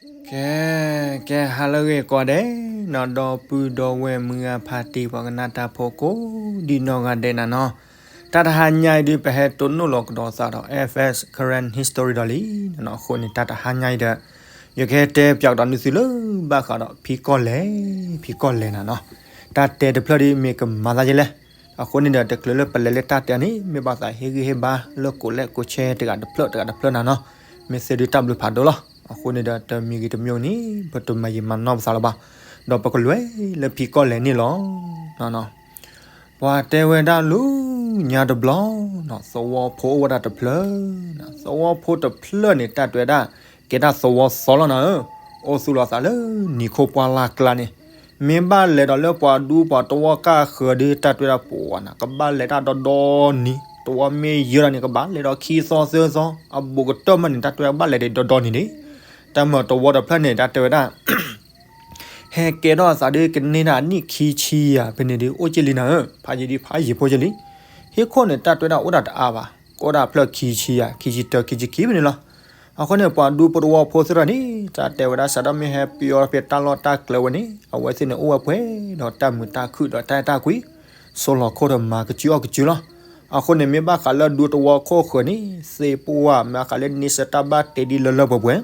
ကဲ, ကဲဟါလၢအဂ့ၤကိးဂၤဒဲးနီၤ, ဒီပုၢ်ဒီဝဲၢ်မုၢ်ဂၤဖါတံၢ် ပှၤကနၣ်တၢ်ဖိကိးဒံနီၢ်ဂၤဒဲးနၤနီၤ, တၢ်တဟါညါအံၤဒုး ပဟဲတိၢ်နီၣ်လီၤကဒီးသးဒီး F S Karen History ဒီးလံနီၤ. အဃိန့ၣ် တၢ်တဟါညါအံၤဒီး ယကဟဲတဲပၠးကဒီးနုာ်သုလၢဘၣ်ဃးဒီး ဖံကီၢ်လဲၣ်, ဖံကီၢ်လဲၣ်နၤနီၤ. တၢ်တဲတဖျၢၣ်ဒ်မ့ၢ်ကမၤသးယဲလဲၣ်. အဃိန့ၣ်ဒီး တချုးလၢပလဲၤလၢတၢ်တဲန့ၣ် မ့ၢ်ဘၣ်သးဟ့ၣ်ဂံၢ်ဟ့ၣ်ဘါလၢကိးလဲၣ်ကိးဆဲ တဂၤတဖျၢၣ်တဂၤတဖျၢၣ်နၤနီၤ. မ့ၢ်သ့ဒုးတၢ်ဘျုးဖးဒိၣ်လီၤ. အဃိန့ၣ်ဒီး တမံၤဂ့ၤတမံၤဂ့ၤန့ၣ် ပတမၤယံာ်မၤနီၢ်ပသးလၢၤဘၣ်. ဒီးပကလဲၤလၢဖံကီၢ်လဲၣ်န့ၣ်လီၤ. ပှၤတဲဝဲဒၣ်လၢညါတဘျီနီၤ, သဝီဖိအိၣ်ဝဲဒၣ်တဖျၢၣ်, သဝီဖိတဖျၢၣ်န့ၣ် တၢ်တဲဝဲဒၣ် ကဲဒၣ်သဝီသီလီၤနၤဧၢ, အိၣ်သူၣ်လီၤသးလၢနံၤခိၣ်ပှၢ်လၢ်ကျါန့ၣ်, မ့ၢ်ဘၣ်လဲၤဒီးလၢပှၤဒူပှၤသဝီကၢ်ဃၢၤဒီး တၢ်တဲဝဲဒၣ်ပှၤနၤ ကဘၣ်လဲၤတၢ်ဒီဒီနံၤ, သဝီမ့ၢ်ယၢၤဒီးန့ၣ် ကဘၣ်လဲၤဒီးခံသီသၢသီ, အဘူးကတၢၢ်မးန့ၣ် တၢ်တဲဝဲဒၣ်ကဘၣ်လဲၤဒီဒီနံၤန့ၣ်, တၢ်မၤသဝီတဖျၢၣ်န့ၣ် တၢ်တဲဝဲဒၣ် ဟဲကဲထီၣ်အသးဒီးကန့ၢ်ဒၣ်နံၣ်ခံဆံယၤဖဲန့ၣ်ဒီး အိၣ်က့လံနၤဧၢ, ဖးယံာ်ဒီးဖးယံာ်ဖိက့လံ. ဟံၣ်ခိၣ်န့ၣ် တၢ်တဲဝဲဒၣ်အိၣ်ဒၣ်တအါဘၣ်, ကအိၣ်ဒၣ်ဖျၢၣ်ခံဆံယၤ, ခံဆံတၢ ခံဆံခံဖဲန့ၣ်လီၤ. အဃိန့ၣ် ပှၤဒူဖိသဝီဖိသ့ၣ်တဖၣ်န့ၣ် တၢ်တဲဝဲဒၣ် စးထီၣ်မ့ၢ်ဟဲပယီၤဖဲတၢ်လီၢ်တၢ်ကျဲဝဲန့ၣ် အဝဲသ့ၣ်န့ၣ်အိၣ်ဝဲပှဲၤဒီးတၢ်မုာ်တၢ်ခုၣ်ဒီးတၢ်အဲၣ်တၢ်ကွံ, ဆိလီၤခိၣ်ဒီးမၤကစုအီၣ်ကစုလီၤ. အဃိန့ၣ် မ့ၢ်ဘၣ်ဃးလၢဒူသဝီခိၣ်ဃၢၤန့ၣ် သ့ၣ်ပှၢ်မ့ၢ်ဃးလၢန့ဆၢၣ်တၢ်ဘၣ်တ့ဒ်လၢလၢပှဲၤပှဲၤ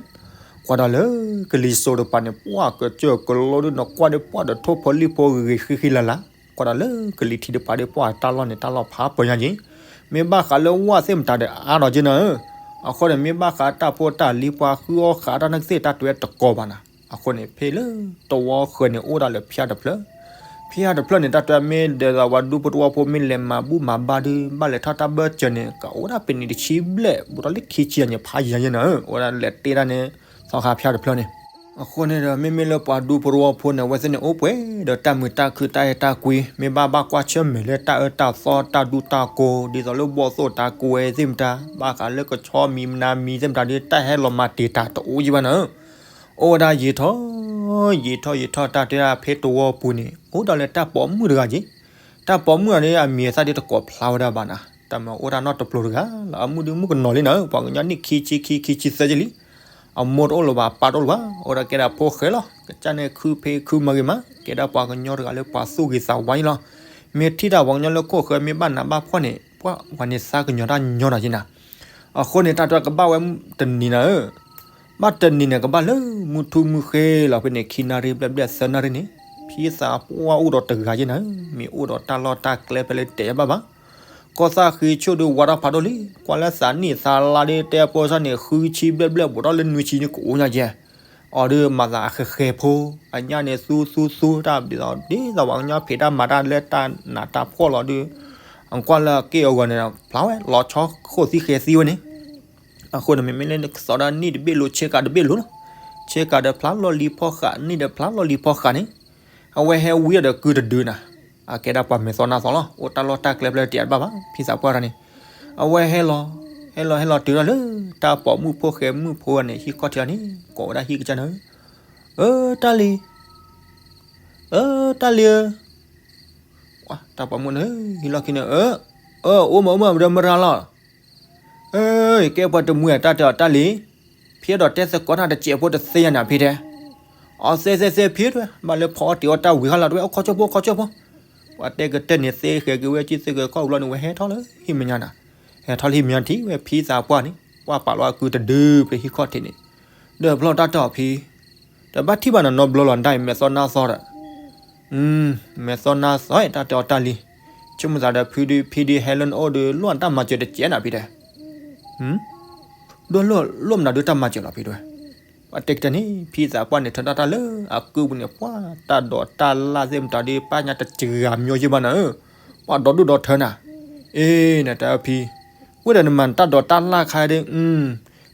ကွၢ်ဒီးလၢကလံၤစိးတပၤန့ၣ် ပှၢ်ကစၢၢ်ကလိဒီး နကွၢ်ဒီးပှၢ်ဒီးထိၣ်ဖိလံၣ်ဖိဂ့ၤဂ့ၤဃံဃံလၤလၤ, ကွၢ်ဒီးလၢကလံၤထံးတပၤဒီး ပှၢ်တၢ်လီၢ်န့ၣ် တၢ်လီၢ်ဖးပၢၤညါက့ၤ, မ့ၢ်ဘၣ်ဃးလၢဝၣ်သ့ၣ်မတၤဒီးအါဒီးက့နၤဧၢ. အဃိန့ၣ် မ့ၢ်ဘၣ်ဃးတၢ်ဖိတၢ်လံၤ ပှၤဃုအီၣ်ဃာ်တၢ်န့ၣ်သ့ၣ် တၢ်တဲဝဲတကိးဘၣ်နၤ. အဃိန့ၣ် ဖဲလၢသဝီဃၢၤန့ၣ် အိၣ်ဒၣ်လၢဖၠါတဖျၢၣ်, ဖၠါတဖျၢၣ်န့ၣ် တၢ်တဲမ့ၢ်ဒဲးသိးပှၤဒူဖိသဝီဖိမ့ၢ်လဲၤမၤဘူၣ်မၤဘါဒီး ဘၣ်လဲၤထီၣ်တၢ်ဘၢၣ်စၢၤန့ၣ် ကအိၣ်ဒၣ်ပနံးတဆံဘျဲၣ် ဘူးထီၣ်လၢခံဆံယၤန့ၣ် ဖးယံၤယဲနၤဧၢ, အိၣ်ဒၣ်လဲၤတ့ဒၣ်န့ၣ် သီခါဖၠါတဖျၢၣ်န့ၣ်. အဃိန့ၣ်ဒီး မ့မ့ၢ်လၢပှၤဒူဖိသဝီဖိန့ၣ် အဝဲသ့ၣ်န့ၣ်အိၣ်ပှဲၤဒီးတၢ်မုာ်တၢ်ခုၣ်တၢ်အဲၣ်တၢ်ကွံ, မ့ၢ်ဘၣ်ဘၣ်ကွၢ်ဆၢၣ်မဲာ်လၢတၢ်အၢတၢ်သီတၢ်ဒူတၢ်ကိး ဒ်သိးလၢဘီၣ်သိၣ်တၢ်ကိးဝဲသ့ၣ်မတၤ, ဘၣ်ဃးလၢကဆီမံၤမနၤမံၤသ့ၣ်မတၤဒီး တၢ်ဟဲလီၤမၤတ့ၢ်တၢ်တအိၣ်ယံၤဘၣ်နၤဧၢ. အိၣ်ဝဲဒၣ်ယံာ်ထီၣ် ယံာ်ထီၣ်ယံာ်ထီၣ် တၢ်တဲဒၣ်ဖဲသဝီပူၤန့ၣ် အိၣ်ဒီးလၢတၢ်ပိာ်မုၣ်တဂၤက့ၤ, တၢ်ပိာ်မုၣ်အံၤန့ၣ် အမံၤအသၣ်ဒ်တကိးဖျါဝဲဒၣ်ဘၣ်နၤ, တၢ်မၤအိၣ်တၢ်နီတပျိၤတဂၤလီၤ, အမုၣ်ဒုးမုၣ်ကနီၤလံနၤဧၢ, ပှၤကညီနံၣ်ခံဆံခံ ခံဆံသၢက့ၤလံ, အမိၢ်တအိၣ်လၢၤဘၣ် အပၢ်တအိၣ်လၢၤဘၣ်, အိၣ်ဒၣ်ကဲဒၣ်ဖိဃဲလီၤ, ကစၢ်န့ၣ်ခုဖံးခုမၤဂ့ၤမး, ကဲဒၣ်ပှၤကညီတဂၤလၢပှၤသူၣ်ဂ့ၤသးဝါယံၤလီၤ, မ့ၢ်ထံၣ်တၢ်ပှၤကညီလၢခိၣ်ဃၢၤ မ့ၢ်ဘၣ်နးဘၣ်ဖှီၣ်န့ၣ် ပှၤန့ၣ်သးကညီၤတၢ်ညီနၤက့ၤနၤ, အဃိန့ၣ် တၢ်တဲကဘၣ်ဝဲတနံၤနၤဧၢ ဘၣ်တနံၤန့ၣ် ကဘၣ်လၢမုၢ်ထူၣ်မုၢ်ဃ့လီၤဖဲန့ၣ် ခံနၣ်ရံၣ်ဘျဲၣ်ဘျဲၣ်သၢနၣ်ရံၣ်န့ၣ်, ဖံသးပှၢ်အိၣ်ဒီးတဂၤက့ၤနၤ, မ့ၢ်အိၣ်ဒီးတၢ်လီၢ်တၢ်ကျဲဖဲလၢတဲဘၣ်ဘၣ်, ကီၢ်သၣ်ဃ့ဆိၣ်ဒုးဝါထီၣ်ဖးဒိၣ်လံ, ကွၢ်လၢသးနံၣ်သးလါဒီး တဲအဖိစၢ်န့ၣ် ဃုဆံဘျဲၣ်ဘျဲၣ် ဘူးထီၣ်လၢနွံဆံန့ၣ် ကအိၣ်ညါက့ၤ, အီၤဒုးမၤသးအဃဲၤဃဲၤဖိ, အညၣ်န့ၣ်သူသူသူတၢ်ဘျီ ဒ်သိးပှၤကညီဖံးတၢ်မၤတၢ်လၢတၢ်နးတၢ်ဖှီၣ်လီၤဒုး, အကွၢ်လၢအက့ၢ်အဂီၤန့ၣ် ဖျါဝဲ လီၤဆီခိၣ်သံဃဲၤသံဝဲန့ၣ် အဃိန့ၣ် မ့မ့ၢ်လၢနကသီဒၣ်နံၣ်တဘ့ၣ်လိၤ ဆ့ကၤတဘ့ၣ်လိၤလီၤ, ဆ့ကၤဒီးဖျါလီၤလံၤဖီဃး နံၣ်ဒီးဖျါလီၤလံၤဖီဃးန့ၣ်, အဝဲဟဲဝံၤဒီးကုတဒုနၤ, အကဲဒၣ်ပှၤမဲာ်သီနါသီလီၤ, အိၣ်တၢ်လီၢ်တၢ်ကျဲဖဲလဲၣ်တဲတဘၣ်ဘၣ်, ဖံသးပှၢ်တၢ်န့ၣ်, အဝဲဟဲလီၤ, ဟဲလီၤဟဲလီၤတုၤထီၣ်လၢ တၢ်ပိာ်မုၣ်ဖိဃဲမုၣ်ဖိန့ၣ် ဟံၣ်ခီၣ်ထံးအီၤန့ၣ် ကိးဝဲဒၣ်ဟံၣ်ကစၢ်န့ၣ်, အၢ တၢ်လံၤ, အၢ တၢ်လံၤဧၢ, တၢ်ပိာ်မုၣ်န့ၣ် ဟံးလီၢ်ခံန့ၣ် အၢ, အၢ အိၣ်မးအိၣ်မး ဒီးမရၤလီၤ အၢ ကဲပှၤတမှံၤအတၢ်တဲအီၤတၢ်လံၤ, ဖံအဲၣ်ဒိးတဲသကိးတၢ်တစဲးဖိတသ့ယၤန့ၣ်ဖံတဲ, အီသ့သ့သ့ဖံတဲဝဲ, ဘၣ်လၢဖီအီၣ်တ့ၤအီၣ်တၢ်ဝံၤဃီလီၤတဲဝဲ, အိၣ်ခီၣ်ဆၢၣ်ဖိ ခီၣ်ဆၢၣ်ဖိ, ပှၤတဲကတၢၢ်န့ၣ် သ့ဃဲၤက့ၤဝဲကံၢ်သ့ဃဲၤကီၢ်ဝံၤလီၤန့ၣ် ဝဲဟဲထီၣ်လၢဟံၣ်မဲာ်ညါနၤ, ဟဲထီၣ်လၢဟံၣ်မဲာ်ညါထံၣ်ဝဲဖံသးပှၢ်န့ၣ် ပှၢ်ပာ်လီၤအကုတဒုဖဲဟံၣ်ခီၣ်ထံးန့ၣ်, ဒီးဖျီၣ်တၢ်တဲအီၤဖံ တဘၣ်ထံၣ်ဘၣ်နနီတဘျီလီၤ ဒ်အံၤ မဲာ်သီနါသီဒီး, မဲာ်သီနါသီ တၢ်တဲအီၤတၢ်လံၤ, ဆိကမိၣ်သးဒီးဖံဒုး ဖံဒုးဟဲလၢနအိၣ်ဒီး လိၣ်နတၢ်မၤစၢၤတစဲးနၤဖံတဲ, ဒိၣ်လိၣ်လိၣ်မနုၤဒုးတၢ်မၤစၢၤလီၤဖံတဲဝဲ, ပှၤတဲကတၢၢ်န့ၣ် ဖံသးပှၢ်န့ၣ် ထၢတၢ်တၢ်လၢအကုပူၤန့ၣ် ပှၤတၢ်ဒိးတၢ်လၢ်သ့ၣ်မတၤဒုး ပာ်ညါတစှၤမၠိယ့ၢ်ဘၣ်နၤဧၢ, ပှၤဒိးဒူၣ်ဒိးထၢနၤ, အ့ နတဲဖံ, ဝဲဒီးနမၤတၢ်ဒိးတၢ်လၢ်ခါဒီး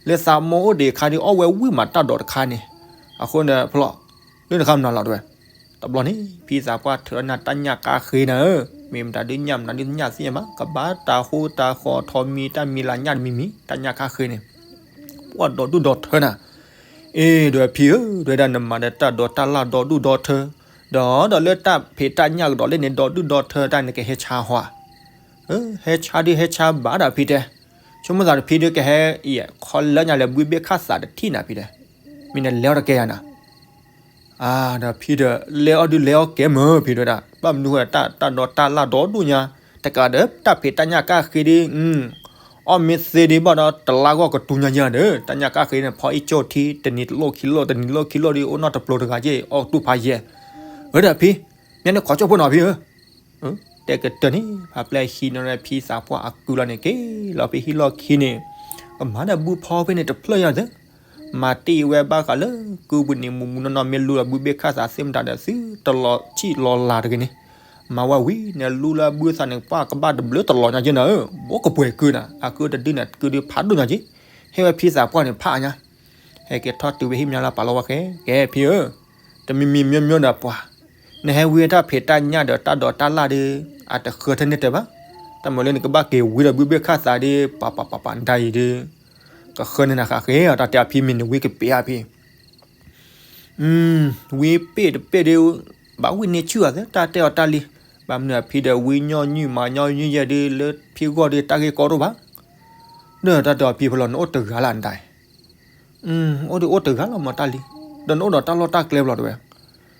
လၢသးမိၢ်အိၣ်ဒံးခါဒီး အီၣ်ဝဲဝံၣ်မးတၢ်ဒိးတခါန့ၣ်, အဃိန့ၣ်ဖျီၣ်, လၢနခါမနုၤလီၤတဲဝဲ, တဘျီန့ၣ် ဖံသးပှၢ်ထၢနၤတၢ်ညၣ်ကါဃ့နၤဧၢ, မ့ၢ်မတၤဒုးညၣ်မနုၤဒုးညၣ်သ့ၣ်ညါဘၣ် ကဘၣ်တၢ်ဟူတၢ်ဃီထီမံၤတၢ်မံၤလၢညၣ်တမံၤမံၤ တၢ်ညၣ်ကါဃ့န့ၣ်, ပှၤဒိးဒူၣ်ဒိးထၢနၤ, အ့ ဒီးဖံဧၢ တဲဝဲဒၣ်နမၤဒီးတၢ်ဒိးတၢ်လၢ်ဒိးဒူၣ်ဒိးထၢ, ဒီးဒီးလၢတၢ်ဖံးတၢ်ညၣ်ကဒီးလဲၣ်န့ၣ် ဒိးဒူၣ်ဒိးထၢတၢ်န့ၣ်ကဟဲဆါဟီဧါ, ဟဲဆါဒုးဟဲဆါဘၣ်ဒီးဖံတဲ, ဆိကမိၣ်သးဒီးဖံဒုးကဟဲအံၤ ခီလၢညါလဲၤဘှံးဘ့ၣ်ခၣ်သးတထံၣ်နၤဖံတဲ, အ မ့ၢ်နလဲၤအီၣ်တကဲယၤနၤ. အါ ဒီးဖံဒီး လဲၤအီၣ်ဒုးလဲၤအီၣ်ကဲမ့ၢ်ဖံဒဝဲဒၣ် ဘၣ်မနုၤဃိ တၢ်ဒီးတၢ်လၢ်ဒီဒိၣ်ညါ တကးဒီးတၢ်ဖံးတၢ်ညၣ်ကၣ်ဃ့ဒုး အီၣ်မ့ၢ်သ့ဒုးဘၣ်ဒီးတလါဂီၢ်ကတူၢ်ညါယၤဒီး တၢ်ညၣ်ကၣ်ဃ့န့ၣ် ဖီအံၣ်ကၠိၣ်ထံ တနံၤတလိၣ်ခံလိၣ် တနံၤတလိၣ်ခံလိၣ်ဒုး အိၣ်နီၢ်တပျိၤတဂၤက့ၢ် အီၣ်ကတူၢ်ဖးယဲၢ်. အၢ ဒီးဖံ မ့ၢ်နခိးကၠိၣ်ဖိနီၤဖံဧၢ တဲကတၢၢ်န့ၣ် ဖးပျဲၢ်ဟံးန့ၢ်ဖံသးပှၢ်အကုလီၤန့ၣ်က့ၤလီၤဖဲဟံၣ်လီၢ်ခံန့ၣ် ကမၤဒီးဘုဖီဖဲန့ၣ်တဖျၢၣ်ယၤသၢ မၤတ့ၢ်ဝဲဘၣ်ဃးလၢကုပူၤန့ၣ် မူးမူးနီၢ်နီၢ်မ့ၢ်လူလီၤဘုဘ့ၣ်ခၣ်သးသ့ၣ်မတၤဒီးသုတလီၤဆံၣ်လီၤလၤတဂ့ၤန့ၣ် မၤဝဲဝံၤန့ၣ်လူလၢဘုသးန့ၣ် ပှၢ်ကဘၣ်တဘျုးတလီၤညါက့ၤနၤဧၢ ဘိကပှဲၤကုန့ၣ် အကုတဒုန့ၣ် ကုဒုဖးဒိၣ်ညါက့ၤ ဟ့ၣ်ဝဲဖံသးပှၢ်န့ၣ်ဖးအါညါ ဟဲက့ၤထီၣ်တုၤဝဲဟံၣ်မါလၢပာ်လီၤဝဲဃဲ ကဲဖံဧၢ တမံၤမံၤမ့ၢ်မ့ၢ်ဒီးပှၤ နဟဲဝံတၢ်ဖံးတၢ်ညၣ်ဒီးတၢ်ဒိးတၢ်လၢ်ဒီး အတဃၢထဲန့ၣ်တဲဘၣ် တၢ်မၤလၢနကဘၣ်က့ၤဝံဒီးဘုဘ့ၣ်ခၣ်သးဒီး ပှၤပှၤပှၤပှၤဒ်အံၤဒီး ကဃၢန့ၣ်နဃးဃဲအီၤ တၢ်တဲအီၤဖံမ့ၢ်နဝံကပ့ၤအါဖံ ဝံပ့ၢ်တပ့ၢ်ဒီး ဘၣ်ဝံန့ၢ်ဆူၣ်အသး တၢ်တဲအီၤတၢ်လံ ဘၣ်မနုၤအဖံဒီးဝံညီနုၢ်မၤညီနုၢ်ယဲၢ်ဒီး လၢဖံဂီၢ်ဒီးတၢ်ဂ့ၢ်ကီတအိၣ်ဘၣ် ဒီးတၢ်တဲအီၤဖံဖဲလီၤ နအိၣ်တဂၤလၢနတၢ်အံၤ အိၣ်ဒီးအိၣ်တဂၤလီၤမၤတၢ်လံ ဒီးနအိၣ်ဒီးတၢ်လီၢ်တၢ်ကျဲဖဲလီၤတဝဲ သး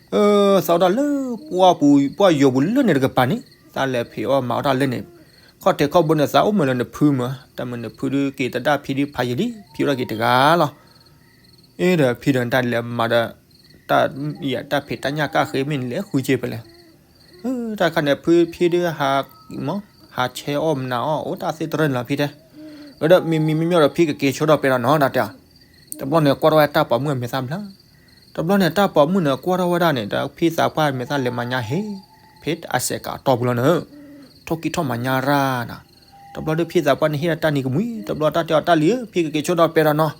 အိၣ်ဒၣ်လၢပှၢ်ပူၤ ပှၢ်ယိာ်ပူၤလၢန့ၣ်တကပၤန့ၣ် သးလဲၤဖံးအီၣ်မၤအီၣ်တၢ်လၢန့ၣ် ခီၣ်ထံးခီၣ်ဘိန့ၣ် သးအိၣ်မုာ်လၢနဖုမုာ် တၢ်မုာ်နဖုဒုးက့ၤတဒၣ်ဖံဒုးဖးယံာ်လံ ဖံအိၣ်ဒၣ်က့ၤတဂၤလီၤ အ့ဒီးဖံဒီးတၢ်လဲၤမၤဒီး တၢ်ဖံးတၢ်ညၣ်ကၣ်ဃ့မ့ၢ်နလဲၤဃုက့ၤဖဲလဲၣ် တၢ်ခါန့ၣ်ဖုဖံဒုး ဟးဆဲးအီၣ်မနၤအီၣ်အိၣ်တၢ်သ့တရၢၣ်န့ၣ်လီၤဖံတဲ ဒီးမံၤမံၤမ့ၢ်မ့ၢ်ဒီးဖံကက့ၤဆိဒီးပဲဒီးနီၤတၢ်တဲအီၤ တဘျီန့ၣ်ကွၢ်ထီၣ်ဝဲတၢ်ပိာ်မုၣ်အမဲာ်သၣ်ဘျါ တဘျီန့ၣ်တၢ်ပိာ်မုၣ်န့ၣ်ကွၢ်ထီၣ်ဝဲဒၣ်န့ၣ် ဒီးဖံသးပှၢ်မဲာ်သၣ်လဲၤမၤညါဟ့ၣ် ဖဲအစဲးကးအတီၢ်ပူၤလီၤန့ၣ် ထိၣ်ကံၢ်ထီၣ်မၤညါရၣ်နၤ တဘျီဒီးဖံသးပှၢ်န့ၣ်ဟ့ၣ်ဒၣ်တၢ်နံၤကမှံ တဘျီတၢ်တဲအီၤတၢ်လံၤဧၢ ဖံကက့ၤဆိဒီးပဲဒီးနီၤ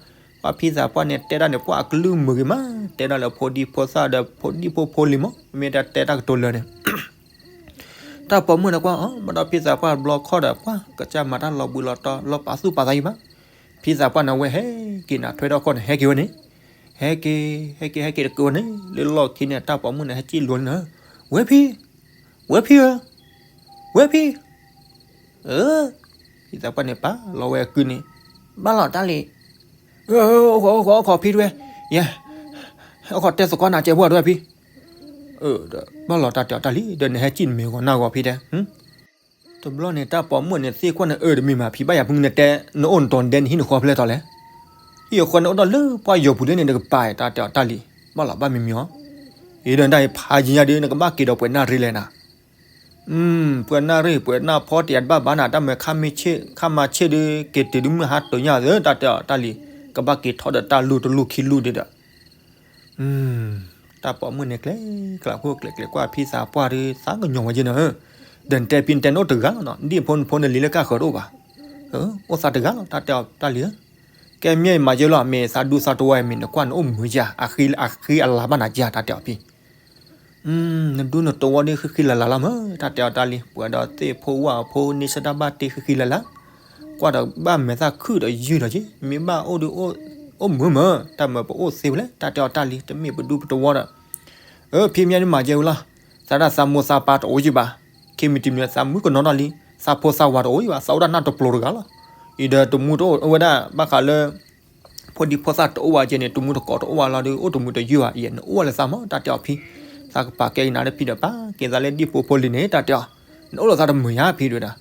ပှၤဖံသးပှၢ်န့ၣ်တဲဒၣ်န့ၣ် ပှၤအကလုၢ်မုာ်ဂ့ၤမး တဲဒၣ်လၢဖိဒံဖိသၣ်ဒီးဖိဒံဖိဖိလံၤမး မ့ၢ်တၢ်တဲတၢ်ကတိၤလၢာ်န့ၣ် တၢ်ပိာ်မုၣ်န့ၣ်ကွၢ်အီၤ ဘၣ်ဒီးဖံသးပှၢ်ဘျီခီၣ်ဒီး ပှၤကစၢ်မၤတၢ်လီၤဘှံးလီၤတီၤ လီၤပာ်သူၣ်ပာ်သးယံၤဘၣ်. ဖံသးပှၢ်န့ၣ်ဝဲဟဲက့ၤနၤထွဲထီၣ်ခီၣ်န့ၣ် ဟဲက့ၤဝဲန့ၣ်, ဟဲက့ၤ ဟဲက့ၤ ဟဲက့ၤတက့ၢ်ဝဲန့ၣ် လၢလီၢ်ခံန့ၣ် တၢ်ပိာ်မုၣ်န့ၣ် ဟဲစံၣ်လိၤန့ၣ်, ဝဲဖံ, ဝဲဖံဧၢ, ဝဲဖံ, အၢ, ဖံသးပှၢ်န့ၣ်ပာ်လီၤဝဲအကုန့ၣ်, ဘၣ်လီၤတၢ်လံ, အိၣ်ခိး အိၣ်ခိး အိၣ်ခိးဖံတဝဲ, ယဲ, အိၣ်ခိးတဲသကိးနၤကဲဖိတဝဲဖံ, ဒီးဘၣ်လီၤတၢ်တဲအီၤတၢ်လံ ဒီးနဟဲစံၣ်နမဲာ်ဂီၤနၢ်ဂီၤဖံတဲ, တဘျီန့ၣ် တၢ်ပိာ်မုၣ်န့ၣ်သ့ၣ်ကွၢ်န့ၣ် အၢတမ့ၢ်မး ဖံဘၣ်ယၤဖုန့ၣ်တဲ နအိၣ်နတီၤဒဲနဟံၣ်နဃီဖဲလဲၣ်တီၤလဲၣ်, ဟံၣ်အဃီန့ၣ်အိၣ်ဒီးလၢပှၢ်ယိာ်ပူၤလၢန့ၣ် တကပၤတၢ်တဲအီၤတၢ်လံ, ဘၣ်လီၤဘၣ်မံၤမံၤအီၤ, အံၤဒီးတၢ်အံၤဖးယံၤညါဒီး နကဘၣ်က့ၤဒီးပှဲၤနၣ်ရံၣ်လဲၣ်နၤ ပှဲၤနၣ်ရံၣ် ပှဲၤနၣ်ဖီတယၤတဘၣ်ဘၣ်နၤ တၢ်မၤခါမ့ၢ်ဆ့ၣ် ခါမၤဆ့ၣ်ဒီး က့ၤတုၤဒုမုၢ်ဟါတိၤညါသၢ တၢ်တဲအီၤတၢ်လံ, ကဘၣ်က့ၤထီၣ်ဒီးတၢ်လူၢ်တလူၢ်ခံလူၢ်ဒံးဒီး, တၢ်ပိာ်မုၣ်န့ၣ်ကျဲၤကျဲၤခိၣ်ကျဲၤကျဲၤကွၢ်ဖံသးပှၢ်ဒီး သးကညီၤဝဲက့ၤနၤဧၢ, ဒီးနတဲဖံနတဲနအိၣ်တဂၤလီၤနီၤ ဒ်ဖိနဖိနလံၤလၢကၢ်ဃၢၤတအိၣ်ဘၣ်, အိၣ်သးတဂၤလီၤ တၢ်တဲအီၤတၢ်လံဧၢ, ကဲမ့ၢ်မၤယဲလီၤ မ့ၢ်သးဒူသးတဝီမ့ၢ်နကွၢ်နအိၣ်မုာ်ယၤ အဃံအလၤဘၣ်နၤယၤ တၢ်တဲအီၤဖံ နဒူနတဝီဒီးဃံဃံလၤလၤလီၤမၢ် တၢ်တဲအီၤတၢ်လံ, ပှၤဒီးသ့ၣ်ဖိဝၣ်ဖိန့ဆၢၣ်တၢ်ဘၣ်တ့ဃံဃံလၤလၤ, ကွၢ်ဒီးဘၣ်မဲာ်သၣ်ခုၣ်ဒီးယုၢ်ဒီးက့ၤ မ့ၢ်ဘၣ်အိၣ်ဒီးအိၣ်မုာ်မၢ် တၢ်မၤပအိၣ်သ့ဝဲလဲၣ် တၢ်တဲအီၤတၢ်လံ တမ့ၢ်ပဒူပတဝီဒီး, အၢ ဖံမ့ၢ်နမၤယဲဝဲလီၤ, သးဒၣ်သးမိၢ်သးပၢ်တအိၣ်ယံၤဘၣ်, ခံမံၤတမံၤသးမုၣ်ကနီၤတၢ်လံ, သးဖိသးဝၤတအိၣ်ယံၤဘၣ် သးအိၣ်ဒၣ်နၢ်တပျိၤတဂၤလီၤ, အံၤဒီးတမူတအိၣ်ဝဲဒၣ် ဘၣ်ဃးလၢ ဖိဒံဖိသၣ်တအိၣ်ဝဲကဲန့ၣ် တမူတကိးတအိၣ်ဝဲလီၤဒီး အိၣ်တမူတယုၢ်ဘၣ် ယဲနအိၣ်ဝဲလၢသးမၢ် တၢ်တဲအီၤဖံ, သးကပာ်ကဲကနၤလၢဖံဒီး ပာ်ကဲသးလၢဒ်ဖိဖိလံၤန့ၣ် တၢ်တဲအီၤ, နအိၣ်လၢသးတမုာ်ယၤဖံဒဝဲဒၣ်,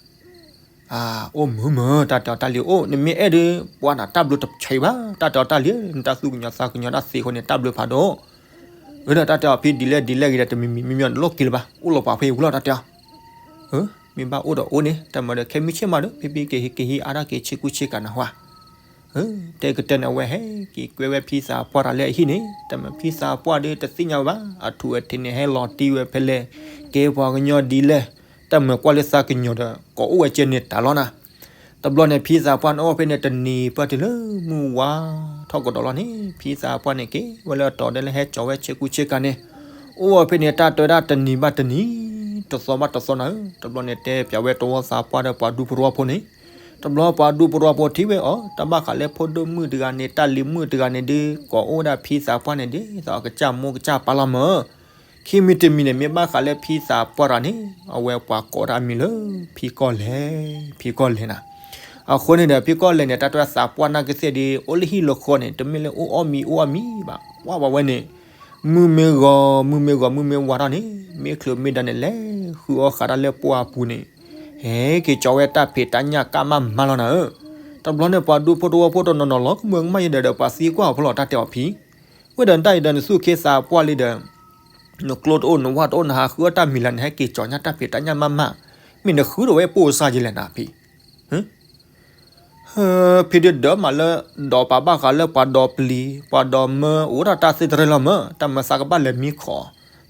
အိၣ်မုာ်မၢ် တၢ်တဲအီၤတၢ်လံ အိၣ် နမ့ၢ်အဲၣ်ဒုး ပှၤနၤတၢ်ဘျုးတဆံးဘၣ် တၢ်တဲအီၤတၢ်လံ နတၢ်သူၣ်ကညီၤသးကညီၤတၢ်သ့အဃိန့ၣ် တၢ်ဘျုးဖးဒိၣ်, အၢ ဒီးတၢ်တဲအီၤဖံဒ်လဲၣ်ဒ်လဲၣ်ဂ့ၤဒီး တမံၤမံၤမံၤမံၤနလိၣ်က့ၤလၢၤဘၣ် အိၣ်လီၤပှၤဖဲအံၤဝံၤလီၤ တၢ်တဲအီၤ မ့ၢ်ဘၣ်အိၣ်ဒီးအိၣ်န့ၣ် တၢ်မၤဒီး ခဲမုၢ်ဆ့ၣ်မးဒီး ဖဲဖံကဟံးကဟံးအါတၢ်က့ၤဆ့ကူဆ့ကၤနၢ်ဟူဧါ, တဲကတၢၢ်န့ၣ် အဝဲဟဲက့ၤကွဲဝဲဖံသးပှၢ်တၢ်လၢအဟံၣ်န့ၣ် တၢ်မၤဖံသးပှၢ်ဒီးတသ့ၣ်ညါဝဲဘၣ် အထူးအထံးန့ၣ် ဟဲလီၤတံၢ်ဝဲဖဲလဲၣ် ကဲပှၤကညီဒ်လဲၣ်, တၢ်မၤကွၢ်လၢသးကညီၤဒီး ကိးအိၣ်ဝဲကဲန့ၣ်တၢ်လီၤနၤ တဘျီန့ၣ် ဖံသးပှၢ်န့ၣ်အိၣ်ဖဲန့ၣ်တနံၤပှၢ်တုၤလၢမုၢ်ဝါထီၣ်ကဒီးလီၤန့ၣ် ဖံသးပှၢ်န့ၣ်က့ၤဝဲလၢအတီၤဒဲလၢဟဲကၠီၤဝဲဆ့ကူဆ့ကၤန့ၣ်, အိၣ်ဝဲဖဲန့ၣ်တၢ်တဲဝဲဒၣ်တနံၤဘၣ်တနံၤ, တသီဘၣ်တသီနၤဧၢ, တဘျီန့ၣ်တဲပၠးဝဲတဝီသးပှၢ်ဒီးပှၤဒူဖိတဝီဖိန့ၣ်, တဘျီပှၤဒူဖိတဝီဖိထံၣ်ဝဲအီၤ တၢ်ဘၣ်ဃးလၢဖိဒိၣ်မုၣ်တဂၤန့ၣ် တၢ်လံၤမုၣ်တဂၤန့ၣ်ဒုး ကိးအိၣ်ဝဲဒၣ်ဖံသးပှၢ်န့ၣ်ဒ်သိးအကစၢ်မိၢ်ကစၢ်ပၢ်လီၤမၢ် ခံမံၤတမံၤန့ၣ် မ့ၢ်ဘၣ်ဃးလၢဖံသးပှၢ်တၢ်န့ၣ် အဝဲပှၤကိးတၢ်အမံၤလၢ ဖံကီၢ်လဲၣ်, ဖံကီၢ်လဲၣ်နၤ, အဃိန့ၣ်ဒီး ဖံကီၢ်လဲၣ်န့ၣ် တၢ်တဝဲသးပှၢ်နာ်က့သ့ၣ်ဒီး အိၣ်လၢဟံၣ်လၢဃီန့ၣ် တမ့ၢ်လၢအိၣ်အီၣ်မံၤအိၣ်အီၣ်မံၤဘၣ်, ပှၢ်ပှၤဝဲန့ၣ် မုၢ်မ့ၢ်ဂီၤ မုၢ်မ့ၢ်ဂီၤ မုၢ်မ့ၢ်ဝါထီၣ်န့ၣ် မ့ၢ်ချုးမ့ၢ်ဒါန့ၣ် လဲၤဃုအီၣ်ဃးတၢ်လၢပှၢ်ပူၤန့ၣ် ဟဲက့ၤကၠီဝဲတၢ်ဖံးတၢ်ညၣ်ကၢ်မးမးလီၤနၤဧၢ. တဘျီန့ၣ် ပှၤဒူဖိတဝီဖိတနီၤနီၤလီၤ ကမၢကမၣ်ယဲဒီး ပှၤသံကွၢ်အီၤဖဲလီၤတၢ်တဲအီၤဖံ ဝဲဒီးတၢ်အံၤဒီး နသူၣ်ခ့သးပှၢ်လံဒီး နကျိတအိၣ် နဝၣ်တအိၣ် နဟးဃုအီၣ်တၢ်မံၤလၢ် နဟဲက့ၤကၠီညါတၢ်ဖံးတၢ်ညၣ်မးမး, မ့ၢ်နဃုထီၣ်ဝဲပိၢ်စၢ်ယဲလဲၣ်နၤဖံ. ဖံဒုးဒၢးမးလၢ ဒီးပာ်ဘၣ်ဃးလၢပှၤဒီးပျံၤ ပှၤဒီးမၢ အိၣ်ဒၣ်တၢ်သ့ၣ်တရၢလီၤမၢ်, တၢ်မၢသးကဘၣ်လဲၤမံခီၣ်,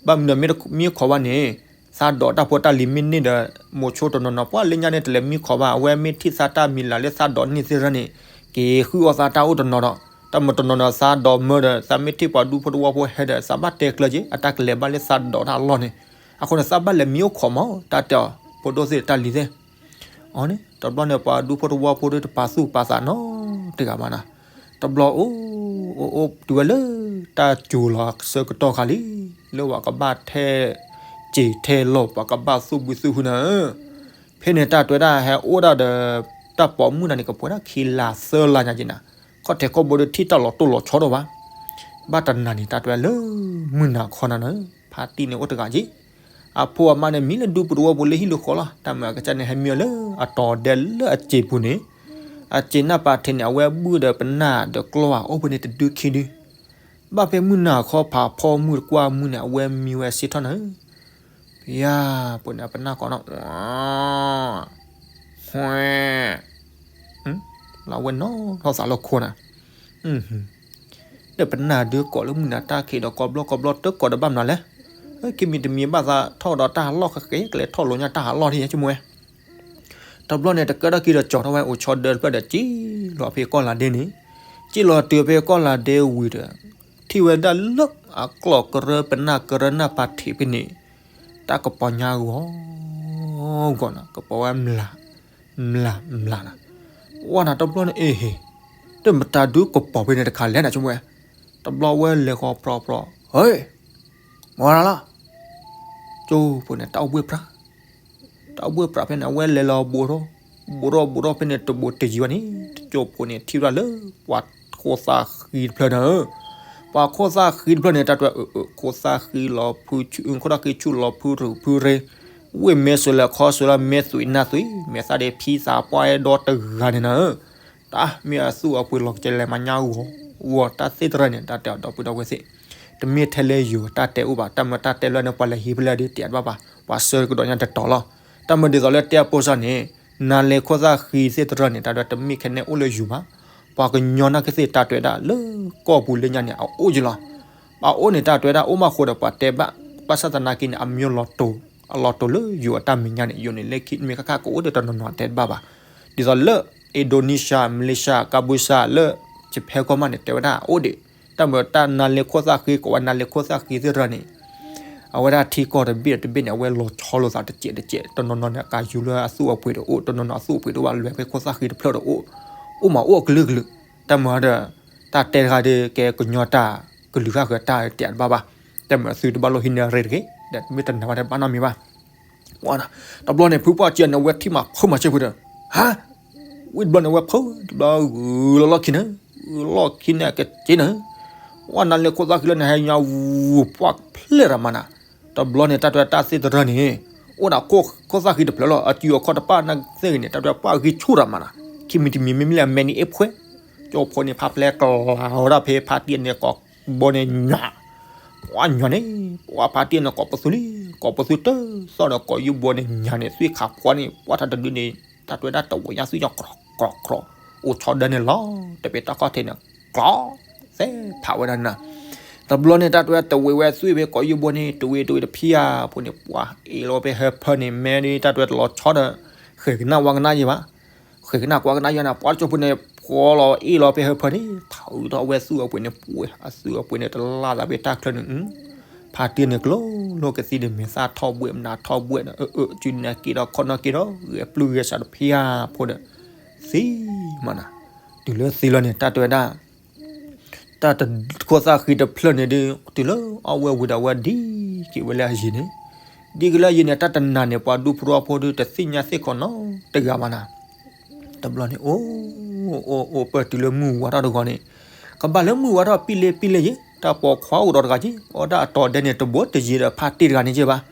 ဘၣ်မနုၤမ့ၢ်ခီၣ်ဘၣ်န့ၣ် သးဒီးတၢ်ဖိတၢ်လံၤမ့ၢ်န့ၢ်ဒီး မိၤဆိတနီၤနီၤ ပှၤလၢညါန့ၣ် တလဲၤမံခီၣ်ဘၣ်, အဝဲမ့ၢ်ထံၣ်သးတၢ်မံၤလၢ်လၢသးဒီးန့ၢ်သ့ၣ်တရၢန့ၣ် က့ၤဃုအီၣ်သးတၢ်အိၣ်တနီၤဒီး တၢ်မၢတနီၤနီၤ သးဒီးမၢဒီး သးမ့ၢ်ထံၣ်ပှၤဒူဖိတဝီဖိဟဲဒီး သးဘၣ်တဲကျၢၤက့ၤ အတၢ်ကလဲၤဘၣ်လၢသးဒီးတၢ်အလီၢ်န့ၣ်, အဃိန့ၣ် သးဘၣ်လဲၤမံအိၣ်ခီၣ်မး တၢ်တဲအီၤ ဖိဒိၣ်သ့ၣ်တၢ်လံၤသ့ၣ် အန့ၣ် တဘျီန့ၣ် ပှၤဒူဖိတဝီဖိဒီးတပာ်သူၣ်ပာ်သးနီတဂၤဘၣ်နၤ, တဘျီအိၣ် အိၣ်အိၣ်တုၤဝဲလၢ တၢ်စူၤလီၤဆၢကတီၢ်ခါလံ, လၢပှၤကဘၣ်ထဲ စ့ၤထဲလီၤ ပှၤကဘၣ်သူၣ်ဘုသူၣ်ဟုနၤဧၢ, ဖဲန့ၣ်တၢ်တဲဝဲဒၣ်ဟဲအိၣ်ဒၣ်ဒီး တၢ်ပိာ်မုၣ်နၤန့ၣ် ကပှဲၤဒၣ်ခံလါသၢလါညါက့နၤ, ခီၣ်ထံးခီၣ်ဘိဒီးထံၣ်တၢ်လီၤတိၢ်လီၤဆီဒိၣ်ဘၣ်, ဘၣ်တနၤန့ၣ် တၢ်တဲဝဲလၢ မုၢ်နၤခီနၤန့ၣ် ဖါတံၢ်န့ၣ်အိၣ်တဂၤက့ အဖိအမါန့ၣ် မံလၢဒူပူၤတဝီပူၤလၢဟံၣ်လၢဃီလီၤ, တၢ်မၤအကစၢ်န့ၣ် ဟဲမံအီၤလၢအတီၤဒဲလၢအစ့ၤပူၤန့ၣ်, အစ့ၤနၢ်ပၤထံးန့ၣ် အဝဲဘုၣ်ဒီးပနၢ်ဒီးကျီၢ်ဧါ အိၣ်ဖဲန့ၣ်တဒုခံဒု, ဘၣ်ဖဲမုၢ်နၤခီဖးဖီမုၢ်တကွၢ်မုၢ်န့ၣ် အဝဲမံဝဲစ့ထီၣ်နၤဧၢ, ပယၤ ပှဲၤန့ၣ်ပနၢ်ကိးနီၤ လၢအဝဲနီၢ်ထီၣ်သးလၢခိနၤ, ဒီးပနၢ်ဒုးကိးလၢမုၢ်နၤတၢ်ခံးဒီး ကိးဘျီကိးဘျီတကိးဒီးဘၣ်မနုၤလဲၣ်, ဟဲက့ၤမံတမံၤဘၣ်သးထီၣ်ဒီးတၢ်ဟးလီၢ်ဃဲဃဲ ကလဲၤထီၣ်လိာ်ညါတၢ်ဟးလီၢ်ထံၣ်ယဲဆိကမိၣ်ဝဲ, တဘျီန့ၣ် တကဲထီၣ်က့ၤဒီးကၠီထီၣ်ဝဲအိၣ်ဆီဒၢတဖျၢၣ်ဒီး စံၣ်လီၤဖဲကီၢ်လၤဒ့န့ၣ်, စံၣ်လီၤတုၤဖဲကီၢ်လၤဒ့ဝံၤဒီး ထံၣ်ဝဲဒၣ်လၢအကျီၢ်ကရၢပနၢ်ကရၢနၢ်ပၤထံးဖဲန့ၣ်, တၢ်ကပီၤညါဂီၤ ဂီၤနၤ ကပီၤဝဲမျး မျးမျးနၤ, ဝဲနၤတဘျီန့ၣ် အ့ဟ့ၣ်, တမတၤဒုးကပီၤဖဲန့ၣ်တခါလဲၣ်နၤဆိကမိၣ်ဝဲ, တဘျီဝဲလဲၤဃီၤပြီပြီ, ဟ့ၣ်, မၤနၤလီၤ, ကၠိဖိန့ၣ် တၢ်အိၣ်ဘှ့ၣ်ပြး တၢ်အိၣ်ဘှ့ၣ်ပြးဖဲန့ၣ် အဝဲလဲၤလီၤဘူးထီၣ်, ဘူးထီၣ်ဘူးထီၣ် ဖဲန့ၣ်တဘူးတယံၤဘၣ်န့ၣ် တကၠိဖိန့ၣ် ထံၣ်ဝဲဒၣ်လၢ ပှၤခိၣ်သၣ်ဃံတဖျၢၣ်န့ၣ်ဧၢ, ပှၤခိၣ်သၣ်ဃံတဖျၢၣ်န့ၣ် တၢ်တဲဝဲ အၢ အၢ ခိၣ်သၣ်ဃံလီၤဖု ခိၣ်သၣ်ဃံဆူၣ်လီၤဖုရူၤဖုရ့ၤ, ဝ့ၢ်မဲာ်ဆှဲးလဲၤခီဆှဲးလီၤ မဲာ်သွံးနၢ်သွံး မဲာ်သၣ်ဒ့ဖံသးပှၢ်အဲၣ်ဒိးတဂၤန့ၣ်နၤဧၢ, တၢ်မ့ၢ်အသူၣ်အပှ့ၤလီၤကလဲၤမၤညါဂီၤ ဂီၤတၢ်သ့ၣ်တဖၣ်န့ၣ် တၢ်တဲအီၤဒီပုၢ်ဒီဝဲၢ်သ့ၣ်, တမ့ၢ်ထဲလၢယိၤတၢ်တဲအိၣ်ဘၣ်, တၢ်မၢတၢ်တဲလၢန့ၣ် ပှၤလဲၤဟံးဖဲလဲၣ်ဒီးတဲတဘၣ်ဘၣ်, ပှၤဆၢကဒီးညါတတီၤလီၤ, တၢ်မၢဒ်သိးလၢတဲအပိစၢ်န့ၣ်, နၤလ့ၤခိၣ်သၣ်ဃံသ့ၣ်တဖၣ်န့ၣ် တၢ်တဲတမ့ၢ်ခဲန့ၣ်အိၣ်လၢယိၤဘၣ်, ပှၤကညီနာ်က့သ့ၣ်တၢ်တဲဝဲဒၣ်လၢကီၢ်ပူၤလၢညါန့ၣ် အအိၣ်ယလီၤ, ပှၤအိၣ်န့ၣ်တၢ်တဲဝဲဒၣ်အိၣ်မးဃိဒီးပှၤတဲဘၣ်, ဘၣ်ဆၣ်သနာ်က့န့ၣ် အမံၤလီၤတိၤ, အလီၤတိၤလၢယိၤအတၢ်မဲာ်ညါန့ၣ် ယိၤန့ၣ်လၢခံမ့ၢ်ခါခါကအိၣ်ဒီးတနီၤနီၤတဲတဘၣ်ဘၣ်, ဒ်သိးလၢ Indonesia Malaysia Cambodia လၢ Japan ကီၢ်မးန့ၣ် တဲဝဲဒၣ်အိၣ်ဒံး, တၢ်မၢတၢ်နၤလ့ၤခိၣ်သၣ်ဃံ ကိးဝဲနၤလ့ၤခိၣ်သၣ်ဃံသ့ၣ်တဖၣ်န့ၣ် အဝဲဒၣ်ထံကီၢ်တဘ့ၣ်တဘ့ၣ်န့ၣ် အဝဲလီၤဆီလိာ်သးတစဲးတစဲး, တနီၤနီၤန့ၣ် အကါယူၤလၢအသူၣ်အပှ့ၤတအိၣ်, တနီၤနီၤအသူၣ်အပှ့ၤတအိၣ်ဘၣ် လဲၤဖဲခိၣ်သၣ်ဃံတဖျၢၣ်တအိၣ်, အိၣ်မးအိၣ်အကလုာ်ကလုာ်, တၢ်မၢဒီး တၢ်တဲတခါဒီး ကဲကညီတၢ်ကလုာ်ဂၤဃၢၤတၢ်တဲတဘၣ်ဘၣ်, တၢ်မၢသုတဘၣ်လိၣ်ဟံးန့ၢ်ရ့တဂ့ၤ, ဒီးတမ့ၢ်တနာ်ဘၣ်တဘၣ်နီတမံၤဘၣ် တဘျီန့ၣ် ဖုပှၢ်ကၠံန့ၣ် အဝဲထံၣ်မးဖုမၤစၢၤဖုဒီး, ဟါ, ဝံၤတဘျီန့ၣ် အဝဲဖုတဘျီဂုာ်လီၤလီၢ်ခံန့ၣ်, ဂုာ်လီၢ်ခံန့ၣ် အကစ့န့ၣ်, ဝဲနၤလ့ၤခိၣ်သၣ်ဃံလၢန့ၣ် ဟဲညါဝူၤပှၢ်ဖျဲၣ်ရၤမးနၤ, တဘျီန့ၣ် တၢ်တဲတၢ်သ့ၣ်တဖၣ်န့ၣ်, အိၣ်ဒၣ်ခိၣ်သၣ်ဃံတဖျၢၣ်လီၤ, အစုအခီၣ်တပၣ်နာ်က့သ့ၣ်ဂ့ၤန့ၣ် တၢ်တဲပှၢ်ဂံၢ်ဆူၣ်ရၤမးနၤ, ခံမံၤတမံၤမ့မ့ၢ်လၢအမဲာ်န့ၣ်အ့ၣ်ဖှဲ, ကၠိဖိန့ၣ် ဖးပျဲကျီၤဝဲဒၣ်ဖဲဖါတံၢ်န့ၣ် ကိးဘီန့ၣ်ညၣ် ပှၤညီန့ၣ်, ပှၤဖါတံၢ်န့ၣ် ကိးပသူလံ, ကိးပသူတသီၣ်ဒီး ကိးယုၢ်ဘီန့ၣ်ညၣ်န့ၣ် သွံၣ်ခးဖှီန့ၣ် ပှၤထီၣ်တဒုန့ၣ် တၢ်တဲဝဲဒၣ်တဝဲညါသွံၣ်ညါကြီကြီ, အိၣ်ဆီဒၢန့ၣ်လီၤ, တပ့ၤတၢ်ခီၣ်ထံးန့ၣ် ကြီ, သဲဖးဝဲဒၣ်နၤ, တဘျီန့ၣ် တၢ်တဲဝဲတဝဲဝဲသွံၣ်ဖဲကိးယုၢ်ဘီန့ၣ် တဝဲတဝဲတဖံဧါ, ဖိန့ၣ် ပှၤအ့ၣ်လီၤဖဲဟၢဖၢန့ၣ် မဲဒ်တၢ်တဲဝဲတလီၤဆီဒီး ဃဲၤကနၣ်ဝါကနၣ်ယဲဘၣ် ဃဲၤကနၣ်ကွၢ်ကနၣ်ယဲနၤ ပှၤတကၠိဖိန့ၣ် ဖှီလီၤအ့ၣ်လီၤဖဲဟၢဖၢန့ၣ် ထုးထီၣ်ဝဲသွံၣ်အပှ့ၤန့ၣ် ပှဲၤအသွံၣ်အပှ့ၤန့ၣ် တလၢ်သးဖဲတၢ်ချၢန့ၣ်, ဖါတံၢ်န့ၣ် ကျိလိာ်ကသံဒီးမဲာ်သၣ်ထီၣ်ဘှဲၣ်မနၤထီၣ်ဘှဲၣ်ဒီး အၢ အၢ စုနဲၣ်က့ၤဒီးခီၣ်နီၣ်က့ၤဒီး ဂဲၤပျုၢ်ဂဲၤဆးတဖံဧါဖိဒီး သံမးနၤ, တုၤလၢသံလီၤန့ၣ် တၢ်တဲဝဲဒၣ် တၢ်တခိၣ်သၣ်ဃံတဖျၢၣ်န့ၣ်ဒီး တုၤလၢအီၣ်ဝဲဝံၤဒီး အဝဲဒံက့ၤဝဲလၢအယံၤန့ၣ်, ဒ်က့ၤလၢအယံၤန့ၣ် တၢ်တနၤန့ၣ် ပှၤဒူဖိတဝီဖိဒီး တသ့ၣ်ညါသ့ၣ်ခီနီတဂၤဘၣ်နၤ, တဘျီန့ၣ် အိၣ် အိၣ် အိၣ်ပၢၢ်တုၤလၢမုၢ်ဝါထီၣ်တဂီၤန့ၣ်, ကဘၣ်လၢမုၢ်ဝါထီၣ်ပံၣ်လ့ပံၣ်လ့ယ့ၣ်, တၢ်ပိာ်ခွါအိၣ်ဒီးတဂၤက့ၢ်, အီၣ်ဒၣ်အတီၤဒဲန့ၣ် တဘိးတယံၤဒီးဖါတံၢ်တဂၤန့ၣ်က့ၢ်ဘၣ်.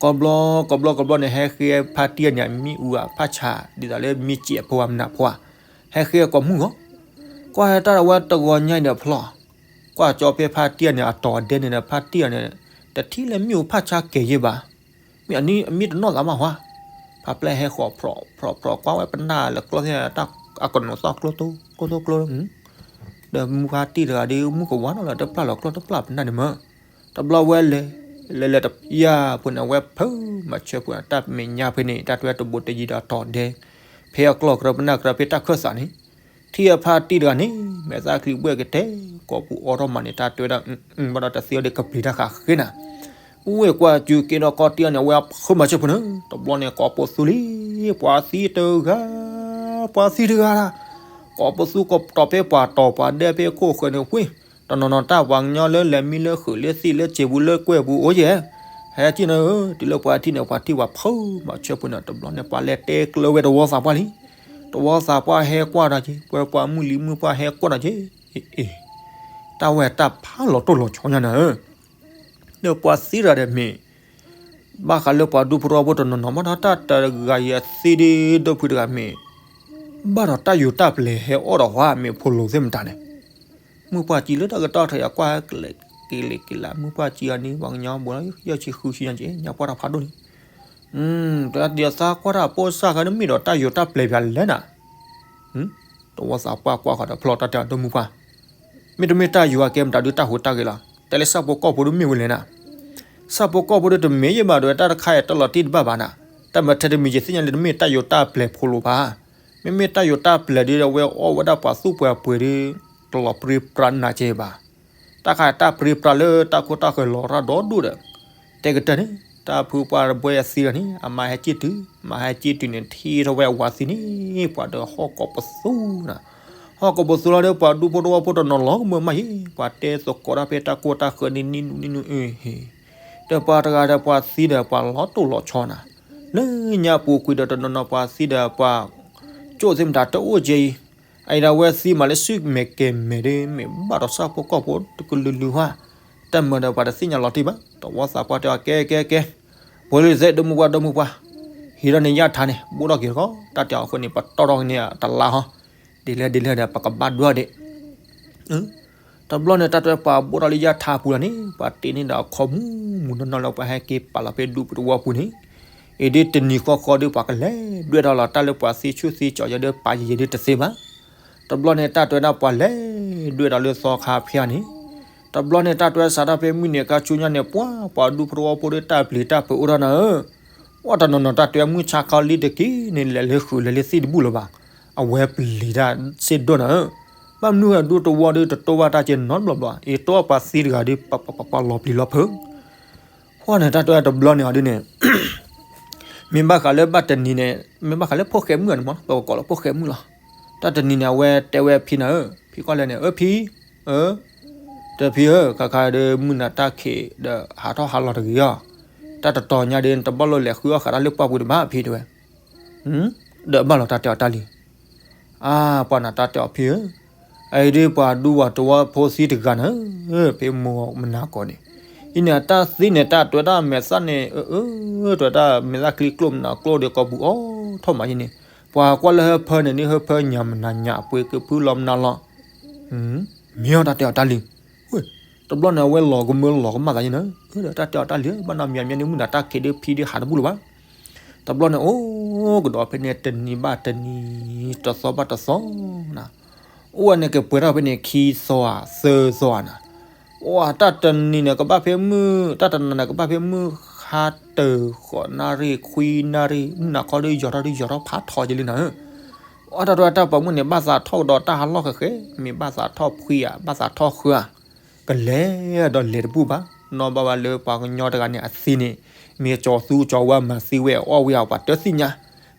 ကီဘျီ ကီဘျီ ကီဘျီန့ၣ် ဟဲဃ့ဖါတံၢ်န့ၣ် အမံအူအဖးဆး ဒ်သိးလၢမံစံးအဖိဧါမနၤဖိဧါ, ဟဲဃ့ကိးမုၢ်ဂီၤ, ကွၢ်ဟဲတၢ်ဝဲတဂီၤညါအံၤဒီးဖျီၣ်, ကွၢ်ကၠီဖဲဖါတံၢ်န့ၣ် အတီၤဒဲန့ၣ်ဒီး ဖါတံၢ်န့ၣ် တထံၣ်လၢမံအူဖးဆးကဲၤယ့ၢ်ဘၣ်. မ့ၢ်အမံတနီၣ်သးမးဟါ, ဖါပျဲၢ်ဟဲဃီၤဖြီးဖြီးဖြီး ကွၢ်ဝဲပနၢ်လၢကျီၢ်သ့ၣ် တၢ်အကနိးသီၣ်ကျိတိကျိတိကျိ, ဒီးမုၢ်ဖါတံၢ်တဂၤဒီး မုၢ်ကဝါနီၣ်လၢတပျၢ်လီၤကျီၢ်တပျၢ်ပနၢ်န့ၣ်မ့ၢ်, တဘျီဝဲလဲၤ လဲၤလဲၤတယၢ်ဖိန့ၣ် အဝဲဖုးမၤဆၢဖိန့ၣ် တၢ်မဲာ်ညါဖဲန့ၣ် တၢ်တွဲတဘိးတယံၤဒီးတီၤဒဲ, ဖဲအကျီၢ်ကြၢးပနၢ်ကြၢးဖဲတၢ်ခၢၣ်သးန့ၣ်, ထံၣ်အဖါတံၢ်တဂၤန့ၣ် မဲာ်သၣ်ချံဘှဲၣ်ကတဲ ကိးပူၤအိးထီၣ်မးန့ၣ် တၢ်တွဲဒၣ် ဘၣ်ဒီးတသ့အီၤဒီးကပျံၤတၢ်ဃးဃ့နၤ, ဝ့ၢ်ကွၢ်စူၤက့ၤဒီးကီၢ်တံၢ်အီၤန့ၣ် အဝဲဖုးမၤဆၢဖိန့ၣ် တဘျီန့ၣ် ကိးပသူလံ, ပှၤသံတဂၤ, ပှၤသံတဂၤဒၣ်, ကိးပသူကိးတီၤဖဲပှၤတီၤပှၤဒဲဖဲခိၣ်ဃၢၤန့ၣ်ဝ့ၢ်, တနီၤနီၤတၢ်ပှၤကညီလၢလဲၤမံလၢဃုာ်လၢသံလၢစံာ်ပူၤလၢကွဲၢ်ပူၤအိၣ်ယဲၢ်, ဟဲက့ၤန့ၣ် တုၤလၢပှၤထံၣ်န့ၣ် ပှၤထံၣ်ပှၤဖုးမၤဆၢဖိန့ၣ် တဘျီန့ၣ် ပှၤလဲၤတဲကျၢၤဝဲတဝီသးပှၢ်လံ, တဝီသးပှၢ်ဟဲကွၢ်ဒီးက့ၤ ပှၤပှၤမုၢ်လံၤမုၢ်ပှၢ်ဟဲကွၢ်ဒီးက့ၤ, အ့ အ့ တၢ်ဝဲတၢ်ဖးလီၤတိၢ်လီၤဆီညါန့ၣ်ဧၢ, ဒီးပှၤသံတဂၤဒီးမ့ၢ် ဘၣ်ဃးလၢပှၤဒူဖိတဝီဖိတနီၤနီၤ ဘၣ်ဒီးတၢ်တဂၤအံၤအသံဒ်ဒိၣ်ဖုတဂၤမ့ၢ် ဘၣ်ဒီးတၢ်ယိၤတၢ်ပျဲၤဟဲအီၣ်ဒီးဟါ မ့ၢ်ဖိလိၤသ့ၣ်မတၤန့ၣ်, မုၢ်ပှၢ်စံလၢတၢ်ကတီၢ်ထီၣ်ယၤကွၢ်ကလဲာ်က့ၤလံက့ၤလၢ မုၢ်ပှၢ်စံအီၤန့ၣ် ပှၤကညီဘူးလီၤ ယဲၢ်ဆံဃုဆံညါက့ၤ ညါပှၢ်တၢ်ဖးဒိၣ်န့ၣ်, တၢ်ဒ်အသးကွၢ်တၢ်ပိၢ်စၢ်ဃဲန့ၣ်မ့ၢ်ဒီးတၢ်ယိၤတၢ်ပျဲၤပၠးလဲၣ်နၤ, တဝီသးပှၢ်ကွၢ်ဃီဒီးဖျီၣ်တၢ်တဲအီၤဒိၣ်မုၢ်ပှၢ်, မ့တမ့ၢ်တၢ်ယိၤအကဲမတၤဒုးတၢ်ဟူးတၢ်ဂဲၤလီၤ, တဲလၢဆၣ်ဖိကီၢ်ဖိဒုးမ့ၢ်ဝဲလဲၣ်နၤ, ဆၣ်ဖိကီၢ်ဖိဒုးတမ့ၢ်ယဲၢ်ဘၣ်ဒီး တၢ်တခါအံၤတၢ်လီၤတံၢ်တဘၣ်ဘၣ်နၤ, တၢ်မၤထဲတမံၤယသ့ၣ်ညါလၢတမ့ၢ်တၢ်ယိၤတၢ်ပျဲၤဖိလိၤဘၣ်, မ့မ့ၢ်တၢ်ယိၤတၢ်ပျဲၤဒုး အဝဲအီၣ်ဝဲဒၣ်ပှၤသူၣ်ပှဲၤပှဲၤဒုး တလီၤပြံပြါနၤကဲဘၣ်, တၢ်ခါတၢ်ပြံပြါလၢတၢ်ခိတၢ်ဃၢၤလီၤရၣ်ဒီဒူၣ်ဒီး, တဲကတၢၢ်န့ၣ် တၢ်ဖုပှၢ်ဘှဲအသံလီၤန့ၣ် အမါဟဲက့ၢ်တုၤ, မါဟဲက့ၢ်တုၤန့ၣ် ထံၣ်ထီၣ်ဝဲအဝၤသံန့ၣ် ပှၤဒီးဟီၣ်ကိးပသူနၤ, ဟီၣ်ကိးပသူလီၤဒီး ပှၤဒူဖိတဝီဖိတနီၤလီၤကမၢမးယ့ၢ် ပှၤတဲသကိးတၢ်ဖဲတၢ်ခိတၢ်ဃၢၤန့ၣ် နံၣ်နူနံၣ်နူအ့ဟ့ၣ်, ဒီးပှၤတဂၤဒီးပှၤသံဒီးပှၤလီၤတိၢ်လီၤဆီနၤ, လၢညါပူၤကွံာ်ဒီးတနီၤနီၤပှၤသံဒီးပှၤ ကၠိၣ်သ့ၣ်မတၤတအိၣ်ကဲအံၤ, အအံၤဒီးအဝဲသံမးလၢစုမဲာ်ကဲၤမဲာ်ဒီး မ့ၢ်ဘၣ်ဒီးဆၣ်ဖိကီၢ်ဖိတကလုာ်လုာ်ဟါ, တၢ်မၤဒီးပှၤတသ့ၣ်ညါလီၤတံၢ်ဘၣ်, တဝီသးပှၢ်တဲအီၤ ကဲကဲကဲ, ဖိလံၤသ့ၣ်ဒိၣ်မုၢ်ပှၢ်ဒိၣ်မုၢ်ပှၢ်, ဟံးထီၣ်န့ၢ်ယၣ်ထါန့ၣ် ဘိၣ်ထီၣ်က့ၤတခီ, တၢ်တဲအီၤအဃိန့ၣ် ပတီၢ်ထီၣ်က့ၤန့ၢ်တလါဟီ, ဒ်လဲၣ်ဒ်လဲၣ်ဒီး ပကဘၣ်ဒွးဒံး တဘျီန့ၣ် တၢ်တဲပှၤဘိၣ်ထီၣ်လၢယၣ်ထါပူၤလီၤန့ၣ် ပှၤတ့န့ၢ်ဒီးအခီမုၢ်မုၢ်နီၢ်နီၢ်လၢပှၤဟဲက့ၤပာ်လီၤဖဲဒူပူၤတဝီပူၤန့ၣ်, အံၤဒ်တနံၤဃီဃီဒီး ပှၤကလဲၤဒွဲၣ်ထီၣ်လီၤတၢ်လၢပှၤသ့ဆူၣ်သ့ကၠီၤယဲဒ်ပာ်ယံာ်ယဲဒ်တသ့ဘၣ်. တဘျီန့ၣ် တၢ်တဲဝဲဒၣ်ပှၤလဲၤဒွဲၣ်ဒီးလၢသီခါဖဲအံၤန့ၣ်, တဘျီန့ၣ် တၢ်တဲဝဲစးထီၣ်ဖဲမုၢ်နံၤခါဆူညါန့ၣ် ပှၤ ပှၤဒူဖိတဝီဖိဒီးတၢ်ပျံၤတၢ်ဖုးအိၣ်ထီၣ်နၤဧၢ, အိၣ်တနီၤနီၤတၢ်တဲဝဲမုၢ်ဆါခီလံတက့ၢ်န့ၣ် လဲၤလၢဃုာ်လဲၤလၢသ့ၣ်တဘူၣ်လၢၤဘၣ်, အဝဲပျံၤတၢ်စ့ၢ်ဒိၣ်နၤဧၢ, ဘၣ်မနုၤအဒူတဝီဒီးတတိၢ်ဘၣ်တၢ်ကဲနီတဘျီဘျီ အံၤတိၢ်ပှၤသံတဂၤဒီး ပှၤလီၤပျံၤလီၤဖုး ဖဲန့ၣ် တၢ်တဲဝဲတဘျီန့ၣ်အီၤဒ်န့ၣ်, မ့ၢ်ဘၣ်ဃးလၢဘၣ်တနံၤန့ၣ် မ့ၢ်ဘၣ်ဃးလၢဖိၣ်ဃဲမုၣ်အီၤန့ၣ်မ့ၢ် ပကကိးလၢဖိၣ်ဃဲမုၣ်လီၤ. တၢ်တနံၤန့ၣ် အဝဲတဲဝဲဖံနၤဧၢ, ဖံကွၢ်လဲၣ်န့ၣ် အၢဖံ, အၢ, တဖံဧၢ, ခါခါဒီးမုၢ်နၤတၢ်ခံးဒီးဟးထီၣ်ဟးလီၤတဂ့ၤအီၤ, တၢ်တတီၤညါဒီး နတဘၣ်လိၣ်လဲၤဃုအီၣ်ဃာ်တၢ်လၢပှၢ်ပူၤတဘၣ်ဖံတဲဝဲ ဒီးဘၣ်လီၤတၢ်တဲအီၤတၢ်လံ. အါ, ပှၤနၤတၢ်တဲအီၤဖံဧၢ, အအံၤဒ်ပှၤဒူပှၤတဝီဖိသံတဂၤနၤဧၢ, ဖဲမိၢ်မနၤကိးန့ၣ်, အံၤန့ၣ် အတၢ်သံန့ၣ် တၢ်တဲဝဲဒၣ်မဲာ်သၣ်န့ၣ် အၢ အၢ တဲဝဲဒၣ်မဲာ်သၣ်ချံကျိၣ်မနၤကျိၣ်ဒီးကိးပူၤအိၣ်ထီၣ်မးယဲန့ၣ်, ပှၤကွၢ်လၢဟၢဖၢန့ၣ် ဒ်ဟၢဖၢညၣ်မနၤညၣ်ပှ့ၤကဖုလီၤမနၤလီၤ. မ့ၢ်အီၤတၢ်တဲအီၤတၢ်လံ. တဘျီန့ၣ် အဝဲလီၤကမၢလီၤကမၣ်သးယဲန့ၣ်, ဒီးတၢ်တဲအီၤတၢ်လံဧၢ, ဘၣ်နီၢ်မံၤမံၤန့ၣ် မုၢ်နၤတၢ်ခံးဒီးဖံဒီးဟးတဘူၣ်လၢၤဘၣ်. တဘျီန့ၣ် အိၣ်ကဒီးဖဲန့ၣ် တနံၤဘၣ်တနံၤ တသီဘၣ်တသီနၤ, အိၣ်ဝဲန့ၣ်ကပှဲၤထီၣ်ဖဲန့ၣ် ခံသီဧါသၢသီဧါနၤ, အိၣ်တၢ်တနံၤန့ၣ် ကဘၣ်ဖဲမုၢ် တၢ်တနၤန့ၣ် ကဘၣ်ဖဲမုၢ်ဟါတၢၤဃိးနၣ်ရံၣ်ခွံနၣ်ရံၣ် မုၢ်နၤခီဒီးယီၤထီၣ်ဒီးယီၤထီၣ်ဖးထီယဲလံနၤဧၢ, အိၣ်တၢ်တဝဲတၢ်ပိာ်မုၣ်န့ၣ် ဘၣ်သးထီၣ်ကဒီးတၢ်ဟးလီၢ်ဃဲးဃဲး, မ့ၢ်ဘၣ်သးထီၣ်ဖှံဧါ ဘၣ်သးထီၣ်ဃၢဧါ ကလဲၤဒီးလဲၤတဘူၣ်ဘၣ်, နီၢ်ဘၣ်ဝဲလၢပှၤကညီတဂၤန့ၣ် အသံန့ၣ် မ့ၢ်ကၠီၤသူကၠီၤဝါမၤသံဝဲအီၣ်ဝံၤအပှၤတသ့ၣ်ညါ,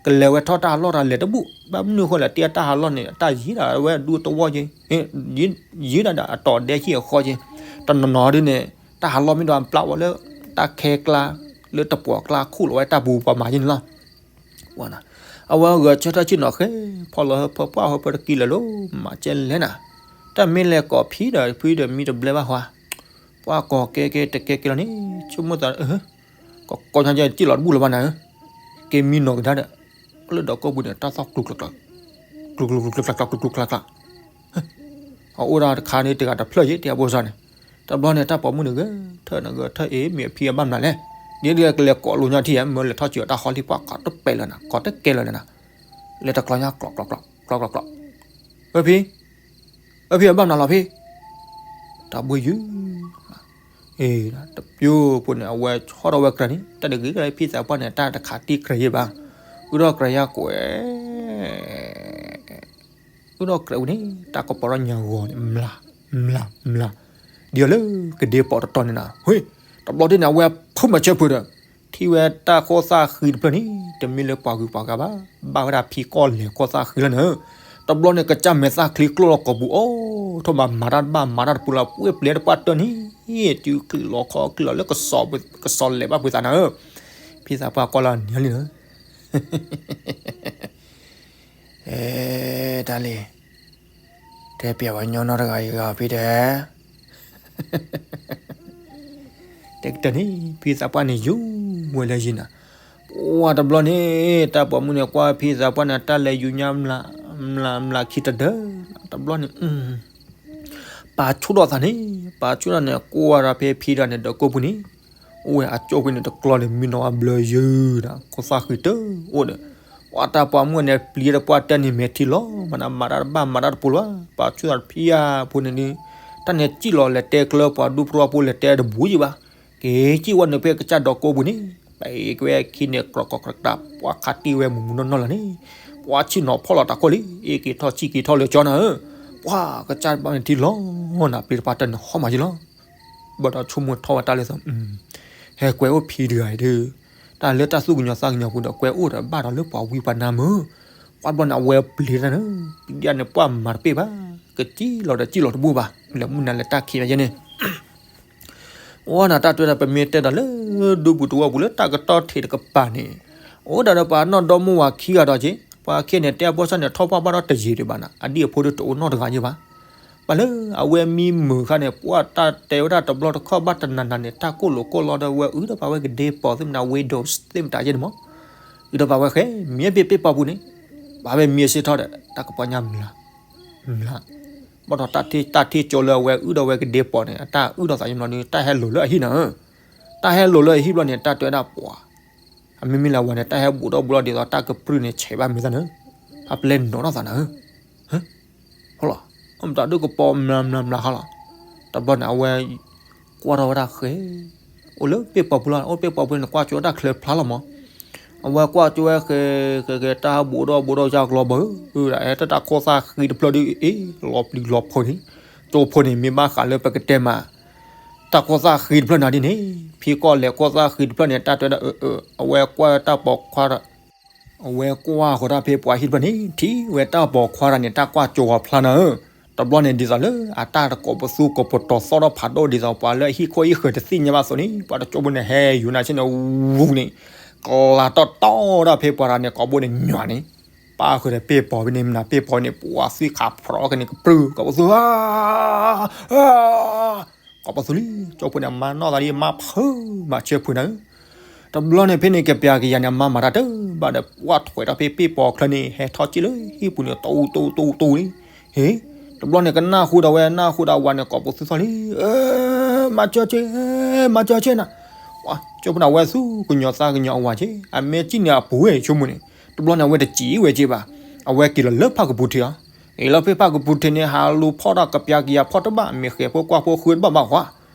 ကလဲၤဝဲထီၣ်တၢ်ဟးလီၢ်တၢ်လဲၤတဘူၣ်, ဘၣ်မနုၤအဃိလဲၣ် တ့တၢ်ဟးလီၢ်န့ၣ် တၢ်ယံၤဒၣ်ဝဲဒူတဝီက့, ယံၤဒၣ်ဒီးအတီၤဒဲက့ၢ်အဃီက့, တနီၤနီၤဒ်န့ၣ် တၢ်ဟးလီၢ်မ့ၢ်ဒီးအပျၢ်ဝဲလၢ တၢ်ခဲကျါ လၢတပှီၤကျါခူၣ်လီၤဝဲတၢ်ပူၤပှၤမၤယဲန့ၣ်လီၤ. အဝဲဂဲၤဆၢထၢၣ်ဆ့ၣ်နီၤဃဲ ဖီၣ်လီၤဟၢဖၢပှၢ်ဟၢဖၢတကံလၢာ်လီၤ မၤကဲလဲၣ်နၤ, တၢ်မ့ၢ်လဲၤကိးဖံဒီးဖံဒီးမံတဘျဲဘၣ်ဟါ, ပှၤကိးကဲကဲတကဲကဲလီၤန့ၣ် ဆိကမိၣ်သး ကကိးညါကဲစံၣ်လီၤတဘူၣ်လၢၤဘၣ်နၤဧၢ, က့ၤမံနီၤကဒါဒီး လၢဒီးကိးပူၤန့ၣ် တၢ်သီၣ်ကျူကျူကျူ ကျူကျူကျူကျူကျူကျူကျူကျူကျူ အအိၣ်ဒၣ်တခါန့ၣ် တဂၤတဖျၢၣ်ယ့ၣ် တဲအဖိစၢ်န့ၣ်, တဘျီန့ၣ် တၢ်ပိာ်မုၣ်န့ၣ်ဂဲၤထၢၣ်န့ၣ်ဂဲၤထၢၣ်အ့ၣ် မ့ၢ်အဖံအဘၣ်မနုၤလဲၣ်, ဒ်ဒ်ကလဲၤကိးလိာ်ညါထံၣ်ယဲ မၢလဲၤထီၣ်စၢၤတၢ်ဃီလံ ပှၤကိးတပဲာ်လၢၤနၤ ကိးတကဲလၢၤလၢၤနၤ, လဲၤတကျီညါကျီကျီကျီကျီကျီကျီ, အဖံ, အဖံအဘၣ်မနုၤလီၤဖံ, တၢ်ဘှ့ယုၢ် အ့ၣ် တပျိဖိန့ၣ် အဝဲဆီၣ်ထီၣ်ဝဲကြၢးန့ၣ် တၢ်တဂ့ၤလၢဖံသးပှၢ်န့ၣ် တၢ်တခးတံၢ်ကြၢးယဲၢ်ဘၣ်, အုၣ်ထီၣ်ကြၢးယဲၢ်ကွဲး အုၣ်ထီၣ်ကြၢးဝံၤန့ၣ် တၢ်ကပီၤထီၣ်ညါဂီၤန့ၣ် မျး မျး မျး ဒ်အီၤလၢကဒ့ပီးတတီၤန့ၣ်နၤ, ဟ့ၣ် တဘျီဒ်န့ၣ် အဝဲဖုးမၤဆၢဖုးဒီး ထံၣ်ဝဲတၢ်ခိၣ်သၣ်ဃံတဖျၢၣ်န့ၣ် တမ့ၢ်လၢပှၤဂုၤပှၤဂၤဘၣ်, ဘၣ်ဝဲဒၣ်ဖံကီၢ်လဲၤခိၣ်သၣ်ဃံလီၤန့ၣ်, တဘျီန့ၣ် ကစၢ်မဲာ်သၣ်ချံကျိၣ်လီၤကိာ်ပူၤ အိၣ်ထီၣ်မၤမၤတၢ်တဘၣ်မၤတၢ်တပူၤလီၤ ပှ့ၢ်ပျဲတပှၢ်တၢၢ်န့ၣ် တုၤချံးလီၤခီချံးလီၤလၢကစီၤလဲၤဘၣ်ပှ့ၤသးနၤဧၢ, ဖံသးပှၢ်ကွၢ်လၢအနံၤလံနၤ အဲ တၢ်လံ, တဲပျဲဝဲညီနီတဂၤအံၤဂၤဖံတဲ, တဲကတၢၢ်န့ၣ် ဖံသးပှၢ်န့ၣ်ယူၤဝဲလၢယံၤနၤ, ပှၤတဘျီန့ၣ် တၢ်ပိာ်မုၣ်န့ၣ် ကွၢ်ဖံသးပှၢ်န့ၣ် တၢ်လဲၤယူၤညါမျး မျး မျးခံတဒၢ, တဘျီန့ၣ် ပာ်ဆူၣ်ထီၣ်သးန့ၣ် ပာ်ဆူၣ်ထီၣ်န့ၣ် ကွၢ်ဒီးဖဲဖံဒီးန့ၣ် ဒီးကိးပူၤန့ၣ် အိၣ်ဝဲအကၠိၣ်ဖဲန့ၣ်တကျီန့ၣ် မံနီၤဝဲဘျၢယုၢ်ဒီး ခိၣ်သၣ်ဃံတအိၣ်ဒီး ပှၤတၢ်ပိာ်မုၣ်န့ၣ် ပျံၤတပှၢ်တၢၢ်န့ၣ် မဲာ်ထံလီၤ မၤနၤမၤတၢ်တဘၣ်မၤတၢ်တပူၤလီၤ, ပာ်ဆူၣ်သးဖံယါဖိန့ၣ်န့ၣ် တၢ်န့ၣ်စံၣ်လီၤလဲၤတဲကျၢပှၤဒူပရၢဖိလဲၤတဲတဘူးယံၤဘၣ်, က့ၤစံၣ်ဝဲန့ၣ်ဖဲကစၢ်ဒီးကိးပူၤန့ၣ် ပကဝဲခံန့ၣ် ကြၢးကြၢးကြၢး ပှၤခးတံၢ်ဝဲမုၢ်မုၢ်နီၢ်နီၢ်လီၤန့ၣ်, ပှၤဆ့ၣ်နီၤဖီၣ်လီၤတၢ်ခိၣ်လံ, အ့ၣ်က့ၤထီၣ်စံၣ်က့ၤထီၣ်လၢကၠီနၤဧၢ, ပှၤကစၢ်တဘၣ်န့ၣ်ထံလီၤနၤ ပျံၤတပှၢ်တၢၢ်န့ၣ် ဟီၣ်မးယံၤလီၤ ဘၣ်ဒီးဆိကမိၣ်ထီၣ်ဝဲတၢ်လၢသီ, ဟဲကွဲအိၣ်ဖံတဂၤအံၤဒီး တၢ်လၢတၢ်သူၣ်ကညီၤသးကညီၤပူၤဒီး ကွဲအိၣ်ဒီးဘၣ်ဒီးလၢပှၤဝံပှၤနါမုၢ်, ပှၤဘျီန့ၣ် အဝဲပျံၤတၢ်န့ၣ် ပျံၤဒၣ်န့ၣ် ပှၤမၤတပ့ၢ်ဘၣ်, ကစံၣ်လီၤဒီးစံၣ်လီၤတဘူၣ်ဘၣ်, လဲၤမုၢ်နၤလၢတၢ်ခံးဘၣ်ယဲန့ၣ် အိၣ်နၤတၢ်တဲဒီး ပမ့ၢ်တဲဒီးလၢဒူပူၤတဝီပူၤလၢတၢ်ကတီၢ်ထံးတကပၤန့ၣ်, အိၣ်ဒၣ်ဒီးပှၤနီၢ်ဒီမါဝၤခံဂၤဒီးက့, ပှၤခံန့ၣ် တဲအဖိစၢ်န့ၣ် ထီၣ်ပှၢ်ဘၣ်ဒီးတယံာ်ဒံးဘၣ်နၤ, အဒံၣ်အဖိဒီးတအိၣ်နီတဂၤယံၤဘၣ်. ပှၤလၢအဝဲမံမုာ်ခါန့ၣ် ပှၤတၢ်တဲဝဲဒၣ်တဘျီတခီၣ်ဘၣ်တနၤနၤန့ၣ် တၢ်ကိၢ်လိာ်ကိၢ်လီဒီးဝဲအုၣ်ဒီးပာ်ဝဲကဒ့ပီးသ့ၣ်မနၤ windows သ့ၣ်မတၤယဲန့ၣ်မး, အုၣ်ဒီးပာ်ဝဲဃဲ မံပ့ၢ်ပ့ၢ်ပီပူၤန့ၣ်, ပှၤဝဲမံအဆ့ထီၣ်ဒီး တၢ်ကပီၤညါမျး မျး, ဘၣ်ဒီးတၢ်ထံၣ်တၢ်ထံၣ်ကၠိလၢအဝဲအုၣ်ဒီးဝဲကဒ့ပီးန့ၣ် အတၢ်အုၣ်ဒီးသးယံၤဘျီန့ၣ် တၢ်ဟဲလိာ်လၢအဟံၣ်နၤဧၢ, တၢ်ဟဲလိာ်လၢအဟံၣ်ဘျီန့ၣ် တၢ်တဲဝဲဒၣ်ပှၤ, အမ့မ့ၢ်လၢအဝဲန့ၣ် တၢ်ဟဲဘူးဒီးဘူးလီၤဒ်သိးတၢ်ကပြုၢ်န့ၣ် ဆဲးဘၣ်မ့ၢ်သးန့ၣ်, ဖးပျဲနီၢ်ထီၣ်သးနၤဧၢ ဟလီၤ, အမတၤဒုးကပီၤမျးမျးမျးဟါလီၤ, တဘျီန့ၣ် အဝဲ ကွၢ်ထီၣ်ဝဲဒၣ်ဃဲ အိၣ်လၢပ့ၢ်ပီပူၤလီၤ, အိၣ်ပ့ၢ်ပီပူၤန့ၣ် ကွၢ်ကၠိတၢ်ချၢဖျါလီၤမး, အဝဲကွၢ်ကၠိဝဲဃဲ ဃဲဃဲ တၢ်ဘူးဒီးဘူးဒီးယါကလီဘၢ ဟဲတၢ်ခိၣ်သၣ်ဃံတဖျၢၣ်ဒုးအ့ၣ် လီၤပျံၤလီၤဖုးန့ၣ်, ကၠိဖိန့ၣ် မ့ၢ်ဘၣ်ဃးလၢပကတဲမး တၢ်ခိၣ်သၣ်ဃံတဖျၢၣ်နၤဒ်န့ၣ် ဖံကီၢ်လဲၤခိၣ်သၣ်ဃံတဖျၢၣ်န့ၣ် တၢ်တဲဒၣ်အၢ အဝဲကွၢ်တၢ်ပိာ်ခွါဒီး အဝဲကွၢ်ဃီၤတၢ်ဖဲပှၤဟံၣ်တဖျၢၣ်န့ၣ် ထံၣ်ဝဲတၢ်ပိာ်ခွါတဂၤန့ၣ် တၢ်ကွၢ်ကၠိအီၤဖျါနၤဧၢ, တဘျီန့ၣ်ဒ်သိးလၢအတၢ်တကိးပသူကိးပတီၤသီၣ်ထီၣ်ဖးဒိၣ်ဒ်သိးပှၤလၢအဟံၣ်ခိၣ်ဟံၣ်ဃၢၤတသ့ၣ်ညါဘၣ်အသိးန့ၣ် ပှၤတကၠိဖိန့ၣ် ဟဲယူၤနၤဆ့ၣ်န့ၣ် ဝူၤန့ၣ် ကလၤတီၢ်တီၢ်ဒၣ်ဖဲပှၤတဂၤန့ၣ် ကိာ်ဘိန့ၣ်ညွၤန့ၣ် ပၢ်ဃုာ်ဒီးပ့ၢ်ပီၤဖဲန့ၣ် မနၤပ့ၢ်ပီၤန့ၣ် ပှၤသွံၣ်ခးဖျိးကန့ၣ်ကပြုၢ် ကိးပသူ ကိးပသူလံ ကၠိဖိန့ၣ် အမါနီၢ်သးလံ အမါဖုးမၤဆၢဖုးနၤဧၢ, တဘျီန့ၣ်ဖဲန့ၣ် ကပျၤကယၤန့ၣ် အမါမၤတၢ်တဘၣ်ဒီး ပှၤထွဲးထီၣ်ဖဲပ့ၢ်ပီၤချၢန့ၣ် ဟဲထီၣ်စံၣ်လၢဟံၣ်ပူၤန့ၣ် တူတူတူတူန့ၣ်, ဟ့ၣ်, တဘျီန့ၣ် ကနၣ်ဃုာ်ဒီးဝဲ နၢ်ဃုာ်ဒီးဝၤန့ၣ် ကိးပသူသီၣ်လံ, မၤစၢၤက့ၤ, မၤစၢၤက့ၤနၤ, ကၠိဖိန့ၣ် အဝဲသူၣ်ကညီၤသးကညီၤအဝၤက့ၤ အမ့ၢ်စံၣ်န့ၣ်အပူၤဝဲဆိကမိၣ်န့ၣ် တဘျီန့ၣ် အဝဲတစံၣ်ဝဲက့ၤဘၣ်, အဝဲက့ၤလီၤလၢဖၣ်ကပူၤထံးဧါ အ့ၣ်လီၤဖဲဖၣ်ကပူၤထံးန့ၣ် ဟးလူၤဖီၣ်ဒီးကပျၤကယၤဖီၣ်တဘၣ် မ့ၢ်ဃဲၤဖိကွၢ်ဖိဃုတဘၣ်ဘၣ်ဃီ,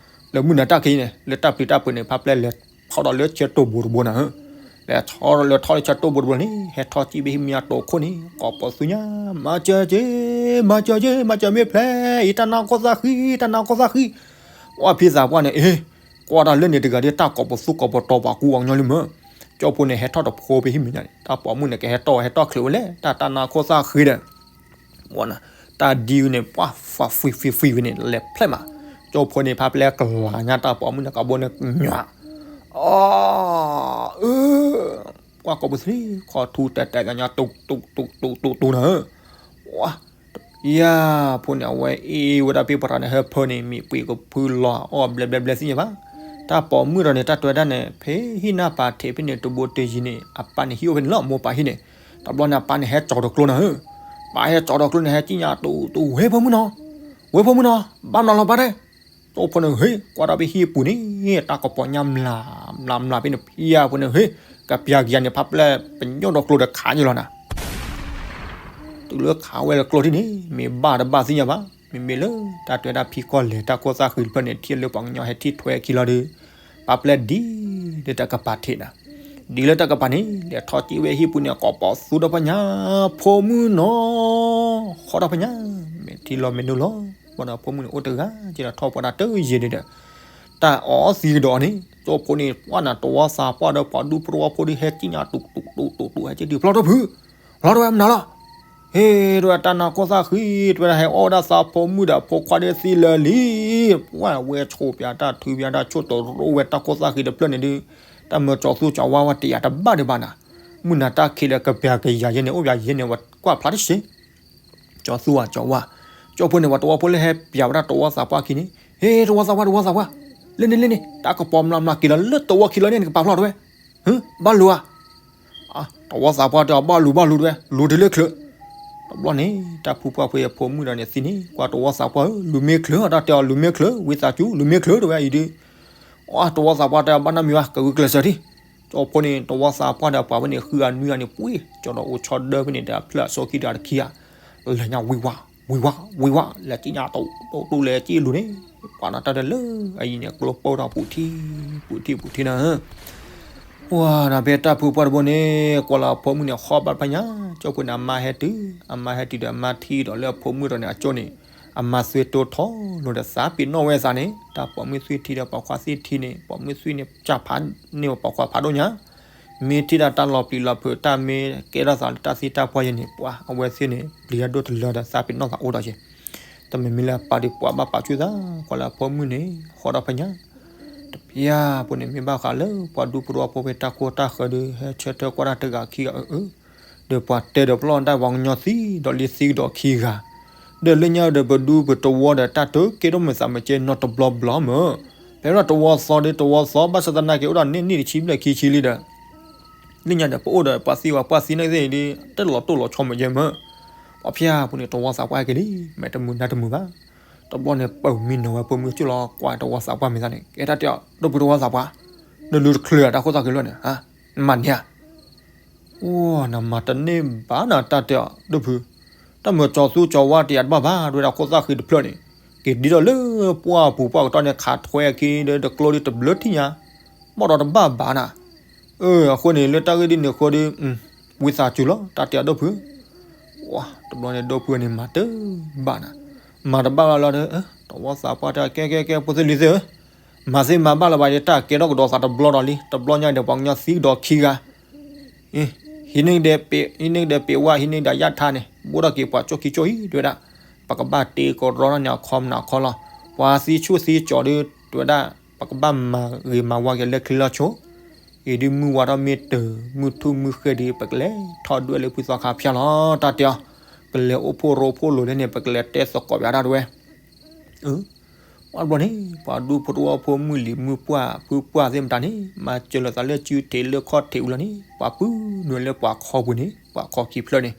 လၢမုၢ်နၤတၢ်ခံးန့ၣ် လၢတၢ်ပျံၤတၢ်ပူၤန့ၣ် ဖးပျဲလဲၤထီၣ်ဒီးလၢဆၢတိၢ်ဘိတဘိနၤဧၢ, လဲၤထီၣ်လၢထီၣ်လၢဆၢတိၢ်ဘိတဘိန့ၣ် ဟဲထီၣ်စံၣ်ဘ့ၣ်ဟံၣ်မ့ၢ်အတိာ်ခိၣ်န့ၣ် ကိးပသူညါ မၤစၢၤက့ၤ မၤစၢၤက့ၤ မၤစၢၤမ့ၢ်ဖျဲး အံၤတၢ်နါခိၣ်သၣ်ဃံ တၢ်နါခိၣ်သၣ်ဃံ, ဝဲဖံသးပှၢ်န့ၣ် အ့ၣ်, ကွၢ်တၢ်လၢန့ၣ်တဂၤဒ်တၢ်ကိးပသူကိးပတီၤပှၤကူအီၤညီလံမၢ်, ကၠိဖိန့ၣ် ဟဲထီၣ်တဖိဖဲဟံၣ်မ့ၢ်ညါန့ၣ် တၢ်ပိာ်မုၣ်န့ၣ် ကဟဲထီၣ်ဟဲထီၣ်ချ့ဝဲလဲၣ် တၢ်တၢ်နါခိၣ်သၣ်ဃံဒီး ဝဲနၤ, တၢ်ဒံဝဲန့ၣ် ပှၤဖးဖှံဖှံဖှံဝဲန့ၣ် လဲၤဖျဲၣ်မး, ကၠိဖိန့ၣ် ဖးပျဲကလၤညါတၢ်ပိာ်မုၣ်န့ၣ် ကိာ်ဘိန့ၣ်ညွၤ, အၢ, အၢ, ပှၢ်ကိးပူၤသ့ ခီၣ်ထူတဲာ်တဲာ်ညါညါ တူတူတူတူတူတူနၤဧၢ, ပှၢ် ယၤ ဖိန့ၣ် အဝဲအ့ၣ်ဝဲဒၣ်ဖဲပရၣ်န့ၣ် ဟဲဖၢန့ၣ် မ့ၢ်ပှ့ၤကဖုလီၤအီၣ်ဘျဲဘျဲဘျဲသ့ၣ်ညါဘၣ်, တၢ်ပိာ်မုၣ်ဒီးန့ၣ် တၢ်တဲဝဲဒၣ်န့ၣ် ဖဲဟံၣ်နၢ်ပၤထံးဖဲန့ၣ် တဘိတယံၤန့ၣ် အပၢ်န့ၣ်ဟံၣ်အိၣ်ဖဲန့ၣ်လီၤ မိၢ်ပၢ်ဟံၣ်န့ၣ်, တဘျီန့ၣ် အပၢ်န့ၣ်ဟဲကၠီၤဒီးကျိနၤဧၢ, ပၢ်ဟဲကၠီၤဒီးကျိန့ၣ် ဟဲကံၣ်ညါတူတူ ဝဲဖိမုၣ်နီၤ, ဝဲဖိမုၣ်နီၤ, ဘၣ်နီၤလီၤပၢ်တဲ ကၠိဖိန့ၣ် ဟ့ၣ် ကွၢ်ဒီးဖဲဟံၣ်ပူၤန့ၣ် တၢ်ကပီၤညါမျး မျးမျးဖဲန့ၣ် ဖဲဖိန့ၣ် ဟ့ၣ် ကပျၢ်ကယၤန့ၣ် ဖးပျဲၢ်ပညိၣ်ဒီးကျိဒီးခးညါလီၤနၤ, တုၤလၢခးဝဲလၢကျိထံၣ်န့ၣ် မ့ၢ်ဘၣ်တဘၣ်သ့ၣ်ညါဘၣ်, မ့မ့ၢ်လၢတၢ်တဲဝဲဒၣ်ဖံကီၢ်လဲၤတၢ်ခိၣ်သၣ်ဃံတဖျၢၣ်န့ၣ် ထံၣ်လၢပှၤကညီဟဲထံၣ်ထွဲခံလီၤဒီး ဖးပျဲၢ်ဒ်လၢတၢ်ကပၤထံးနၤ, ဒ်လၢတၢ်ကပၤန့ၣ် လဲၤထီၣ်က့ၤဝဲဟံၣ်ပူၤန့ၣ် ကိးပီၤသူဒီးဖးညါ ဖိမုၣ်နီၤ, ဃီဒီးဖးညါ မ့ၢ်ထံလီၤမ့ၢ်နုာ်လီၤ, ဘၣ်ဒီးဖိမုၣ်န့ၣ် အိၣ်တဂၤ က့ဒီးထီၣ်ပှၢ်တၢ်တယံာ်ဒံးဒီး တၢ်အီၣ်သံကဒီးန့ၣ် ကၠိဖိန့ၣ် ပှၢ်နၤ တဝီသးပှၢ်ဒီးပှၤဒူဖိတဝီဖိဒီး ဟဲကံၣ်ညါတူတူတူတူတူ ဟဲက့ၤဒုး ဖျီၣ်ဒီဖု ဖျီၣ်ဒီဝဲမနုၤလီၤ, ဟ့ၣ် တဝဲတၢ်နၢ်ခိၣ်သၣ်ဃံ တဝဲဒၣ်ဟဲအီၣ်ဝဲဒၣ်သးဖိမုၣ်ဒီးဖိခွါဒီးသံလၢာ်လံ, ပှၢ်ဝဲဆိးပၠးတၢ်ထုပၠးတၢ်ဆိၣ်တရိဝဲတၢ်ခိၣ်သၣ်ဃံတဖျၢၣ်န့ၣ်ဒီး တၢ်မၢကၠီၤသူကၠီၤဝါဝဲတယာ်တဘၣ်ဒံးဘၣ်နၤ, မုၢ်နၤတၢ်ခံးလၢကပျၢ်ကယၤယဲန့ၣ် အိၣ်ပၠးယဲန့ၣ် ဝဲကွၢ်ဖျါတစ့ ကၠီၤသူဧါ ကၠီၤဝါ, ကၠိဖိန့ၣ် ပှၤတဝီဖိလၢဟဲပျးဝဲဒၣ်တဝီသးပှၢ်ခံန့ၣ် ဟ့ၣ် တဝီသးပှၢ် တဝီသးပှၢ်, လၢန့ၣ်လၢန့ၣ် တၢ်ကပီၤမျးမျးက့ၤလီၤလၢတဝီခံလီၤန့ၣ် နကပာ်ဖျါထီၣ်ဝဲ, ဟ့ၣ် ဘၣ်လိာ်ဧါ, တဝီသးပှၢ်တဲအီၤ ဘၣ်လိာ်ဘၣ်လိာ်တဝဲ လိာ်တုၤလၢချၢး, တဘျီန့ၣ် တၢ်ဖုပှၢ်ဖိအဖိမုၣ်ဒီးန့ၣ်သံန့ၣ် ကွၢ်တဝီသးပှၢ်ဧၢ လူၤမ့ၢ်ချၢး တၢ်တဲအီၤ လူၤမ့ၢ်ချၢး ဝံသးစူၤ လူၤမ့ၢ်ချၢးတဝဲအံၤဒီး အတဝီသးပှၢ်တဲအီၤ ဘၣ်နီတမံၤဘၣ် ကဂုာ်ကျဲးစၢးထံ ကၠိဖိန့ၣ် တဝီသးပှၢ်ဒီးပှၤဝဲန့ၣ် ဃုဂၤနွံဂၤန့ၣ် ပှ့ၤကၠီၤဒီးအိၣ်ဆီဒၢဖဲန့ၣ်ဒီး အဖျၢၣ်အစိခံဒီးတခံဂၤ လဲၤညါဝံၤဝါ ဝံၤဝါ ဝံၤဝါ လဲၤက့ၤညါတိၢ်တိၢ်တိၢ် လဲၤက့ၤလူၤန့ၣ် ပှၤနီၤတၢ်ဒီးလၢအယံၤန့ၣ် ကျိပိၢ်ထီၣ်ပူၤထံ ပူၤထံ ပူၤထံနၤ ပှၤနၤဖဲတၢ်ဖုပှၢ်တဘိန့ၣ် ကွၢ်လၢအဖိမုၣ်န့ၣ် ဃီဘၣ်ဖးညါ ကၠိဖိန့ၣ် အမါဟဲတုၤ အမါဟဲတုၤဒီးအမါထံၣ်ဒီးလၢအဖိမုၣ်ဒီးန့ၣ် အကၠိန့ၣ် အမါသွံၣ်တိၢ်ထီၣ်လိာ်ဒီးသးပ့ၤနီၣ်ဝဲအသးန့ၣ် တၢ်ပိာ်မုၣ်သွံၣ်ထံဒီးပိာ်ခွါသွံၣ်ထံန့ၣ် ပိာ်မုၣ်သွံၣ်န့ၣ် ကၢ်ဖးန့ၢ်ဝဲပိာ်ခွါဖးဒိၣ်ညါ မ့ၢ်ထံၣ်ဒၣ်တၢ်လီၤပျံၤလီၤဖုး တၢ်မ့ၢ်ကဲထီၣ်သးလၢတၢ်သံတၢ်ပှၢ်ယဲန့ၣ် ပှၤအဝဲသ့ၣ်န့ၣ် ပျံၤအဒိၣ်တလၢဒီးသးပ့ၤနီၣ်သးအိၣ်ဒီးယဲ တမ့ၢ်မ့ၢ်လၢအပၢ်ဒီးပှၤဘၣ်ပာ်ဆူၣ်သး ကွၢ်လၢအဖိမုၣ်န့ၣ် ဃီဒီးဖးညါ တပျၢ်ဖိန့ၣ် မ့ၢ်ဘၣ်ဃးလၢပှၤဒူဖိတဝီဖိဖဲတၢ်ခိၣ်တၢ်ဃၢၤဒီး ဟဲဆၢထၢၣ်ကွၢ်တၢ်တဂၤခံဂၤအၢ ဒီးပှၤတဲဒီးပလီၢ်ဒၣ်ပှၤကညီသံဒီးလံသံကဒီးခံဂၤ ဒီးလၢညါဒီးပဒူပတဝီဒီးတၢ်တကဲထီၣ်မုာ်သးမုာ်ကဲနီတဘျီဘျီမၢ် ဖဲဒီးတဝီသီဒီးတဝီသီ ဘၣ်ဆၣ်သနာ်က့အိၣ်ဒီးန့ၢ်နံၣ်တဆံဘျဲၣ်ခံဆံလံဒီး လၢညါဒီးပအိၣ်ဒီးပှၤသံဝဲပှၤသံနာ်က့သ့ၣ်အံၤဒီး တၢ်လီၤတိၢ်လီၤဆီမၢ်ယဲမၢ် ပှၤဖၠၣ်ပူၤန့ၣ် တဝီသးပှၢ်က့ၤလံ မဲာ်တမုာ်နါတမုာ်ဘၣ် တဘျီန့ၣ် ပၢၢ်မံနီၤဝဲဖိမုၣ်ကၠိလီၤ ကွၢ်တဝီသးပှၢ်မ့ၢ်သးန့ၣ် ကဲတၢ်တဲအီၤ ဒိၣ်ဖုတဝီသးပှၢ် နလူၤတချုးတၢ်ခိၣ်သၣ်က့ၤလီၤန့ၣ် မၤန့ၢ်ဧါ အိ နမၤတန့ၢ်ဘၣ်နၤ တၢ်တဲအီၤ ဒိၣ်ဖု တၢ်မၢကၠီၤသူကၠီၤဝါတယာ်တဘၣ်ဘၣ် ဒဝဲဒၣ်ခိၣ်သၣ်ဃံတဖျၢၣ်န့ၣ် က့ၤဒ်ဒီးလၢပှၢ်ပူၤပှၢ်ကတီၢ်န့ၣ် ခးထွဲအခံဒီးတကျိဒီးတဘျၢထံၣ်ညါ ဘၣ်ဒီးတဘၣ်ဘၣ်နၤ အဃိန့ၣ် လၢတၢ်ဂ့ၢ်ဒ်န့ၣ်အဃိဒီး ဝံသးစူၤလီၤ တၢ်တဲအီၤဒိၣ်ဖု တဘျီန့ၣ် ဒိၣ်ဖုန့ၣ်မၤတဘၣ်နၤ မၤတဘၣ်လီၤလီၤဒီး တဝီသးပှၢ်တဲ ကဲကဲကဲ ဖိသ့ၣ်လံၤသ့ၣ်ဧၢ မၤသ့မၤဘၣ်လၢၤဘၣ်ဒီး တၢ်ကဲထီၣ်ကဒီးသးတဘျီဒီးလံ တဘျီညါဒီးပှၤကညီသံကဒီးခံဂၤ ဟံးန့ၢ်ဒီးပ့းဝါ ဟံးန့ၢ်ဒီးယၣ်ထါန့ၣ် ဘိၣ်ထီၣ်က့ၤပှၤကၠိခံကၠိအံၤ တဲဝဲဒၣ် ပကဘၣ်တ့ကရီထီၣ်န့ၣ်အခီမနုၤအခီလီၤ ပှၤသံဆူၣ်သံကၠီၤဒီး တဲဝဲဒၣ် ပကဘၣ်မၤဂ့ၤမၤဝါက့ၤလၢချံလီၤဆိ အံၤဒုးမုၢ်ဝါထီၣ်မ့ၢ်တၢၤ မုၢ်ထူၣ်မုၢ်ဃ့ၢ်ဒီး ပကလဲၤထီၣ်ဒွဲၣ်လၢဖုသီခါဖၠၣ်လီၤ တၢ်တဲအီၤ ကလဲၤအိၣ်ဖှိၣ်ရိဖှိၣ်လိၤလၢန့ၣ် ပကလဲၤတဲသကိးပၠးတၢ်တဝဲ ပှၢ်တဘျီန့ၣ် ပှၤဒူဖိတဝီဖိမုၣ်လံၤမုၣ်ပှၢ်ဖုပှၢ်သ့ၣ်မတၤန့ၣ် မၤစၢၤလိာ်သးလၢစုထံးလၢခီၣ်ထံးဝံၤလီၤန့ၣ် ပှၤပုၢ်နုာ်လၢပှၤခီပူၤန့ၣ် ပှၤခီခံဖျၢၣ်န့ၣ်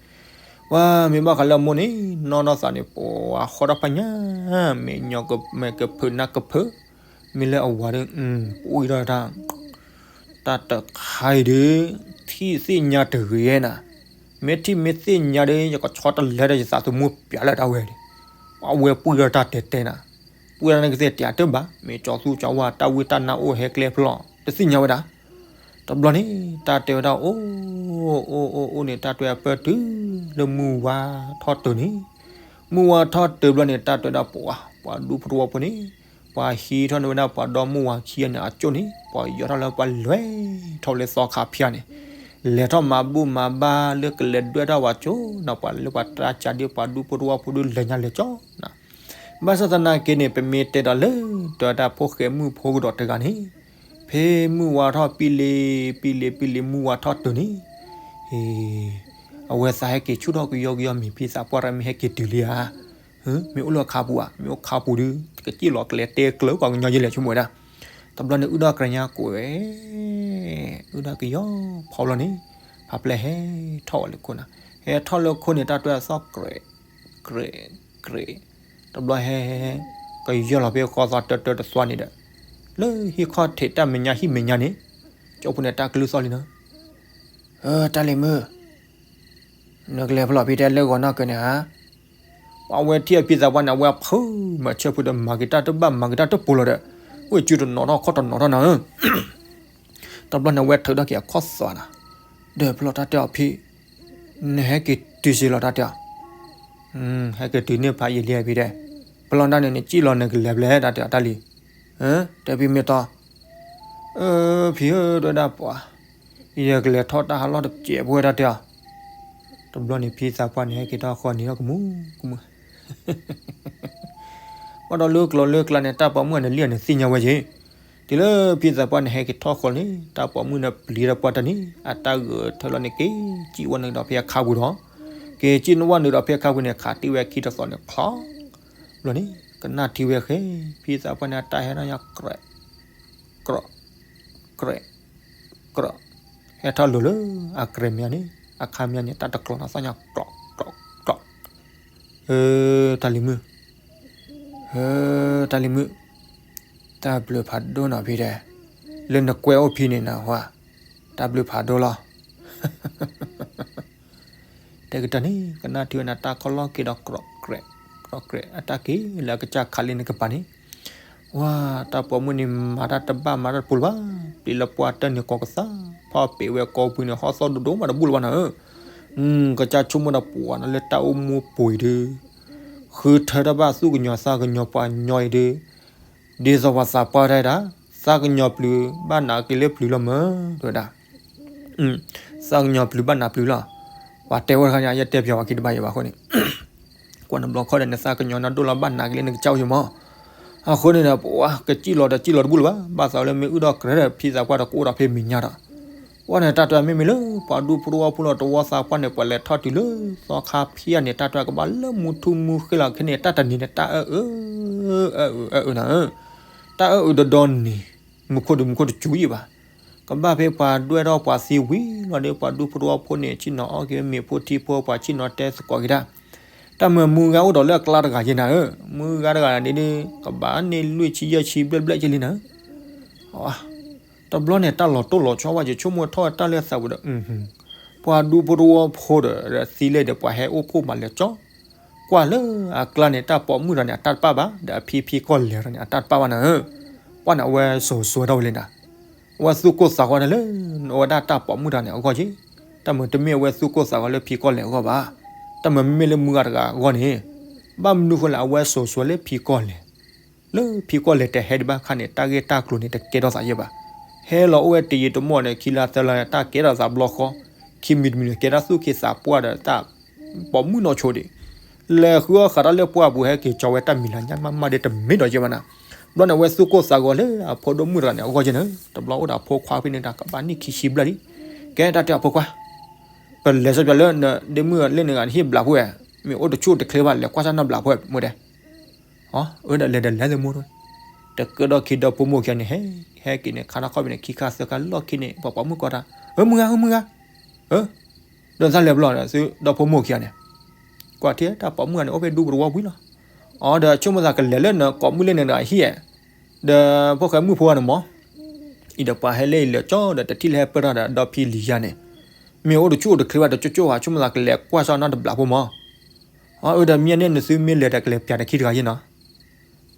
ပှၤမ့ၢ်ဘၣ်ဃးလၢအမိၢ်န့ၣ် နီၢ်နီၢ်သးန့ၣ် ပှၤဃီထီၣ်ဖးညါ မ့ၢ်ညီမဲာ်ကဖုးနၢ်ကဖုး မ့ၢ်လၢအဝၤဒီး ပှံၢ်ထီၣ်တၢ် တၢ်တခါအံၤဒီး ထံၣ်သ့ၣ်ညါတဂ့ၤနၤ, မ့ၢ်ထံၣ်မ့ၢ်သ့ၣ်ညါဒီး ယကဆီတလဲဒီးယသးသမူပၠးလၢတၢ်ဝဲန့ၣ်, အဝဲပှံၢ်ထီၣ်တၢ်တဲာ်တဲာ်နၤ, ပှံၢ်ထီၣ်န့ၣ်ကသ့ၣ်တဲာ်တဘၣ်, မ့ၢ်ကၠီၤသူကၠီၤဝါ တၢ်ဝံတၢ်နါအိၣ်ဟဲကျဲဖျီ တသ့ၣ်ညါဝဲဒၣ်. တဘျီန့ၣ် တၢ်တဲဝဲဒၣ်အိၣ် အိၣ်အိၣ်အိၣ်န့ၣ် တၢ်တဲအပၢၢ်တုၤလၢမုၢ်ဝါထီၣ်တုၤန့ၣ်, မုၢ်ဝါထီၣ်တုၤဘျီန့ၣ် တၢ်တဲဝဲဒၣ်ပှၤ ပှၤဒူဖိတဝီဖိန့ၣ် ပှၤဟံးထီၣ်န့ၢ်ဝဲဒၣ်ပှၤဒီမုၢ်ဝါခံဂၤန့ၣ် အကၠိၣ်န့ၣ် ပှၤယီၤထီၣ်လၢပှၤလဲၤထီၣ်လၢသီခါဖၠၣ်န့ၣ်, လဲၤထီၣ်မၤဘူၣ်မၤဘါလၢကလဲၤဒွဲၣ်ထီၣ်ဝဲကၠိၣ် ဒီးပှၤလၢပှၤတၢ်ကၢ်ဒ်ပှၤဒူဖိတဝီဖိဒုးလဲၤညါလဲၤကၠီနၤ. ဘၣ်ဆၣ်သနာ်က့န့ၣ် ပမ့ၢ်တဲဒီးလၢ တဲဝဲဒၣ်ဖိဃဲမုၣ်ဖိကဒီးတဂၤန့ၣ် ဖဲမုၢ်ဝါထီၣ်ပံလ့ပံလ့ပံလ့ မုၢ်ဝါထီၣ်တုၤန့ၣ်, အဝဲသးဟဲက့ၤဆူၣ်ထီၣ်ကယီကယီ မ့ၢ်ဖံသးပှၢ်တၢ်မ့ၢ်ဟဲက့ၤတုၤလံဧါ, မ့ၢ်အိၣ်လၢခါပူၤဧါ, မ့ၢ်အိၣ်ခါပူၤဒီး ကစံၣ်လီၤကလဲၤတဲကျၢၤပှၤကညီယဲလဲၣ် ဆိကမိၣ်ဝဲဒၣ်. တဘျီန့ၣ် အုၣ်ဒီၣ်ကြဲညါကိးဝဲ, အုၣ်ဒီၣ်ကယီဖီဘျီန့ၣ်, ဖါပျဲၢ်ဟဲထီၣ်ဝဲလၢခိၣ်နၤ, ဟဲထီၣ်လၢခိၣ်န့ၣ် တၢ်တွဲအသီၣ်ကြဲး ကြဲး ကြဲး, တဘျီဟဲ ကယီလီၤဖဲဃီသီတၢတၢတသွါန့ၣ်ဒီး, လၢဟံၣ်ခီၣ်ထံးတၢ်မဲာ်ညါဟံၣ်မဲာ်ညါန့ၣ်, ကၠီဖိန့ၣ်တၢ်ကလုၢ်သီၣ်လံနီၤ, တၢ်လံၤမုၣ်, နကလဲၤဖဲလဲၣ်ဖံတဲလၢဂီၤနီၢ်ကၢန့ၣ်ဧါ. ပှၤဝဲထံၣ်အဖံသးပှၢ်န့ၣ် အဝဲဖုမၤဆၢဖုဒီး မၤက့ၤတၢ်တဘၣ်မၤက့ၤတၢ်တပိၤလီၤဒီး, ဝဲစုတနီၤထီၣ်ခီၣ်တနီၤထီၣ်နၤဧၢ. တဘျီန့ၣ် အဝဲထုးထီၣ်က့ၤအခီၣ်သးနၤ, ဒီးဖဲလဲၣ်တၢ်တဲအီၤဖံ, နဟဲက့ၤတုၤစ့ၢ်လီၤတၢ်တဲအီၤ, ဟဲက့ၤတုၤန့ၣ်ဖးယံာ်လံဖံတဲ, ဖဲလဲၣ်တၢ်န့ၣ် နစံၣ်လီၤနကလဲၤဖဲလဲၣ်တၢ်တဲအီၤတၢ်လံၤ, တဲဖံမ့ၢ်တီ, ဖံဧၢ တဲဝဲဒၣ်ပှၤ, ယကလဲၤထီၣ်တၢ်ဟးလီၢ်တစဲးဖိဝဲတၢ်တဲအီၤ. တဘျီန့ၣ် ဖံသးပှၢ်န့ၣ် ဟဲက့ၤထီၣ်ဃီန့ၣ်ထီၣ်ကမူၣ်ကမူၣ် ဘၣ်ဒီးလၢကျိၤလၢကျါန့ၣ် တၢ်ပိာ်မုၣ်န့ၣ်လံၣ်န့ၣ်သ့ၣ်ညါဝဲက့ၤ, တုၤလၢဖံသးပှၢ်န့ၣ် ဟဲက့ၤထီၣ်ဃီန့ၣ် တၢ်ပိာ်မုၣ်န့ၣ်ပျံၤဒီးပှၤတၢ်န့ၣ် အတၢ်ဂဲၤထၢလီၤန့ၣ် က့ၤစံၣ်ဝဲနုာ်ဒီးဖဲအခါပူၤဒီး, က့ၤစံၣ်ဝဲနုာ်ဒီးဖဲအခါပူၤန့ၣ် ခးတံၢ်ဝဲခံတသီန့ၣ်ချီ, ဘျီန့ၣ် ကနၣ်ထံဝဲဃဲ, ဖံသးပှၢ်န့ၣ် အတၢ်ဟဲထီၣ်ညါ ကြဲး ကြဲး ကြဲး ကြဲး, ဟဲထီၣ်လိၤလၢအကြဲးမ့ၢ်န့ၣ် အခါမ့ၢ်န့ၣ် တၢ်တကျိၤနီၢ်သီၣ်ညါ ကြဲး ကြဲး ကြဲး, တၢ်လံၤမုၣ်, တၢ်လံၤမုၣ်, တၢ်ဘျုးဖးဒိၣ်နီၤဖံတဲ, လၢနကွဲအိၣ်ဖံန့ၣ်နဟါ, တၢ်ဘျုးဖးဒိၣ်လီၤ. တဲကတၢၢ်န့ၣ် ကနၣ်ထံဝဲန့ၣ် တၢ်ခီၣ်လီၢ်က့ၤဒီး ကြဲး ကြဲး ကြဲး အတၢ်က့ၤလၢအကစၢ်ခးလံန့ၣ်ကပၤန့ၣ်, ဝါ, တၢ်ပိာ်မုၣ်န့ၣ် မၤတၢ်တဘၣ်မၤတၢ်တပူၤလၢၤဘၣ်, ပျံၤလၢပှၤတၢ်န့ၣ်ကိးကသါ, ဖီပ့ၤဝဲကိးပူၤန့ၣ် ဟီၣ်သီၣ်ဒိၣ်ဒိၣ်မးတဘူၣ်လၢၤဘၣ်နၤဧၢ, ကစၢ်ဆိကမိၣ်ဒီးပှၤနီၤလၢတၢ်အိၣ်မူပူၤအံၤဒီး, ဃုထၢတၢ်ဘၣ်သူၣ်ကညီၤသးကညီၤပှၤကညီအံၤဒီး, ဒ်သိးပှၤသးပှၢ်တၢ်ဒၣ်, သးကညီၤပျုၤဘၣ်နးက့ၤလၢပျုၤလီၤမၢ, တဲဝဲဒၣ် သးကညီၤပျုၤဘၣ်နးပျုၤလီၤ. ပှၤတဲဝဲတခါညါ ယတဲပၠးဝဲခံတဘၣ်ယံၤဘၣ်အဃိန့ၣ်, ကွၢ်နဘျီခီဒီး နသးကညီၤနၤဒိၣ်လီၤဘၣ်နးက့ၤလၢနကစၢ်အိၣ်ယံၤမၢ. အဃိန့ၣ်ဒီး ပှၤကစံၣ်လီၤဒီးစံၣ်လီၤတဘူၣ်လၢၤဘၣ်, ဘၣ်သးလၢမ့ၢ်အုၣ်ဒီးကြဲးဒီး ဖံသးပှၢ်ဒီးကအိၣ်ဒီးဖဲမဲာ်ညါဒီး, ပှၤန့ၣ် တၢ်တဲမ့မ့ၢ်လၢ ပှၤဒူဖိတဝီဖိလီၤတဝီသးပှၢ်န့ၣ် ပှၤလဲၤထီၣ်တုၤလၢသီခါဖံးဧါန့ၣ် တၢ်တဲကဘၣ်လၢမူထူမူဃ့လီၤခဲန့ၣ် တၢ်တနံၤန့ၣ် တၢ်အၢအၢ အၢအၢအၢနၤဧၢ, တၢ်အၢအၢဒီဒီနံၤ, မူခိၣ်ဒီးမူခိၣ်တစူၤယံၤဘၣ်. ကဘၣ်ဖဲပှၤဒွဲၣ်ထီၣ်ပှၤသံဝံၤလီၤဒီး ပှၤဒူဖိတဝီဖိန့ၣ် ဆ့ၣ်နီၤအီၣ်က့ၤမ့ၤဖိထံဖိ ပှၤဆ့ၣ်နီၤတဲသကိးက့ၤတၢ်, တၢ်မၤမုၢ်ဂၤအိၣ်ဒီးလၢအကျါတဂၤယဲနၤဧၢ, မုၢ်ဂၤတဂၤန့ၣ်ဒီး ကဘၣ်န့ၢ်လွံၢ်ဆံယဲၢ်ဆံဘျဲၣ်ဘျဲၣ်က့ၤလံနၤဧၢ. တဘျီန့ၣ် တၢ်လီၤတိၢ်လီၤဆီဝဲ ယဆိကမိၣ်ထီၣ်တၢ်လၢသးပူၤဒီး, ပှၤဒူဖိတဝီဖိဒီး သံလဲၣ်ဒီး ပှၤဟဲအိၣ်ဖှိၣ်မၤလဲၤကၠီ, ကွၢ်လၢအကျါန့ၣ် တၢ်ပိာ်မုၣ်တဂၤန့ၣ် အတၢ်တပာ်ဘၣ်, ဒီးအဖံဖံကီၢ်လဲၤဒီးန့ၣ် အတၢ်တပာ်ဘၣ်နၤဧၢ. ပှၤန့ၣ် အဝဲစိၤစိၤထီၣ်ဝဲလံနၤ, အဝဲသူၣ်ကိၢ်သးဂီၤန့ၣ်လၢ အဝဲဒၣ်တၢ်ပိာ်မုၣ်တဂၤန့ၣ်အဂီၢ်က့ၤ, တၢ်မၤတမ့ၢ်အဝဲသူၣ်ကိၢ်သးဂီၤလၢဖံကီၢ်လဲၤအဂီၢ်ဘၣ်, တၢ်မၤမ့မ့ၢ်လၢမုၢ်ဂၤတဂၤအဂီၢ်န့ၣ်, ဘၣ်မနုၤဃိလဲၣ် အဝဲစိၤစိၤလၢဖံကီၢ်လဲၤ လၢဖံကီၢ်လဲၤတဟဲဒံးဘၣ်ခါန့ၣ် တၢ်ဂ့ၢ်တၢ်ကျိၤန့ၣ် တကဲထီၣ်သးယဲဘၣ်. ဟဲလီၤအိၣ်ဝဲတယံာ်တမီၢ်န့ၣ် ခံလါသၢလါန့ၣ် တၢ်ကဲထီၣ်သးဘျီဃီ, ခံမံၤတမံၤန့ၣ် ကဲထီၣ်သူၣ်က့သးပှၢ်ဒီးတၢ်ပိာ်မုၣ်နီၢ်ဆိဒံး, လဲၤဃုအီၣ်ဃးတၢ်လၢပှၢ်ပူၤ ဟဲက့ၤကၠီဝဲတၢ်မံၤလၤညါမးမးဒီးတမ့ၢ်ဒီးယဲဘၣ်နၤ. ဘျီန့ၣ် အဝဲသူၣ်ကိၢ်သးဂီၤလၢအဖိဒိၣ်မုၣ်တဂၤန့ၣ် အဂီၢ်က့ၤန့ၣ်, တဘျီအိၣ်ဒီးအဖိခွါဖဲန့ၣ်တၢ်ကဘၣ်နံၣ်ခံဆံဘျဲၣ်လံ. ကဲတၢ်တဲအဖိခွါ ပလဲၤစီပျးလၢနဒ့မုၣ်လၢနဂၤနဟံၣ်ဘျးဖှိၣ်ဝဲ, မ့ၢ်အိၣ်တဆူၣ်အိၣ်တချ့ဘၣ် လဲၤကွၢ်စၢ်နီၢ်ဘျးဖှိၣ်ဝဲ မ့ၢ်တဲ. အၢ ဒီးလဲၤဒီးလဲၤသမိၢ်, တကၢဒီးခံဒီဖိမိၢ်ခံဂၤန့ၣ် ဟဲ ဟဲက့ၤန့ၣ် ခါထီၣ်ခီၣ်ဖံးန့ၣ် ခံခါသၢခါလီၢ်ခံန့ၣ် ပှၤပိာ်မုၣ်ကိးတၢ်, အၢ မုၢ်ဂၤ အၢ မုၢ်ဂၤ, အၢ ဒီးသးလဲၤဘျီဒီး သုဒီဖိမိၢ်ခံဂၤန့ၣ် ကွၢ်ထံၣ်တၢ်ပိာ်မုၣ်ဂၤန့ၣ် အိၣ်ဖဲဒူပတဝီပူၤလီၤ. အၢ ဒီးဆိကမိၣ်သးကလဲၤလၢနကိာ်မုၣ်လၢနဂၤဟံၣ်ဧါ, ဒီးဖိၣ်ဃဲမုၣ်ဖိဂၤန့ၣ်မး, အံၤဒီးပှၤဟဲလၢအံၤလၢာ်ကၠီဒီးတထံၣ်လၢဟဲပၢၢ်ထီၣ်ဒီး ဒီဖံလံၤယၤန့ၣ်, မ့ၢ်အိၣ်တဆူၣ်အိၣ်တချ့ဘၣ်တကၠိၣ်ကၠိၣ်ဧါ, ဆိကမိၣ်သးကလဲၤကွၢ်စၢ်နီၢ်တဘျးဖိမး. အၢ အၢ ဒီးမ့ၢ်န့ၣ် နသုမ့ၢ်လဲၤဒီးကလဲၤပျးတခံတဂၤယဲနီၤ.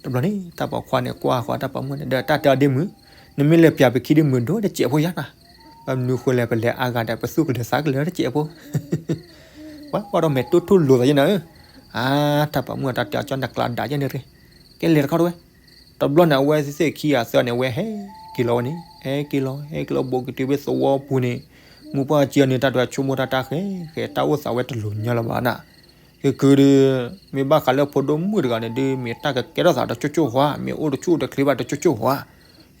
တဘျီန့ၣ် တၢ်ပိာ်ခွါန့ၣ် ကွၢ်ဃီတၢ်ပိာ်မုၣ်န့ၣ် ဒီးတၢ်တဲအီၤဒ့မုၣ်, နမ့ၢ်လဲၤပျးပခံဒ့မုၣ်ဒိၣ်တစဲးဖိယါနီၤ, ဘၣ်မနုၤဃိလဲၣ် ပလဲၤအါဂၤဒီး ပသူၣ်ကလဲၤသးကလဲၤတစဲးဖိ ပှၤပှၤဒီးမဲာ်တိၢ်ထူၣ်လိာ်သးယဲနီၤဧၢ. အါ တၢ်ပိာ်မုၣ်အတၢ်တဲအီၤကၠီနကျးဒၣ်ယဲန့ၣ်ရ့, ကဲလဲၤတခီတဝဲ. တဘျီန့ၣ် အဝဲသ့ၣ်ခံဂၤသၢဂၤန့ၣ် အဝဲဟဲက့ၤလီၤဝဲန့ၣ် ဟဲက့ၤလီၤ ဟဲက့ၤလီၤ ဘူးကတုၤဖဲသဝီပူၤန့ၣ်, မူပှၢ်ကၠီန့ၣ် တၢ်တဲဆိကမိၣ်တၢ်တၢ်ဃဲဃဲ တၢ်အိၣ်သးဝဲတလိၤညီလၢၤဘၣ်နၤ. ကကုၤဒီး မ့ၢ်ဘၣ်ဃးလၢဖိဒိၣ်မုၣ်တဂၤန့ၣ်ဒုး မ့ၢ်တၢ်ကကဲထီၣ်သးတကၠိၣ်ကၠိၣ်ဃီ, မ့ၢ်အိၣ်တဆူၣ်အိၣ်တချ့ဘၣ်တကၠိၣ်ကၠိၣ်ဃ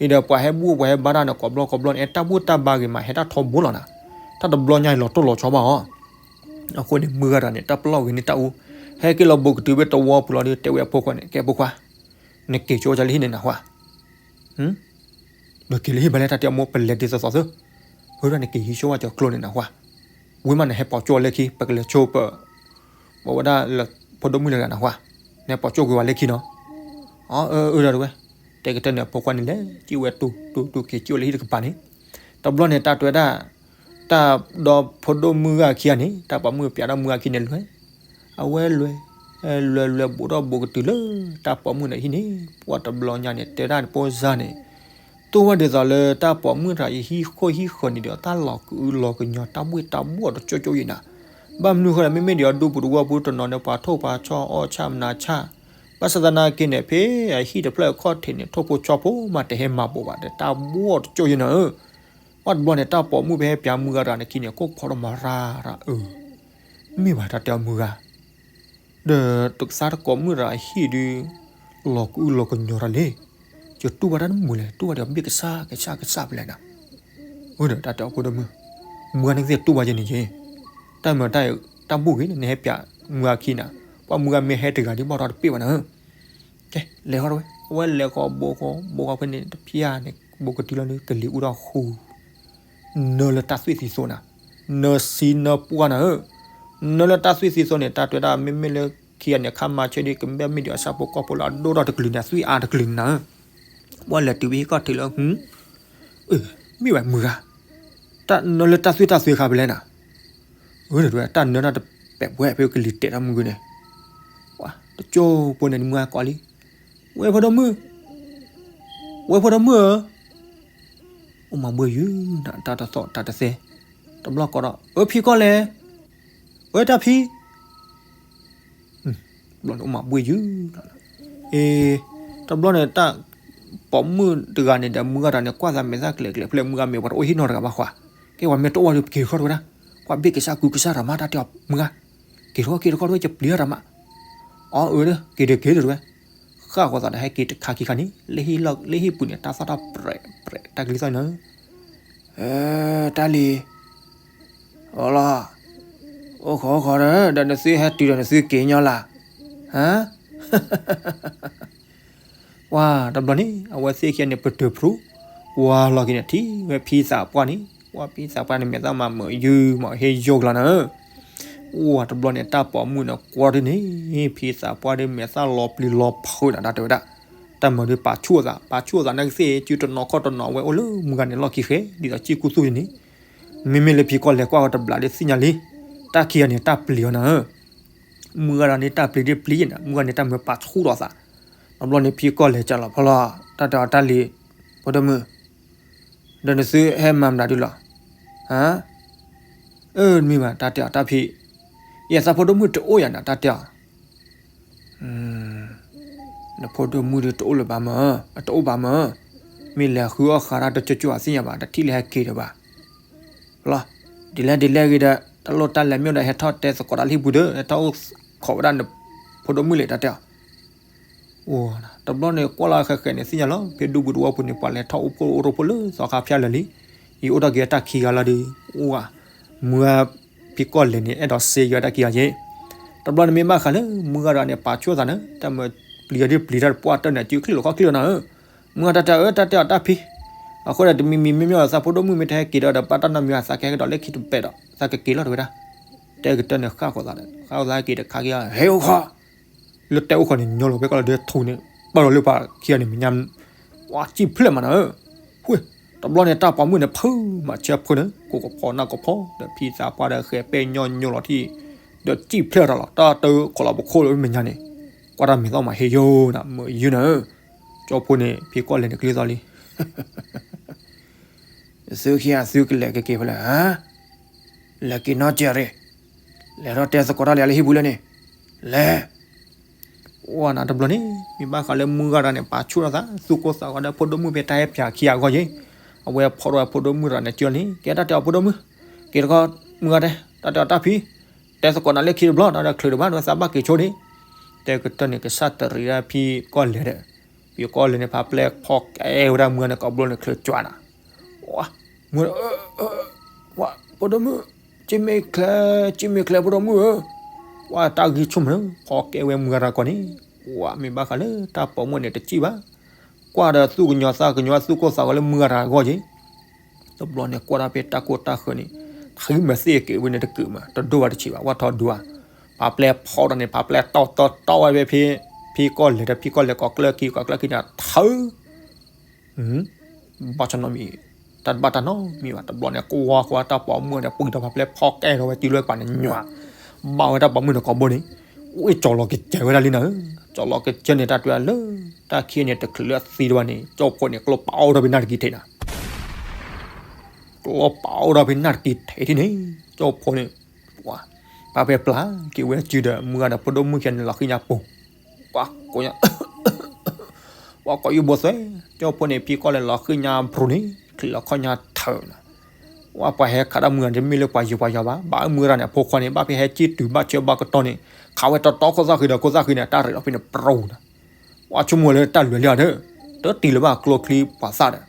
ီ, အံၤဒီးပှၤဟဲဘူၣ်ပှၤဟဲဘါတၢ်န့ၣ် ကိးဘျီကိးဘျီန့ၣ် အဲၣ်တၢ်ဘူၣ်တၢ်ဘါဂ့ၤမး ဟဲတၢ်ထီဘိလီၤနၤ, တၢ်တဘျီညါအံၤလီၤတိၢ်လီၤဆီဘၣ်အီၤ. အဃိန့ၣ် မုၢ်ဂၤတဂၤန့ၣ် တၢ်ပလီၢ်ဂ့ၤန့ၢ်တၢ်အူ, ဟဲက့ၤလီၤဘူးကတုၤဖဲတဝီပူၤလီၤဒီး တဲဝဲအဖိခွါန့ၣ် ကဲဖိခွါ, နက့ၤကၠိကၢ်လၢဟံၣ်န့ၣ်နၢ်ဟူဧါ. နက့ၤလၢဟံၣ်ဘၣ်လဲၣ် တၢ်တဲအမိၢ် ပလဲၤဒ်သိးသိးသၢ, အဃိဒီးနက့ၤဟံးဆိဝဲကၠီၤကျိန့ၣ်နၢ်ဟူဧါ. ဝံၤမးနဟဲပိာ်ကၠိလၢခံ ပကလဲၤဆိပ ပဝဲဒၣ်လၢ ဖိဒိၣ်မုၣ်တဂၤနၢ်ဟူဧါ, နဟဲပိာ်ကၠိကွံာ်ဝဲလၢခံနီၤ. အၢ အၢ အၢ ဒီးတဲဝဲ, တဲကတၢၢ်န့ၣ် အဖိခွါန့ၣ်လဲၤ ကံၣ်ဝဲတူၤတူၤတူၤ က့ၤကၠိလၢဟံၣ်တကပၤန့ၣ်, တဘျီန့ၣ် တၢ်တဲဝဲဒၣ် တၢ်ဒီးဖိဒိၣ်မုၣ်ဂၤခံဂၤန့ၣ် တၢ်ပိာ်မုၣ်ပျးဒီးမုၢ်ဂၤခံန့ၣ်လဲၤ, အဝဲလဲၤ လဲၤလဲၤဘူးထီၣ်ဘူးကတုၤလၢ တၢ်ပိာ်မုၣ်န့ၣ်ဟံၣ်န့ၣ်, ပှၢ်တဘျီညါန့ၣ် တဲဒၣ်န့ၣ် ဖိစါန့ၣ် တိၢ်ဝဲဒ်သိးလၢတၢ်ပိာ်မုၣ်တဂၤအံၤဟံၣ်ခိၣ်ဟံၣ်ဃၢၤန့ၣ်ဒီး တၢ်လီၤကအုလီၤကညီတၢ်ဘှ့ၣ်တၢ်ဘှီၣ်တကၠိကၠိအံၤနၤ, ဘၣ်မနုၤဃိလဲၣ် မ့မ့ၢ်ဒံးအဒူပူၤတဝီပူၤတနီၤန့ၣ် ပှၤထိၣ်ပှၤဆီအီၣ်ဆၣ်မနၤဆၣ်, ဘၣ်ဆၣ်သနာ်က့န့ၣ် ဖဲအဟံၣ်တဖျၢၣ်အခီၣ်ထံးန့ၣ်ထိၣ်ဖိဆီဖိမးတဟဲမၤဘူးဘၣ်ဒီး တၢ်ဘှီၣ်တကၠိယဲနၤဧၢ. ပှၢ်တဘျီန့ၣ် တၢ်ပိာ်မုၣ်ဖဲဟဲပျးမုၢ်ဂၤတဂၤန့ၣ်ခံန့ၣ် ကိးဖီဒီးမၤရၤရၤအၢ, မ့ၢ်ဘၣ်တၢ်တဲအီၤမုၢ်ဂၤ ဒီးတကစၢ်တၢ်ပိာ်မုၣ်တဂၤအဟံၣ်ဒုး လီၤကအုလီၤကညီတၢ်လဲၣ်, ယတူၢ်ဘၣ်တၢ်တမုာ်လဲၣ် တူၢ်ဘၣ်ဒီးဘ့ၣ်ကစၢ်ကစၢ်ကစၢ်ဖဲလဲၣ်နၤ. အၢ ဒီးတၢ်တဲအီၤဖိဒိၣ်မုၣ်, မုၢ်ဂၤန့ၣ်ကသ့ၣ်တူၢ်ဘၣ်ယဲန့ၣ်ယဲ, တၢ်မၤတၢ်တၢ်ဘူၣ်ဂ့ၤန့ၣ် နဟဲပျးမုၢ်ဂၤခံနၤ, ပှၢ်မုၢ်ဂၤမ့ၢ်ဟဲတဂၤဒ်ဘၣ်ထီၣ်တပ့ၢ်ဘၣ်နၤဧၢ. ကဲ လဲၤဃီတဝဲ အဝဲလဲၤဃီဘိဃီဘိဃီဖဲန့ၣ် တဖျၢၣ်န့ၣ် ဘူးကတုၤလီၤဒီး ကလံၤအူထီၣ်ဃူ နၢလၢတၢ်သွံၣ်သံသိနၤ, နၢစံနၢပှၢ်နၤဧၢ, နၢလၢတၢ်သွံၣ်သံသိန့ၣ် တၢ်တဲဝဲဒၣ် မ့မ့ၢ်လၢခံဂၤန့ၣ် ခါမၤဆၢဒီး ကဘၣ်မ့ၢ်ဒံးအဆၣ်ဖိကီၢ်ဖိလၢအဒိၣ်ထီၣ်တကလုာ်န့ၣ် အသွံၣ်အါတကလုာ်န့ၣ်နၤဧၢ, ပှၢ်လဲၤတုၤဖဲဟံၣ်ခီၣ်ထံးလၢ မ့ၢ်ဝဲမုၢ်ဂၤ, တၢ်နၢလၢတၢ်သွံၣ်တၢ်သွဲခါဖဲလဲၣ်နၤ, အၢ တၢ်နၢတၢ်တပဲာ်ဘှဲဖဲကလံၤတဲာ်တၢ်မုၢ်ဂၤန့ၣ်, တကၠိဖိန့ၣ် မုၢ်ဂၤကိးလံ, ဝဲဖိဒိၣ်မုၣ် ဝဲဖိဒိၣ်မုၣ်ဧၢ, အိၣ်မၤဘှံးယုၤနၤ တၢ်တသီၣ်တၢ်တသဲ, တဘျီကိးဒီး အၢ ဖံကီၢ်လဲၣ်, အၢ တၢ်ဖံ, တဘျီန့ၣ်အိၣ်မၤဘှံးယုၤ, အ့ တဘျီန့ၣ် တၢ်ပိာ်မုၣ်တဂၤန့ၣ်ဒီး မုၢ်ဂၤတဂၤန့ၣ် ကွၢ်သးမဲာ်သၣ်ကျဲၤကျဲၤဖဲလဲၣ် မုၢ်ဂၤမ့ၢ်ပှၤတအိၣ်ဟံၣ်နီတဂၤဘၣ်ဃီ, ကဲပှၤမ့ၢ်တအိၣ်ဝဲဒီးက့ၤထီၣ်တဝဲဒၣ်, ပှၤဘ့ၣ်ကစၢ်ကုကစၢ်တၢ်မး တၢ်တဲအီၤမုၢ်ဂၤ, က့ၤထီၣ်က့ၤတခီတဝဲ ယပျံၤတၢ်မး, အီ အၢ က့ၤဒီးက့ၤဒီးတဝဲ ဃၣ်ဃီသးဒီးဟဲက့ၤတခါခံခါန့ၣ် လၢဟံၣ်လၢဟံၣ်ပူၤန့ၣ် တၢ်သီၣ်တၢ်ပြဲးပြဲး တၢ်ကလံၤသီၣ်န့ၣ်, တၢ်လံၤ, အိၣ်လီၤ, အိၣ်ခိးအိၣ်ခိးဒီး ဒီးနသုဟဲတုၤဒီးနသုက့ၤညီလၢ်, ဟါ ပှၢ်တဘျီန့ၣ် အဝဲသ့ၣ်ခံဂၤန့ၣ် ပတုာ်ဖရူ, ပှၢ်လီၤက့ၤန့ၣ် ထံၣ်ဝဲဖံသးပှၢ်န့ၣ် ပှၢ်ဖံသးပှၢ်န့ၣ် မဲာ်သၣ်မၤမုာ်ယုၤ မၤဟ့ၣ်ယိၣ်ကလီၤနၤဧၢ, ပှၢ်တဘျီန့ၣ် တၢ်ပိာ်မုၣ်န့ၣ် ကွၢ်ဒ်န့ၣ် ဖံသးပှၢ်ဒီး မဲာ်သၣ်လီၤပျံၤလီၤဖုးနၤ တၢ်တဲဝဲဒၣ်, တၢ်မၤဒုးပာ်ဆူၣ်အသး ပာ်ဆူၣ်အသးနာ်က့သ့ၣ် စုတနီၤခီၣ်တနီၤ အဝဲအိၣ်လၢမုၢ်ဂၤန့ၣ်လီၢ်ခံဃဲ ဒ်သိးစ့ၢ်ကီးသူန့ၣ်, မ့မ့ၢ်လၢဖံကီၢ်လဲၤကွၢ်ဝဲတဘျီဒီးသ့ၣ်ညါလံ, တၢ်ခံဂၤန့ၣ် တၢ်ပျံၤအီၤနၤဧၢ မုၢ်ဂၤဒီးန့ၣ် တၢ်ပျံၤဒ်ပျံၤယဲနၤ မုၢ်ဂၤန့ၣ် တၢ်မၢပာ်ဆူၣ်ဒီးသး, တဘျီန့ၣ် ဖံကီၢ်လဲၤကလီၤဖီလီၤ, တၢ်တဲအီၤတၢ်လံၤ, ဖိဒိၣ်မုၣ်, ဒီးနသုဟဲမၤမနုၤဒုလီၤ, ဟါ, အၢ တမ့ၢ်ဘၣ် တၢ်တဲအီၤတၢ်ဖံ, ယသးဖိဒိၣ်မုၣ်တအိၣ်ယၤနၤ တၢ်တဲအီၤ နဖိဒိၣ်မုၣ်ဒီးတအိၣ်လၢၤဘၣ်မၢ်, တအိၣ်ဘၣ်မၢ်, မ့ၢ်လဲၤဃုအီၣ်ဃးတၢ်တကၠိကၠိအသ့ၣ်ညါဘၣ် တထံၣ်လၢဟဲက့ၤဒီးဘၣ်, လီၤ, ဒ်လဲၣ်ဒ်လဲၣ်ဂ့ၤဒီး တၢ်လိၣ်တၢ်လဲၤမ့ၢ်ဒီး ဟဲထီၣ်တဲသကိးတၢ်လၢဟံၣ်ပူၤဒီး ဟဲထီၣ်အိၣ်ခိးဝဲဒၣ်နဖိဒိၣ်မုၣ်လဲၣ် တၢ်တဲအီၤ အိၣ်, တဘျီန့ၣ် ကွၢ်လီၤဃဲးဃဲးန့ၣ် သ့ၣ်ညါလီၤ ဖဲဒူပူၤတဝီပူၤန့ၣ် ပှၤလဲၤထီၣ်အိၣ်ဖှိၣ်အိၣ်ရိဖှိၣ်လၢသီခါဖၠၣ်လၢာ်လံ, ယအိၣ်ထီၣ်က့ၤတၢ်ခံဂၤလီၤဒီး, အိၣ်ဧါ, မုၢ်ဂၤဖံကီၢ်လဲၤန့ၣ် အဲၣ်ဒိးစ့ယွၤတၢ်ခံဂၤယဲ, တဘျီန့ၣ်မ့ၢ်ဘၣ်ဃးလၢ မုၢ်ဂၤတဂၤန့ၣ် ပာ်ဆူၣ်အသးန့ၣ် တၢ်မၢပျံၤအီၤဒ်ပျံၤတၢ်တပှၢ်တၢၢ်န့ၣ် စုချံၣ်လီၤခီၣ်ချံၣ်လီၤနၤဧၢ, မုၢ်ဂၤတၢ်တဲအီၤ အၢ တၢ်တဲအီၤတၢ်ဖံ, အဃိဒီးတမံၤမံၤမ့မ့ၢ်အီၤ သးဖိဒိၣ်မုၣ်မ့ၢ်တဟဲက့ၤဒီး ဒီးဘၣ်တၢ်နီတမံၤ သးကဟဲကဒီးလၢခံတပဲာ်ဒီး သးကက့ၤလီၤတဝဲဒၣ်, တဲကတၢၢ်န့ၣ် ဃၣ်ဃီသးဒီး ဃၣ်ဃီသးက့ၤတခါက့ၤ ဟဲအိၣ်ခိး လၢတဲအိၣ်ခိးန့ၣ် ညီလီၤဖဲကီၢ်လၢဒဲထူန့ၣ် ပာ်လီၤလၢပှၤခံဂၤန့ၣ် မဲာ်ညါ ဝါစံၣ်ဖျဲၣ်မးနၤဧၢ, ဝ့ၢ်, တဘျီန့ၣ် တၢ်ပိာ်မုၣ်န့ၣ် ဖုမၤဆၢဖုန့ၣ် ကိးကဖီနၢ်ကဖီဒီးဖံသးပှၢ်ဒီးဃဲၤပဲၣ်ညီညီလီၤထံၣ်, ဒီးစံၣ်ဖျဲၣ်ထီၣ်လီၤ တၢ်တခိးလီၤပခိၣ်လၢမဲာ်ညါန့ၣ်, ကွၢ်တၢ်မဲာ်သီၣ်မးဟ့ၣ်ယိၣ်နၤ မုာ်ယုၤနၤဧၢ, ကၠီဖိန့ၣ် ဖံကီၢ်လဲၤန့ၣ်ကျ့သီလံ သုခံဂၤသုကလဲၤကက့ၤဖဲလဲၣ်ဧါ, လဲၤက့ၤနီၢ်ကၠီရ့ၣ်, လဲၤထီၣ်တဲသကိးတၢ်လၢယၤလၢဟံၣ်ပူၤလၢန့ၣ်, လဲၤ, အိၣ်နၤတဘျီန့ၣ် မ့ၢ်ဘၣ်ဃးလၢမုၢ်ဂၤတဂၤန့ၣ် ပာ်ဆူၣ်ထီၣ်သး သူၣ်ကိၢ်သးဂီၤဒီးဖိဒိၣ်မုၣ်ဖဲတၢ်ဟဲပၠးခံဂၤအဂီၢ်ယဲ, အဝဲဖီၣ်ထီၣ်ဝဲဖိဒိၣ်မုၣ်တဂၤန့ၣ် ကၠီလံ ကဲတၢ်တဲအီၤဖိဒိၣ်မုၣ်, က့ၤတခီ မုၢ်ဂၤတဲ တၢ်တဲအီၤတၢ်ဖံ, တဲသကိးနၤလၢခံတဘျီ တၢ်ဒီးချုးတဘၣ် နသးဘၣ်က့ၤဆိန့ၣ်, တဲကတၢၢ်န့ၣ် ကစၢ်တရံးဒၣ်ဖံကီၢ်လဲၤဒီး ဖံကီၢ်လဲၢ်န့ၣ် ဖးပျဲၢ်ဖီၣ်ကဲဝဲဒၣ်မုၢ်ဂၤန့ၣ် ကိးဘျီန့ၣ် ချၢၣ်ကွၢ်နၤ, ဝါ, မုၢ်, ဝါ, ဖိဒိၣ်မုၣ်, ကၠ့မ့ၢ်ချၢ, ကၠ့မ့ၢ်ချၢ ဖိဒိၣ်မုၣ်ဧၢ, ဝါ တၢ်ဂံၢ်ဆူၣ်မးလၢ ဖီၣ်ကဲဝဲမုၢ်ဂၤတဂၤကီးန့ၣ်, ဝါ မ့ၢ်ဘၣ်ဃးလၢတၢ်ပိာ်မုၣ်န့ၣ်တစံၣ်ဘၣ်, ကွၢ်ဒီးသူၣ်ကညီၤသးကညီၤသူၣ်ကိၢ်သးဂီၤလၢမုၢ်ဂၤတဂၤအဂီၢ်က့ၤ တဘျီန့ၣ် ကွၢ်တၢ်ဖဲတၢ်ကိၢ်တၢ်ဃၢၤန့ၣ်, ထံမၤသ့ၣ်က့ၤဝဲန့ၣ်တကုာ်မး တဒိၣ်ဘၣ်တဆံးဘၣ် ဝဲထီၣ်ဒိၣ်ဧါ, ဖးပျဲၢ်ဖီၣ်ဒီးန့ၣ် ဖးပျဲၢ်တီၢ်တီၢ်တီၢ်ဝဲဖဲ ဖံကီၢ်လဲၢ်ဒီး ဖံကီၢ်လဲၢ်ကိးကျၢၢ်ခံ ကိးကျၢၢ်ခံန့ၣ် ထၢ ဘၣ်ဆၣ်နီတမံၤ, တၢ်တဘၣ်တၢ်နီတမံၤဘၣ် တဘျီန့ၣ် ကွၢ်ကွၢ်တၢ်ပိာ်မုၣ်န့ၣ် ပှံၢ်ထီၣ်ဖးပျဲၢ်ဖီၣ်ကဲထီၣ်ဝဲတုၤလၢပှၤန့ၣ်ညွၤ, ဘၣ်ဝဲတၢ်ပိာ်မုၣ်န့ၣ်ကိးဘိန့ၣ်, အိၣ်ကၠီၤလီၤကစၢၤဝဲဒၣ်လံနၤဧၢ, ကၠီၤလီၤကစၢၤန့ၣ် တၢ်တဲလၢ တၢ်ခံန့ၣ် တချုးလၢအသံတဘၣ်န့ၣ် ကၠီဖိန့ၣ် ကျိပာ်အိၣ်ထီၣ်ဖဲနၢ်တကံထံးနၤ ကျိပာ်အိၣ်ထီၣ်ဖဲနၢ်တကံထံးထံၣ်န့ၣ် ကၠီဖိန့ၣ်, ပှၤ, ပှၤဖဲပျၢ်က့ၤဝဲစုဒီး မုၢ်ဂၤဒီးဖိဒိၣ်မုၣ်ခံဂၤန့ၣ် လီၤဃံညါပူၤ, ပှၤကိးညါ, ပှၤကိးယုၢ်ဘိသွဲ, ကၠီဖိန့ၣ် ဖံကီၢ်လဲၢ်လီၤဃံညါပူၤန့ၣ် ချံးလီၤခီၣ်ညါထၢနၤ, ဝဲပှၤဟဲခးတၢ်မုၢ်ဂၤန့ၣ် တမ့ၢ်လၢပှၤယုာ်ပှၤယီၤဘၣ် ဘၣ်အၢမုၢ်ဂၤန့ၣ် အဖိခွါန့ၣ် ဘၣ်ဖဲဟဲကံၣ်တုၤဘၣ်ဆၢဘၣ်ကတီၢ်န့ၣ် ခးဝဲတီတီခိၣ်သၣ်ဃံဒီးခိၣ်သၣ်ဃံန့ၣ် တၢ်ရဲၣ်လီၤဖဲန့ၣ်ပြူၤနၤ ပှၤဆိကမိၣ်လၢတၢ်လွဲၤလံဧါဒီး, တတံၤလၢၤဘၣ်ကျိချံပှၤသၣ်ဒီး,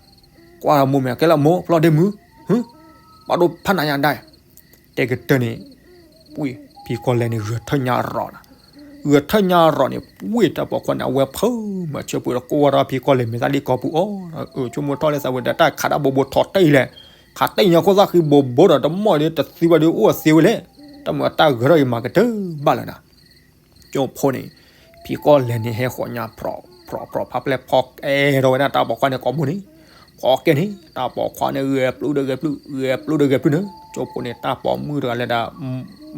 ကွၢ်မိၢ်မဲာ်ကဲလၢမိၢ် ဖျီၣ်ဒ့မုၢ်, ဟၢ, ဘၣ်ဒိဖးနးညါဒၣ်, တဲကတၢၢ်န့ၣ်, ပှ့ၢ်ဖံကီၢ်လဲၢ်န့ၣ် ဂဲၤထၢၣ်ညါရီၤနၤ, ဂဲၤထၢၣ်ညါရီၤန့ၣ် ပှ့ၢ်တၢ်ပိာ်ခွါန့ၣ် အဝဲဖၢမၤဆၢပှ့ၤဒီး ကွၢ်ဝဲဒီးဖံကီၢ်လဲၢ်မဲာ်သၣ်လံကီၢ်ပူၤအီၤ, အၢ ဆိကမိၣ်ထီၣ်လၢသးဝဲဒီး တၢ်ခးတၢ်ဘိးဘိထီၣ်တ့ၢ်လဲၣ်, ခးတ့ၢ်ညါခိၣ်သၣ်ဃံဘိးဘိဒီး တမီၢ်ဒီးတသံဘၣ်ဒီးအိၣ်အသ့ဝဲလဲၣ်, တၢ်မုၢ်အတၢ်ဂဲၤထီၣ်အံၤမၤကတၢၢ်ဘၣ်လၢၤနၤ ကၠိဖိန့ၣ်, ဖံကီၢ်လဲၢ်န့ၣ် ဟဲဃီၤညါဖြီၣ်ဖြီၣ်ဖြီၣ် ဖးပျဲၢ်ဖီၣ်ကဲထီၣ်ဝဲဒၣ်တၢ်ပိာ်ခွါန့ၣ်ကိးဘိန့ၣ်, ဖီၣ်ကဲန့ၣ် တၢ်ပိာ်ခွါန့ၣ် ဂဲၤပျုၢ်ဒီးဂဲၤပျုၢ် ဂဲၤပျုၢ်ဒီးဂဲၤပျုၢ်န့ၣ်, ကၠိဖိန့ၣ် တၢ်ပိာ်မုၣ်တဂၤလၢဒၣ်,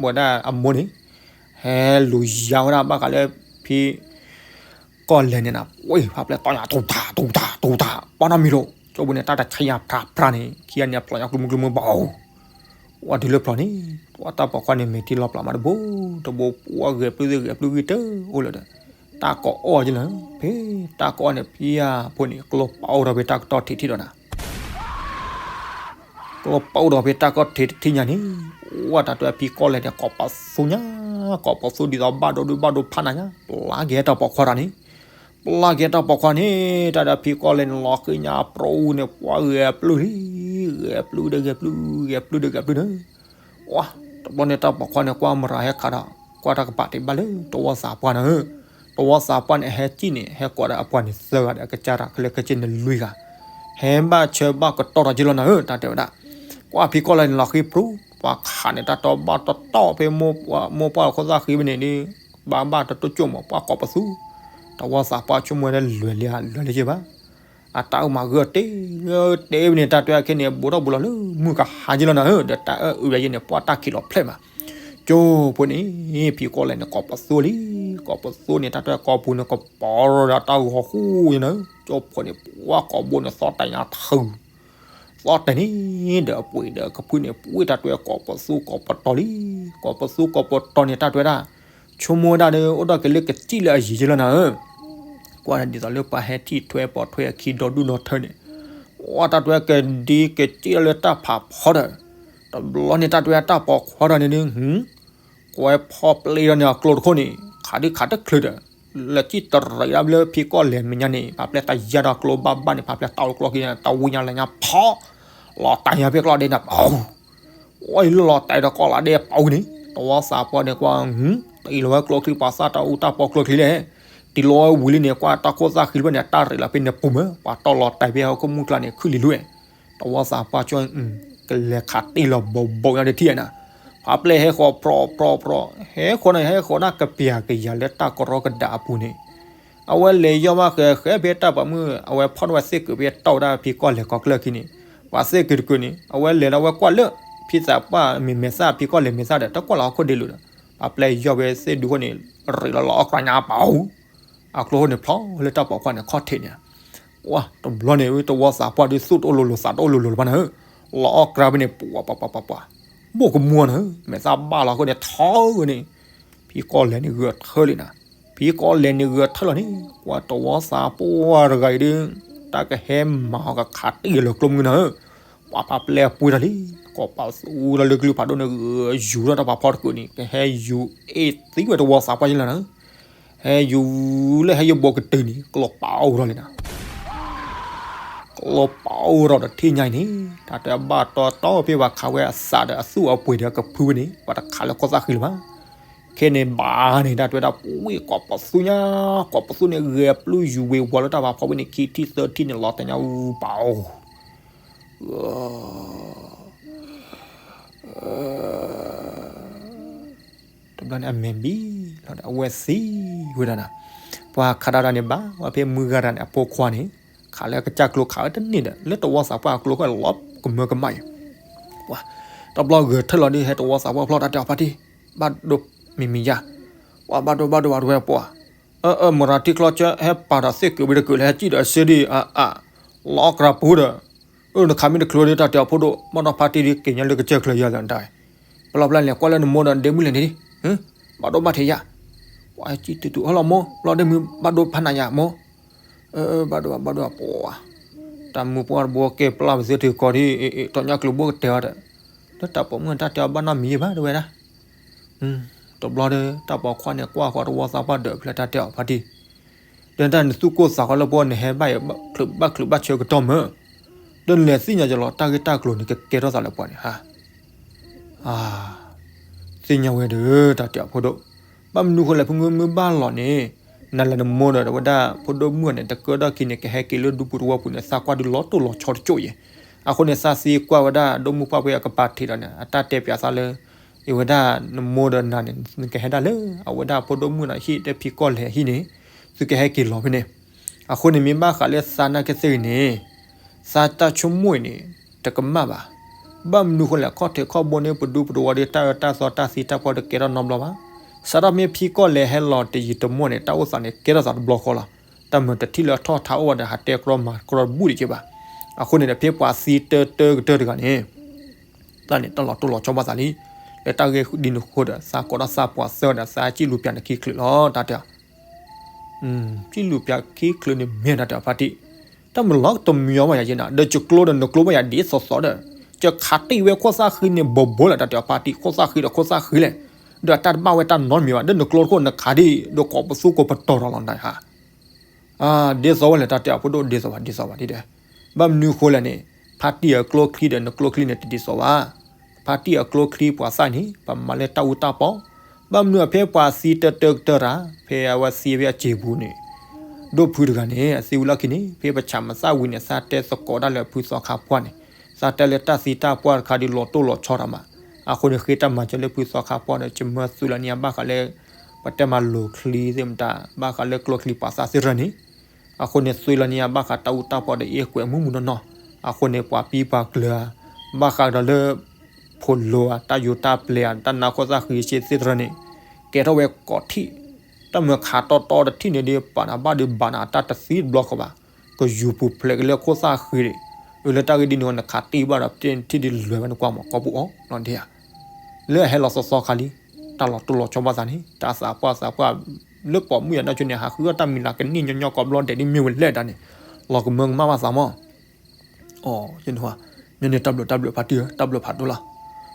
ဝဲဒၣ်အမိၢ်န့ၣ်, ဟဲလူၤယါဝဲဒၣ်ဘၣ်ဃးလၢ ဖံ ကီၢ်လဲၢ်န့ၣ်နၤ, ပှ့ၢ်ဖးပျဲၢ်တီၢ်ညါ တူၢ်တၢ် တူၢ်တၢ် တူၢ်တၢ် ပှၤနီတမံၤလိာ်, ကၠိဖိန့ၣ် တၢ်တဆါညါဖြးဖြးန့ၣ် ခံဂၤန့ၣ် အဖျိးညါကျူမုကျူမုဘၣ်အိၣ် ဝဲတုၤလၢဖျိးန့ၣ်, ပှၤတၢ်ပိာ်ခွါန့ၣ် မ့ၢ်ထံလီၤပျၢ်မးတဘိ, တဘိပှၤဂဲၤပျုၢ်သ့ၣ်ဂဲၤပျုၢ်ဂံၢ်တအိၣ်လၢၤဒီး, တၢ်ကအီၣ်ကလၢာ်, ဖဲတၢ်ကအီၣ်န့ၣ် ဖံယါဖိန့ၣ် ကျိပာ်အိၣ်ထီၣ်ဖဲတၢ်ကတီၢ်ထံးထံးဒီးနၤ, ကျိပာ်အိၣ်ထီၣ်ဖဲတၢ်ကတီၢ်ထံးတထံၣ်ညါန့ၣ်, ဝဲတၢ်တဲဖံကီၢ်လဲၢ်န့ၣ် ကိးပသူညါ, ကိးပသူဒ်သိးဘၣ်ဒိဒုဘၣ်ဒိဖးနးညါ, ပျၢ်က့ၤတၢ်ပိာ်ခွါတဂၤန့ၣ် ပျၢ်က့ၤတၢ်ပိာ်ခွါန့ၣ်, တၢ်ဒီးဖံကီၢ်လဲၢ်န့ၣ် လီၤဃံညါပြူၤန့ၣ် ပှၤဂဲၤပျုၢ်လံ, ဂဲၤပျုၢ်ဒီးဂဲၤပျုၢ် ဂဲၤပျုၢ်ဒီးဂဲၤပျုၢ်န့ၣ်, ဝါ, တဘျီန့ၣ်တၢ်ပိာ်ခွါန့ၣ် ကွၢ်မရၤဟဲခးဒီး, ကွၢ်တၢ်ကပၤတ့ၢ်ဘၣ်လၢတဝီသးပှၢ်နၤဧၢ, တဝီသးပှၢ်န့ၣ် ဟဲစံၣ်န့ၣ် ဟဲကိးဒီးအပှၤန့ၣ်သၢဂၤဒီး အကစၢ်တၢ်ခဲလၢာ်ခဲဆ့န့ၣ်လွံၢ်ဂၤ, ဟဲဘၣ်ဆၢဘၣ်ကတီၢ်ထီၣ်က့ၤလီၤနၤဧၢ, တၢ်တဲဝဲဒၣ် ကွၢ်ဖံကီၢ်လဲၢ်န့ၣ်လီၤဃံပြူၤ, ပှၤခးန့ၣ် တၢ်တီဘၣ်တတီၢ်ဖဲမိၢ်ပှၢ်ခိၣ်သၣ်ဃံဖဲန့ၣ်ဒီး, ဘၣ်ဘၣ်တတိၢ်ကၠိၣ်မး ပှၤကိးပသူ, တဝီသးပှၢ်ဆိကမိၣ်ဝဲဒၣ်လွဲၢ်လံဧါ လွဲၢ်လံက့ဘၣ်, အတၢ်အုၣ်မးဂၢၢ်တ့ၢ်, ဂၢၢ်တ့ၢ်ဖဲန့ၣ် တၢ်တဲအခဲန့ၣ် ဘူးထီၣ်ဘူးလီၤလၢမုၢ်ကဟါက့လီၤနၤဧၢ, ဒီးတၢ်အၢၣ်အုးဝဲယဲန့ၣ် ပှၤတၢ်ခံးလီၤဖျဲၣ်မး, ကၠိဖိန့ၣ်, ဖံကီၢ်လဲၢ်န့ၣ် ကိးပသူလံ, ကိးပသူန့ၣ် တၢ်တဲကိးပူၤန့ၣ် ကပီၤဒီးတၢ်ဂီၤဃူညါနၤဧၢ, ကၠိဖိန့ၣ် ပှၤကိးဘိန့ၣ် သီၣ်တဲာ်ညါထုး သီၣ်တဲာ်န့ၣ်, ဒီးအပှ့ၤဒီးကဖုန့ၣ် ပှ့ၤတၢ်တွဲကိးပသူကိးပတီၤလံ, ကိးပသူကိးပတီၤန့ၣ် တၢ်တဲဝဲဒၣ်, ဆိကမိၣ်ဝဲဒၣ်ဒီး အိၣ်ဒီးက့ၤလၢကစံၣ်လၢအယံၤက့လီၤနၤဧၢ, ကွၢ်ဒ်သိးလၢပှၤဟဲထံၣ်ထွဲပိာ်ထွဲအခံဒီဒူၣ်ဒီထၢန့ၣ်, ဝဲတၢ်တဲကဒံကစံၣ်လၢတၢ်ဖးဖီဒီး, တဘျီန့ၣ်တၢ်တဲတၢ်ပိာ်ခွါဒီးန့ၣ်ဒုး ကွဲဖီပျ့ၤဒီးန့ၣ်အကျိတခိၣ်န့ၣ် ခးဒုးခးတချုးဒီး, လၢစံၣ်တရံးဒၣ်လၢဖံကီၢ်လဲၢ်မဲာ်ညါန့ၣ် ဖးပျဲၢ်တၢ်ယါဒီးကျိဘၣ်ဘၣ်န့ၣ် ဖးပျဲၢ်တၢ်အိၣ်ကျိခံန့ၣ် တၢ်ဝံညါလၢညါဖီ, လီၤတဲာ်ညါဖဲကျီၢ်ဒ့နၤပီၤ, ဝဲလီၤတဲာ်ဒီးကီၢ်လးဒ့ပီၤန့ၣ် တဝီသးပှၢ်န့ၣ်ကွၢ်, တံၤလီၤဝဲကျိချံပှၤသၣ်တၢ်အူတၢ်ပီကျိချံလဲၣ်, တံၤလီၤဝဲဝံၤလံန့ၣ် ကွၢ်တၢ်ခိၣ်သၣ်ဃံလၢဖဲန့ၣ် တၢ်ရံးလီၤဖဲန့ၣ်ပူၤမး ပှၤတီၢ်လီၤတဲာ်ဖဲဟီၣ်ခိၣ်မုၢ်ကျါန့ၣ် ခုၣ်လံၤလွံၢ် တဝီသးပှၢ်ကၠီ, ကလဲၤခးတံၢ်လီၤဘိးဘိးညါတထံၣ်နၤ, ဖးပျဲၢ်ဟဲဃီၤဖြီဖြီဖြီ, ဟဲဃီၤန့ၣ် ဟဲဃီၤဒၣ်ကပျၢ်ကယၤလၢတၢ်ကရီကဒးအပူၤန့ၣ်, အဝဲလဲၤယီၢ်ဘၣ်ဃဲဃဲဖဲတၢ်ပိာ်မုၣ် အဝဲဖီၣ်ထီၣ်ဝဲသ့ၣ်ကုာ်ဖဲတီၢ်ဝဲဒၣ်ဖံကီၢ်လဲၢ်ကီၢ်ကျၢၢ်ခံန့ၣ်, ပှၤသ့ၣ်ကုာ်တကုာ်န့ၣ် အဝဲလဲၤဒီးအဝဲကွၢ်လၢ ဖံသးပှၢ်မ့ၢ်မဲာ်သၣ်ဖံကီၢ်လဲၢ်မဲာ်သၣ်ဒီး တကွၢ်လီၤဟီၣ်ခိၣ်ဒ့လိာ်ဒီး, ဖးပျဲၢ်ယီၢ်ဝဲသ့ၣ်ဒုးဃိန့ၣ်, ရံးလီၤလီၤအီၣ်ကြၢးညါပီၤ အကျိဟိန့ၣ်ဖျီလၢတၢ်ပိာ်ခွါန့ၣ်ခီၣ်ထံးန့ၣ်, ဝါ, တဘျီန့ၣ် တဝီသးပှၢ်ဒုးသူၣ်တအိၣ်လိၤလိၤသးတအိၣ်လိၤလိၤလၢၤဘၣ်နၤဧၢ, လီၤအီၣ်ကြၢးဖဲန့ၣ် ပှၤပှၤပှၤပှၤပှၤ, ဘိၣ်ကမူနၤဧၢ, မဲာ်သၣ်ဘၣ်လီၤဃိန့ၣ် ထီဝဲန့ၣ်, ဖံကီၢ်လဲၢ်န့ၣ်ဂဲၤထၢၣ်လံနၤ, ဖံကီၢ်လဲၢ်န့ၣ်ဂဲၤထၢၣ်လီၤန့ၣ် ကွၢ်တဝီသးပှၢ်တဂၤအံၤဒုး, တၢ်ကဟဲမၤအီၤကခးတံၢ်လၢကျိမုၢ်နၤဧၢ, ပှၤဖးပျဲၢ်ပှ့ၤထီၣ်လံ, ကိးပသူထီၣ်လၢကလုၢ်ဖးဒိၣ်န့ၣ် ဂဲၤယူၤထီၣ်တၢ်ဖးဖီတကုာ်န့ၣ် ကဟဲယူၤအ့ၣ်သံဝဲတဝီသးပှၢ်ယလီၤနၤဧၢ ဟဲယူၤလၢဟဲယဘိကတုၤန့ၣ် ကျိပာ်အိၣ်ထီၣ်လံနီၤ. ကျိပာ်အိၣ်ထီၣ်ဒီးထံၣ်ညါအံၤန့ၣ် တၢ်တဲဘၣ်တီတီဖဲပှၤခးဝဲအစးဒီး အသူၣ်အပှ့ၤဒီးအကဖုဝဲန့ၣ် ပှၤတခးလၢခိၣ်သၣ်ဃံလၢၤဘၣ်. ခဲန့ၣ်ဘၣ်န့ၣ် တၢ်တဲဝဲဒၣ် ပှ့ၤကိးပသူညါ, ကိးပသူန့ၣ် ဂဲၤပျုၢ်ယူၤဝ့ၤဝီၤလၢတၢ်ဖးဖီဝဲန့ၣ် ခံထံၣ်သၢထံၣ်န့ၣ် လီၤတဲာ်ညါအူပာ်အိၣ် တဘျီန့ၣ်အမဲာ်ဘံၣ်လီၤဒီး အဝဲသံဝဲဒၣ်နီၤ. ပှၤခးတၢ်တၢ်န့ၣ်ဘၣ် ဝဲဖဲမုၢ်ဂၤတၢ်န့ၣ် အဖိခွါန့ၣ် ခးလၢကစၢ်ကျိခးဝဲတန့ၢ်ဒီး လၢတဝီသးပှၢ်အကျိဃၣ်လီၤကမၢကမၣ်အံၤ, တဘျီဂဲၤထၢၣ်လီၤဒ်ဟဲတဝီသးပှၢ်ဖျီၣ် တၢ်တဲအီၤဖါတံၢ် ဘၣ်ဒိမံၤမံၤယါ, ပှၤဘၣ်ဒိဘၣ်ဒိဘၣ်ဒိဝဲပှၤ, အၢ အၢ မရၤတံၢ်ချီဆၢ ဟဲပာ်ဒီးသ့ၣ်က့ၤဝံၤတက့ၤလၢဟဲစံၣ်ဒီးအစ့ဒံး အ အ လီၤအီၣ်ကြၢပူၤဒီး အၢ နခးမ့ၢ်တချုးဒီး တၢ်တဲအီၤဖိဒိၣ် ဘၣ်ဒီးဖါတံၢ်ဒ်က့ၤညါလၢကစၢၢ်ချၢယါလၢနတၢ်, ပလီၢ်ပလၢ်လဲၤကွၢ်လၢနမိၢ်ဒီးဒ့မုၣ်လဲၣ်န့ၣ်, ဘၣ်ဒိဘၣ်ထံးယါ, ပှၤစံၣ်တုၤတုၤ ဟဲလီၤမိၢ် လီၤဒ့မုၣ် ဘၣ်ဒိဖးနးယါမိၢ်, အၢ ဘၣ်ဒိဘၣ်ဒိပှၤ, တၢ်မုၢ်ပှၢ်တဘိကဲပျၢ်ပသ့ထုးကီးဒ် တီညါကျိၤဘိကတဲအီၤဒီး, လၢတၢ်ပိာ်မုၣ်တၢ်တဲအီၤဘၣ်နီတမံၤယါဘၣ်တဝဲဒၣ် တဘျီဒီး တၢ်ပိာ်ခွါန့ၣ်ကွၢ်ဃီတဝီသးပှၢ်ဒီးဖျဲၣ် တၢ်တဲအီၤဖါတံၢ်, ဒီးတၢ်နသူၣ်ကိၢ်သးဂီၤလၢပှၤန့ၣ် ဟဲဘၣ်ချုးဘၣ်ချုးဘၣ်ဆၢကတီၢ်မၢ, ဒီးနလဲၤသ့ၣ်ညါယလီၤ တၢ်ဂ့ၢ်တၢ်ကျိၤန့ၣ် ကကဲထီၣ်သးလၢပှၤန့ၣ်ဧါ. သ့ၣ်ညါဝဲဒီး တၢ်တဲအီၤဖိဒိၣ်, ဘၣ်မနုၤဃိလဲၣ် ဖုမုၢ်မုၢ်ဘၣ်လီၤန့ၣ်, နလဲၤနမိၢ်ဒီးဝဲဒၣ် ဖိဒိၣ်မုၣ်န့ၣ် တကၢထီၣ်ခံန့ၣ် ကဟဲက့ၤလၢဒူပူၤတဝီပူၤန့ၣ် သးကွၢ်ဒုးလီၤတိၢ်လီၤဆီတစိၢ်ယဲၢ်, အဃိန့ၣ် သးသံကွၢ်ဝဲဒၣ် ဒိၣ်မုၢ်ပှၢ်ပှဲၤအကပၤထံးဒီးန့ၣ် အတၢ်တဲပၠးသးလၢ အဝဲဒၣ်နမိၢ်ဒီးနၤန့ၣ် နကဟဲဒၣ်လၢ အဝဲဒၣ်ဖိဒိၣ်မုၣ်ဒီးဟံၣ် တဲဖံကီၢ်လဲၤဟံၣ်န့ၣ်, သုကဟဲက့ၤလီၤဖဲန့ၣ်, အဃိန့ၣ် မ့ၢ်ဘၣ်ဃးလၢသးနာ်က့သ့ၣ်ဂ့ၤန့ၣ်, သးတၢ်ဆိကမိၣ်အံၤန့ၣ် တကမၣ်ဘၣ်. ဘၣ်မနုၤဃိလဲၣ် ခီၣ်ထံးခီၣ်ဘိန့ၣ် ပဒူပတဝီဒီး တၢ်အၢတၢ်သီတၢ်သံတၢ်ပှၢ်တကဲထီၣ်နီတဘျီဘၣ်. စးထီၣ်မ့ၢ်ဖံကီၢ်လဲၤဟဲလီၤတယံာ်တမီၢ်န့ၣ် တၢ်အိၣ်သးန့ၣ် ကဲထီၣ်သးတဘျီဃီလီၤ. တၢ်မၤတထံၣ်လၢအထီၣ်ထါအိၣ်ဘၣ်ဒီး ဟးတဲကြီမၤကြီတဘူၣ်ဒံးက့ဘၣ်. အဃိန့ၣ်ဒီး ဖဲပှၤသံတၢတၢကတၢၢ်တဂၤန့ၣ် တၢ်န့ၣ် တၢ်လီၤတိၢ်လီၤဆီဘၣ်သးလံ. လၢတၢ်ဂ့ၢ်ဒ်န့ၣ်အဃိဒီး သးကိးထီၣ်သးပှၢ်သၢဒီး သးစံၣ်လူၤပၠးန့ၣ်ခံချုးလီၤ တၢ်တဲ. စံၣ်လူၤပၠးခံချုးန့ၣ်မ့ၢ်တၢ်တဲအီၤဖါတံၢ်, တၢ်မၤလီၤတမံၤအီၤဘၣ်ယၤက့နီၤ, ဒီးယကျိဒီးနကျိဘၣ်ယၤဒ်သိးသိးဒီး, ယခးတံၢ်ဝဲခိၣ်သၣ်ဃံန့ၣ် ဘိးဘိလၢတၢ်တဲအီၤဖါတံၢ်, ခိၣ်သၣ်ဃံဒီးခိၣ်သၣ်ဃံလဲၣ်, ဒီးအတၢ်တဘၣ်ဝဲတၢ်နီတမံၤဘၣ်, ဒီးနကျိတခိၣ်နခးဒံး ဒီးကိးပသူကိးပတီၤဒီးလီၤနတၢ်ဟါ ဒ်သိးဝဲလဲၣ် တၢ်တဲအီၤဖိဒိၣ် ဒ်သိးဘၣ် ဒ်သိးဘၣ်ဒ်ဒီး, ဘၣ်မနုၤဃိလဲၣ်န့ၣ်, ဖါတံၢ်အကျိချံဒီးနကျိချံန့ၣ် တဒ်သိးဘၣ်. ဖါတံၢ်အကျိချံပှၤသၣ်န့ၣ် ပှၤမၤလၢတၢ်အူတၢ်ပီ, ဘၣ်မနုၤအဖဲပှၤသံတၢတၢကတၢၢ်တၢ် ဖဲအဝဲသံဖဲအစ့ပူၤန့ၣ်, ဒိၣ်ဖုတဂၤန့ၣ် အသံဝံၤလီၢ်ခံန့ၣ် ဖဲပဆၣ်မသၣ်ဝံၤန့ၣ် သးတဲသကိးဒၣ်လၢဖုသီခါပှၢ်န့ၣ်, သးတဲလၢတၢ်သံတၢ်ပှၢ်တခါဒ်လီၤတိၢ်လီၤဆီတၢ်မး, အဃိန့ၣ် ဃ့တၢ်မၤစၢၤလၢဖုသီခါပှၢ်ဒီး ကမၢသုးလီၤန့ၢ်အဘၣ်ဃးလၢ ပတဲမၤလိာ်ချံသ့ၣ်မတၤ ဘၣ်ဃးလၢကျိချံပှၤသၣ်သ့ၣ်တဖၣ်န့ၣ်, အဃိန့ၣ် သုးလီၤန့ၢ်အဘၣ်ဃးတၢ်အူတၢ်ပီဒီးအ့ၣ်ကွဲးမုၢ်မုၢ်နီၢ်နီၢ်, အဃိန့ၣ် ပှၤပံပှၤကျၢၤဧါ, ဘၣ်ဃးဒီးလၢ ဖိလိဧါ တၢ်ယိၤတၢ်ပျဲဧါ တၢ်နါခိၣ်သၣ်ဃံစ့သ့ၣ်တဖၣ်န့ၣ်, ကဲထီၣ်ဝဲကိးထံၣ်, တၢ်မၤခးတီတီတထံၣ်န့ၣ်ဒီး ပာ်နၤဘၣ်ဒီးဘၣ်နၤတၢ်တသံတဘျီဃီဘၣ်, ကယူၤပူၤဖျဲးက့ၤလၢခိၣ်သၣ်ဃံဒီး, အၢ လၢတၢ်ဂ့ၢ်ဒ်န့ၣ်ဝဲ နခးတံၢ်ဘၣ်ဒီး တထံၣ်ဒ်လဲၤဝဲနကွၢ်မး ကီၢ်ပူၤအီၤလီၤဒ်ဧါ လၢအဟဲလီၤသီသီခါလံ, တၢ်လီၤတိၢ်လီၤဆီဘၣ်သးန့ၣ် တၢ်သးပှၢ်သးပှၢ်, လၢပိာ်မုၣ်ယၤတၢ်ဆိန့ၣ် ဟးဃုအီၣ်တၢ်မံၤလၢကနံၣ်ညီညီကိးဘျီဒဲးဒ်မ့ၢ်ဝဲလဲၣ်ဒၣ်န့ၣ်, လီၤကမၢကမၣ်ဘၣ်သးမး, အီၤ, ယန့ၣ်တၢ်ဘျုးတၢ်ဘျုးဖါတံၢ်ဧၢ တၢ်ဘျုးဖးဒိၣ်လီၤ,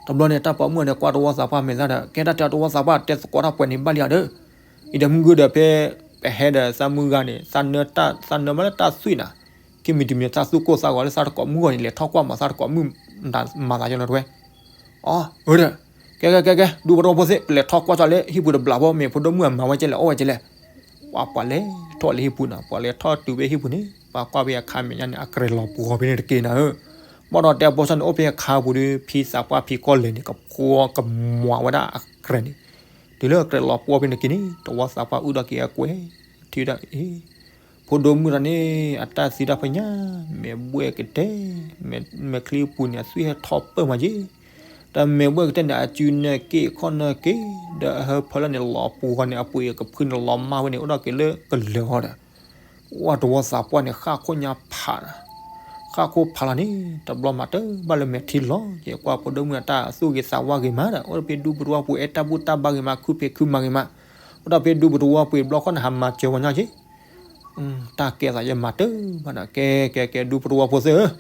တဘျီန့ၣ် တၢ်ပိာ်မုၣ်န့ၣ် ကွၢ်တဝီသးပှၢ်မဲာ်သၣ်ဒီး ကဲတၢ်တဲတဝီသးပှၢ်တဲသကိးတၢ်ပှဲၤန့ၣ်ဘၣ်လံဧါဒီး, အံၤဒီးမုၢ်ဂုၢ်ဒီးဖဲ ပဟဲဒီးသးမုၢ်ဂၤန့ၣ် သးနၢတၢ် သးနၢမးလၢတၢ်သွံၣ်နၤ, ခံမံၤတမံၤ သးသူၣ်ကိၢ်သးဂီၤလၢသးတကိးမုၢ်ဂီၢ်န့ၣ် လဲၤထီၣ်ကွၢ်မး သးတကိးမုၢ်မၤသးကလီၤတဝဲ, အီၤ, အၢဒီး, ကဲကဲကဲကဲ ဒူပတဝီဖိသ့ၣ် ပလဲၤထီၣ်ကွၢ်ကၠီလၢဟံၣ်ပူၤတဘျီဖိ မ့ၢ်ဖိဒိၣ်မုၣ်အမၤဝဲကဲလဲၣ် အီၣ်ဝဲကဲလဲၣ်, ပှၤပှၤလဲၤထီၣ်လၢဟံၣ်ပူၤနၤ ပှၤလဲၤထီၣ်တုၤဖဲဟံၣ်ပူၤန့ၣ် ပှၤကွၢ်ဖဲအခါမဲာ်ညါန့ၣ် အကြဲးလီၤပှီၤဖဲန့ၣ်တက့ၢ်နၤဧၢ, ဘၣ်ဒီးတဲဘီဆၣ်န့ၣ် အိၣ်ဖဲအခါပူၤဒီး ဖံသးပှၢ်ဖံကီၢ်လဲၤန့ၣ် ကဖှီကမွၤဝဲဒၣ်အကြဲးန့ၣ်, တုၤလၢအကြဲးလီၤပှီၢ်ဖဲန့ၣ်တက့ၢ်န့ၣ် တဝီသးပှၢ်အုၣ်ဒီးက့ၤအကွဲး, ထံၣ်ဝဲဒၣ်အံၤ ဖိဒိၣ်မုၣ်တဂၤန့ၣ် အတၢ်သံတၢ်ဖဲညါ, မဲာ်ဘှဲၣ်ကတဲ, မဲာ်ချံပူၤန့ၣ် အသွံၣ်ဟဲထီၣ်ပၢၢ်မးက့ၤ, ဒီးမဲာ်ဘှဲၣ်ကတဲန့ၣ် အစုနၢၤက့ၤခီၣ်နၢၤက့ၤ, ဒီးအဟၢဖၢလၢန့ၣ်လီၤပှီၤန့ၣ် အပှ့ၤအကဖုန့ၣ် လီၤမၢ်ဝဲန့ၣ် အိၣ်ဒီးက့ၤလၢကလၢၤဃီဒီး ဝဲတဝီသးပှၢ်န့ၣ် ဃၣ်ခိၣ်ညါဖးနၤ, ဃၣ်ခိၣ်ဖးလီၤန့ၣ် တဘျီမးတဘၣ်လၢမဲာ်ထံလီၤ, ယကွၢ်ဖိဒိၣ်မုၣ်အတၢ်သူၣ်ဂ့ၤသးဝါဂ့ၤမးဒီး အိၣ်ဒီးဖဲဒူပတဝီပူၤ အဲၣ်တၢ်ဘူၣ်တၢ်ဘါဂ့ၤမး ခုဖံးခုမၤဂ့ၤမး, အိၣ်ဒီးဖဲဒူပတဝီပူၤဘျီခီန့ၣ် ဟးမၤစၢၤဝဲညါက့ၤ, တၢ်ကဲသးယဲမးတဘၣ်ဒီး ကဲကဲကဲ ဒူပတဝီဖိသ့ၣ်ဧၢ,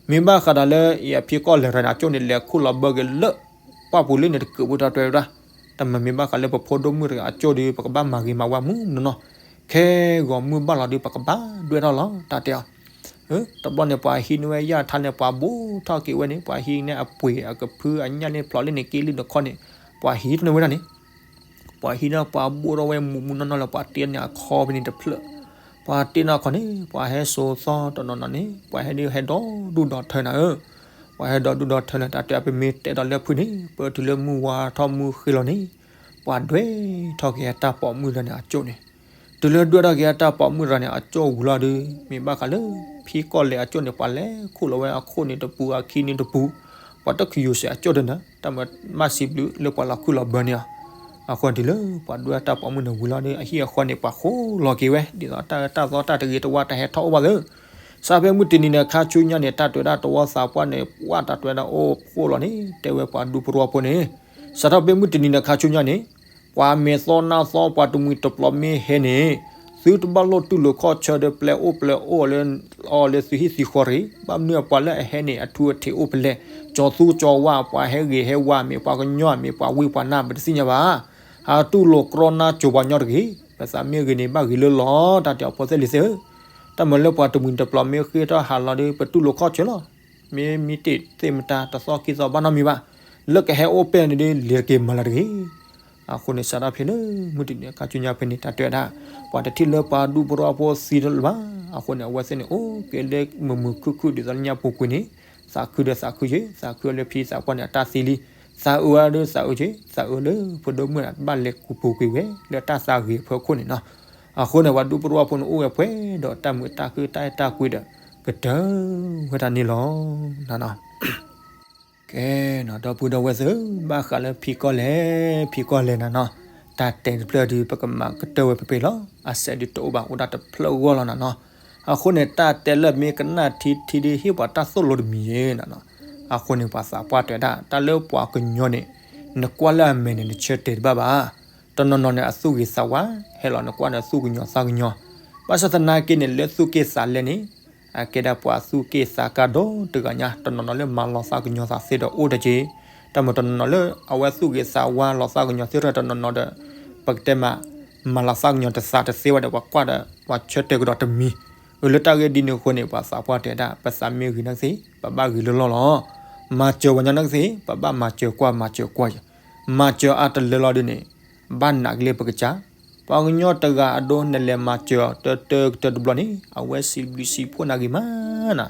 မ့ၢ်ဘၣ်ဃးဒီးလၢ ယဖံကီၢ်လဲၤရၤန့ၣ် အကၠိန့ၣ် လဲၤခူၣ်လီၤဘၢက့ၤလၢ ပှၢ်ပူၤလၢန့ၣ်တကုးဖိတၢ်တွဲဝဲဒၣ်, တၢ်မၤမ့ၢ်ဘၣ်ဃးလၢပဖိဒိၣ်မုၣ်တဂၤအကၠိၣ်ဒီး ပကဘၣ်မၤဂ့ၤမၤဝါမုၢ်နီၢ်နီၢ်, ခဲဂီၤမုၢ်ဘၣ်လီၤဒီး ပကဘၣ်ဒွဲၣ်ထီၣ်လီၤ တၢ်တဲအီၤ. တဘျီန့ၣ် ပှၤဟံးန့ၢ်ဝဲယၣ်ထါန့ၣ် ပှၤဘိၣ်ထီၣ်က့ၤဝဲန့ၣ် ပှၤဟံးန့ၢ်အပှ့ၤအကဖုအညၣ်န့ၣ် ဖျိးလံန့ၣ် က့လံန့ၣ်ခီန့ၣ် ပှၤဟံးန့ၢ်ဝဲဒၣ်န့ၣ် ပှၤဟံးန့ၢ်ပှၤဘိၣ်ထီၣ်ဝဲမုၢ်မုၢ်နီၢ်နီၢ်လၢ ပှၤတ့န့ၢ်အခီဖဲန့ၣ်တဖျၢၣ်, ပှၤတ့န့ၢ်အခီန့ၣ် ပှၤဟဲစိာ်သီတနီၤနီၤန့ၣ် ပှၤဟဲဒုးဟဲဒီဒူၣ်ဒီထၢနၤဧၢ, ပှၤဟဲဒီဒူၣ်ဒီထၢနၤ တၢ်တဲအီၤ ပမ့ၢ်တဲဒီးလၢဖုန့ၣ် ပတုၤလၢမုၢ်ဝါထီၣ်မုၢ်ဃ့လီၤန့ၣ် ပှၤဒွဲၣ်ထီၣ်က့ၤအတၢ်ပိာ်မုၣ်တဂၤန့ၣ်အကၠိၣ်န့ၣ်, တုၤလၢဒွဲၣ်ထီၣ်က့ၤအတၢ်ပိာ်မုၣ်တဂၤန့ၣ် အကၠိၣ်ဝံၤလီၤဒီး မ့ၢ်ဘၣ်ဃးလၢ ဖံကီၢ်လဲၣ်အကၠိၣ်န့ၣ် ပှၤလဲၤခိၣ်လီၤဝဲအခိၣ်န့ၣ်တပူၤ, အခံန့ၣ်တပူၤ, ပှၤတခူယိၤစဲးအကၠိၣ်တနၤ တၢ်မၤဘၣ်စံးဘျုးလၢပှၤလီၤခူလီၤဘၢန့ၣ်လီၤ. အဃိတုၤလၢပှၤဒွဲၣ်တၢ်ပိာ်မုၣ်န့ၣ်ဝံၤလီၤဒီး အဟံၣ်အဃီန့ၣ် ပှၤဃိလီၤက့ၤဝဲ ဒ်သိးတၢ်အၢတၢ်သီတၢ်တဂ့ၤတဝါတဟဲထီၣ်အိၣ်ဘၣ်သ့ စးဖဲမုၢ်တနံၤန့ၣ် ခါဆူညါန့ၣ် တၢ်တွဲၤဒၣ်တဝီသးပှၢ်န့ၣ် ပှၢ်တၢ်တွဲၤဒၣ်အိၣ်ဖှိၣ်လီၤန့ၣ် တဲဝဲပှၤဒူပရူၢ်ဖိန့ၣ်, စးထီၣ်ဖဲမုၢ်တနံၤန့ၣ် ခါဆူညါန့ၣ် ပှၤမဲာ်သီနါသီ ပှၤတမှံၤတပျီၤမ့ၢ်ဟဲန့ၣ် သုတဘၣ်လိၣ်တူၢ်လိာ်ခီၣ်ဆၢဒီး ပျဲအိၣ်ပျဲအိၣ်လၢ အီၤလၢသုဟံၣ်သုဃီတဂ့ၤ. ဘၣ်မနုၤအပှၤလၢအဟဲန့ၣ် အထူအထံးအိၣ်ဖဲလဲၣ်, ကၠီၤသူကၠီၤဝါ ပှၤဟဲဂ့ၤဟဲဝါ မ့ၢ်ပှၤကညီ မ့ၢ်ပှၤဝံပှၤနါ ပတသ့ၣ်ညါဘၣ်. ဟးတူၢ်လိာ်ကြီနါကၠိၤပှၤညီတဂ့ၤ. ပသးမ့ၢ်ဂ့ၤန့ၣ် ဘၣ်ဂ့ၤလၢလီၤ တၢ်တဲအီၤ ဖိသ့ၣ်လံၤသ့ၣ်ဧၢ, တၢ်မၤလၢပှၤတမှံၤတပျီၤမ့ၢ်ဃ့ထီၣ်ဟးလီၤဒီး ပတူၢ်လိာ်ခီၣ်ဆၢလီၤ. မ့ၢ်မံတ့ၢ်သ့ၣ်မတၤ တသီခံသီဘၣ်နီတမံၤဘၣ်. လၢကဟဲအိၣ်ပဲၢ်န့ၣ်ဒီး လဲၤက့ၤမၤလၤတဂ့ၤ. အဃိန့ၣ် စးထီၣ်ဖဲလၢ မုၢ်တနံၤခါဆူညါဖဲန့ၣ် တၢ်တဲဝဲဒၣ် ပှၤတထံၣ်လၢပှၤဒူပရူၢ်ဖိသံလၢၤဘၣ်. အဃိန့ၣ် အဝဲသ့ၣ်န့ၣ် အိၣ်က့ၤလၢမုာ်မုာ်ခုၣ်ခုၣ် ဒ်သိးလၢညါပူၤကွံာ်န့ၣ် သးခုဒီးသးခုက့ၤ သးခုလၢဖံသးပှၢ်န့ၣ် အတၢ်သံလံ, သးအၢဒီးသးအၢက့ၤ သးအၢလၢဖိဒိၣ်မုၣ်ဘၣ်လဲၤကူပူၤကွံာ်ဝဲ လၢတၢ်သးဂ့ၤအဖီခိၣ်န့ၣ်နီၤ. အဃိန့ၣ် ပှၤဒူပရူၢ်ဖိန့ၣ် အိၣ်ဝဲပှဲၤဒီးတၢ်မုာ်တၢ်ခုၣ် တၢ်အဲၣ်တၢ်ကွံဒီး ကတၢၢ်ဝဲဒၣ်န့ၣ်လီၤ. ကဲနီၤ ဒီပုၢ်ဒီဝဲၢ်သ့ၣ်ဧၢ, ဘၣ်ဃးလၢဖံကီၢ်လဲၣ် ဖံကီၢ်လဲၣ်နၤနီၤ, တၢ်တဲတဖျၢၣ်ဒုး ပကမၤကတၢၢ်ဝဲဖဲဖဲလီၤ. အစဲးဒုးတအိၣ်ဘၣ် အိၣ်ဒၣ်တဖျၢၣ်ဂီၢ်လီၤနၤနီၤ. အဃိန့ၣ် တၢ်တဲလၢမ့ၢ်ကနၣ်ထံထံဒုး ဟ့ၣ်ပှၤတၢ်သိၣ်လိတမံၤယဲနၤနီၤ. အဃိန့ၣ် ပှၤသးပှၢ်တဲဝဲဒၣ် တၢ်လၢပှၤကညီန့ၣ် နကွၢ်လၢအမဲာ်န့ၣ် နဆၢတဲာ်တဘၣ်ဘၣ်. တနီၤနီၤန့ၣ် အသူၣ်ဂ့ၤသးဝါ ဟဲလီၤ နကွၢ်န့ၣ် သူၣ်ကညီၤသးကညီၤ, ဘၣ်ဆၣ်သနာ်က့န့ၣ် လၢသူၣ်က့ၣ်သးလဲန့ၣ် အကဲဒၣ်ပှၤသူၣ်က့ၣ်သးကါဒီတဂၤညါ, တနီၤနီၤလၢမၤလီၤသးကညီၤသးသ့ဒီးအိၣ်တက့ၢ်. တၢ်မ့ၢ်တနီၤနီၤလၢ အဝဲသူၣ်ဂ့ၤသးဝါလီၤသးကညီၤသ့ဒီး တနီၤနီၤဒီး ပကတဲမး မၤလီၤသးကညီၤတသးတသ့ဝဲဒီး ပှၤကွၢ်ဒီး ပှၤဆၢတဲာ်ကဒီးတမံၤ. အၢ လၢတၢ်ဂ့ၢ်ဒ်န့ၣ်အဃိန့ၣ် ပှၤသးပှၢ်တဲဝဲဒၣ် ပသးမ့ၢ်ဂ့ၤနာ်က့သ့ၣ် ပဘၣ်ဂ့ၤလၢလီၢ်လီၤ. မၤစၢၤပှၤညီနာ်က့သ့ၣ် ပဘၣ်မၤစၢၤကွၢ် မၤစၢၤကွၢ်ယၤ, မၤစၢၤအါတလၢလီၤဒ်န့ၣ် ဘၣ်နာ်က့လၢပကစၢ် ပှၤကညီတဂၤအဒိ နလဲၤမၤစၢၤအီၤတၢတၢကတၢၢ်တဘျီန့ၣ် အဝဲစံးဘျုးစံးဖှိၣ်နၤဂ့ၤမးနၤ.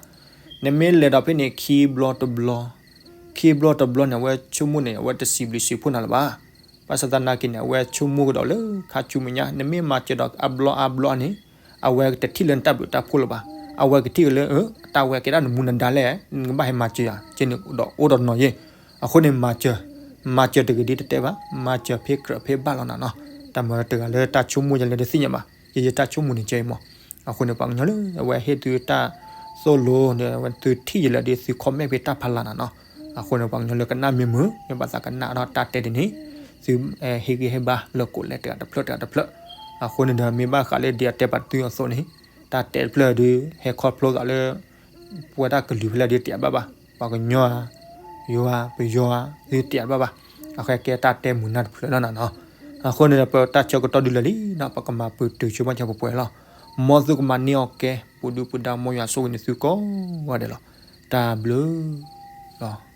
နမ့ၢ်လဲၤဒီးဖဲန့ၣ် ခံဘျီတဘျီ, ခံဘျီတဘျီန့ၣ် အဝဲဆိကမိၣ်န့ၣ် အဝဲတစံးဘျုးစံးဖှိၣ်နၤလၢၤဘၣ်. ဘၣ်ဆၣ်သနာ်က့န့ၣ် အဝဲဆိကမိၣ်ကဒီးလၢခါဆူမဲာ်ညါ နမ့ၢ်မၤစၢၤဒီးအဘျီအါဘျီန့ၣ် အဝဲတထံၣ်လၢနတၢ်ဘျုးတၢ်ဖှိၣ်လၢၤဘၣ်. အဝဲကထံၣ်က့ၤလၢ တၢ်ဝဲကဲဒၣ်နမူနဒါလဲၣ်, နကဘၣ်ဟဲမၤစၢၤယၤ ကဲန့ၣ်ဒီးအိၣ်ဒီးနီၤယဲ. အဃိန့ၣ် မၤစၢၤ, မၤစၢၤတဂ့ၤဒ်တတဲဘၣ်, မၤစၢၤဖဲကြၢးဖဲဘၣ်လီၤနၤနီၤ. တၢ်မၤတဂၤလၢတၢ်ဆိကမိၣ်ယလဲၤတသ့ၣ်ညါဘၣ်, ယယတၢ်ဆိကမိၣ်န့ၣ်ကဲအံၤမး. အဃိန့ၣ် ပှၤကညီလၢ အဝဲဟ့ၣ်သုတၢ်သိၣ်လိဒီး အဝဲသုထံၣ်ယလဲၤဒီး သု comment ဖဲတၢ်ဖးလၢ်နၤနီၤ. အဃိန့ၣ် ပှၤကညီလၢကနၣ်မ့ၢ်မုာ် မ့ၢ်ဘၣ်သးကနၣ်ဒီးတၢ်တဲဒ်န့ၣ် သုဟ့ၣ်ဂံၢ်ဟ့ၣ်ဘါလၢကိးလဲတဂၤတဖျၢၣ်တဂၤတဖျၢၣ်. အဃိန့ၣ်ဒီး မ့ၢ်ဘၣ်ဃးလၢဒ်အတဲပာ်သုအသိးန့ၣ် တၢ်တဲတဖျၢၣ်ဒုး ဟဲခီဖျိသးလၢ ပဝဲဒၣ်ကလုာ်ဖဲလဲၣ်ဒုးတဲဘၣ်ဘၣ်, ပှၤကညီဧါ, ယိၤဧါ, ပယီၤဧါ, သုတဲဘၣ်ဘၣ်. အဃိကဲတၢ်တဲမုာ်နၢ်တဖျၢၣ်လီၤနၤနီၤ. အဃိန့ၣ်ဒီး ပတၢ်ဆၢကတီၢ်ဒုးလၢာ်လံနီၤ, ပကမၤပတုာ်ဆိကမိၣ်ပှဲၤပှဲၤလီၤ. မ်သုကမၤန့ၢ်အီၣ်ကဲ ပူၤဒုၣ်ပူၤဒါ မ်ယွၤဆိၣ်ဂ့ၤန့ၢ်သုကိးဂၤဒဲးလီၤ. တၢ်ဘျုးလီၤ.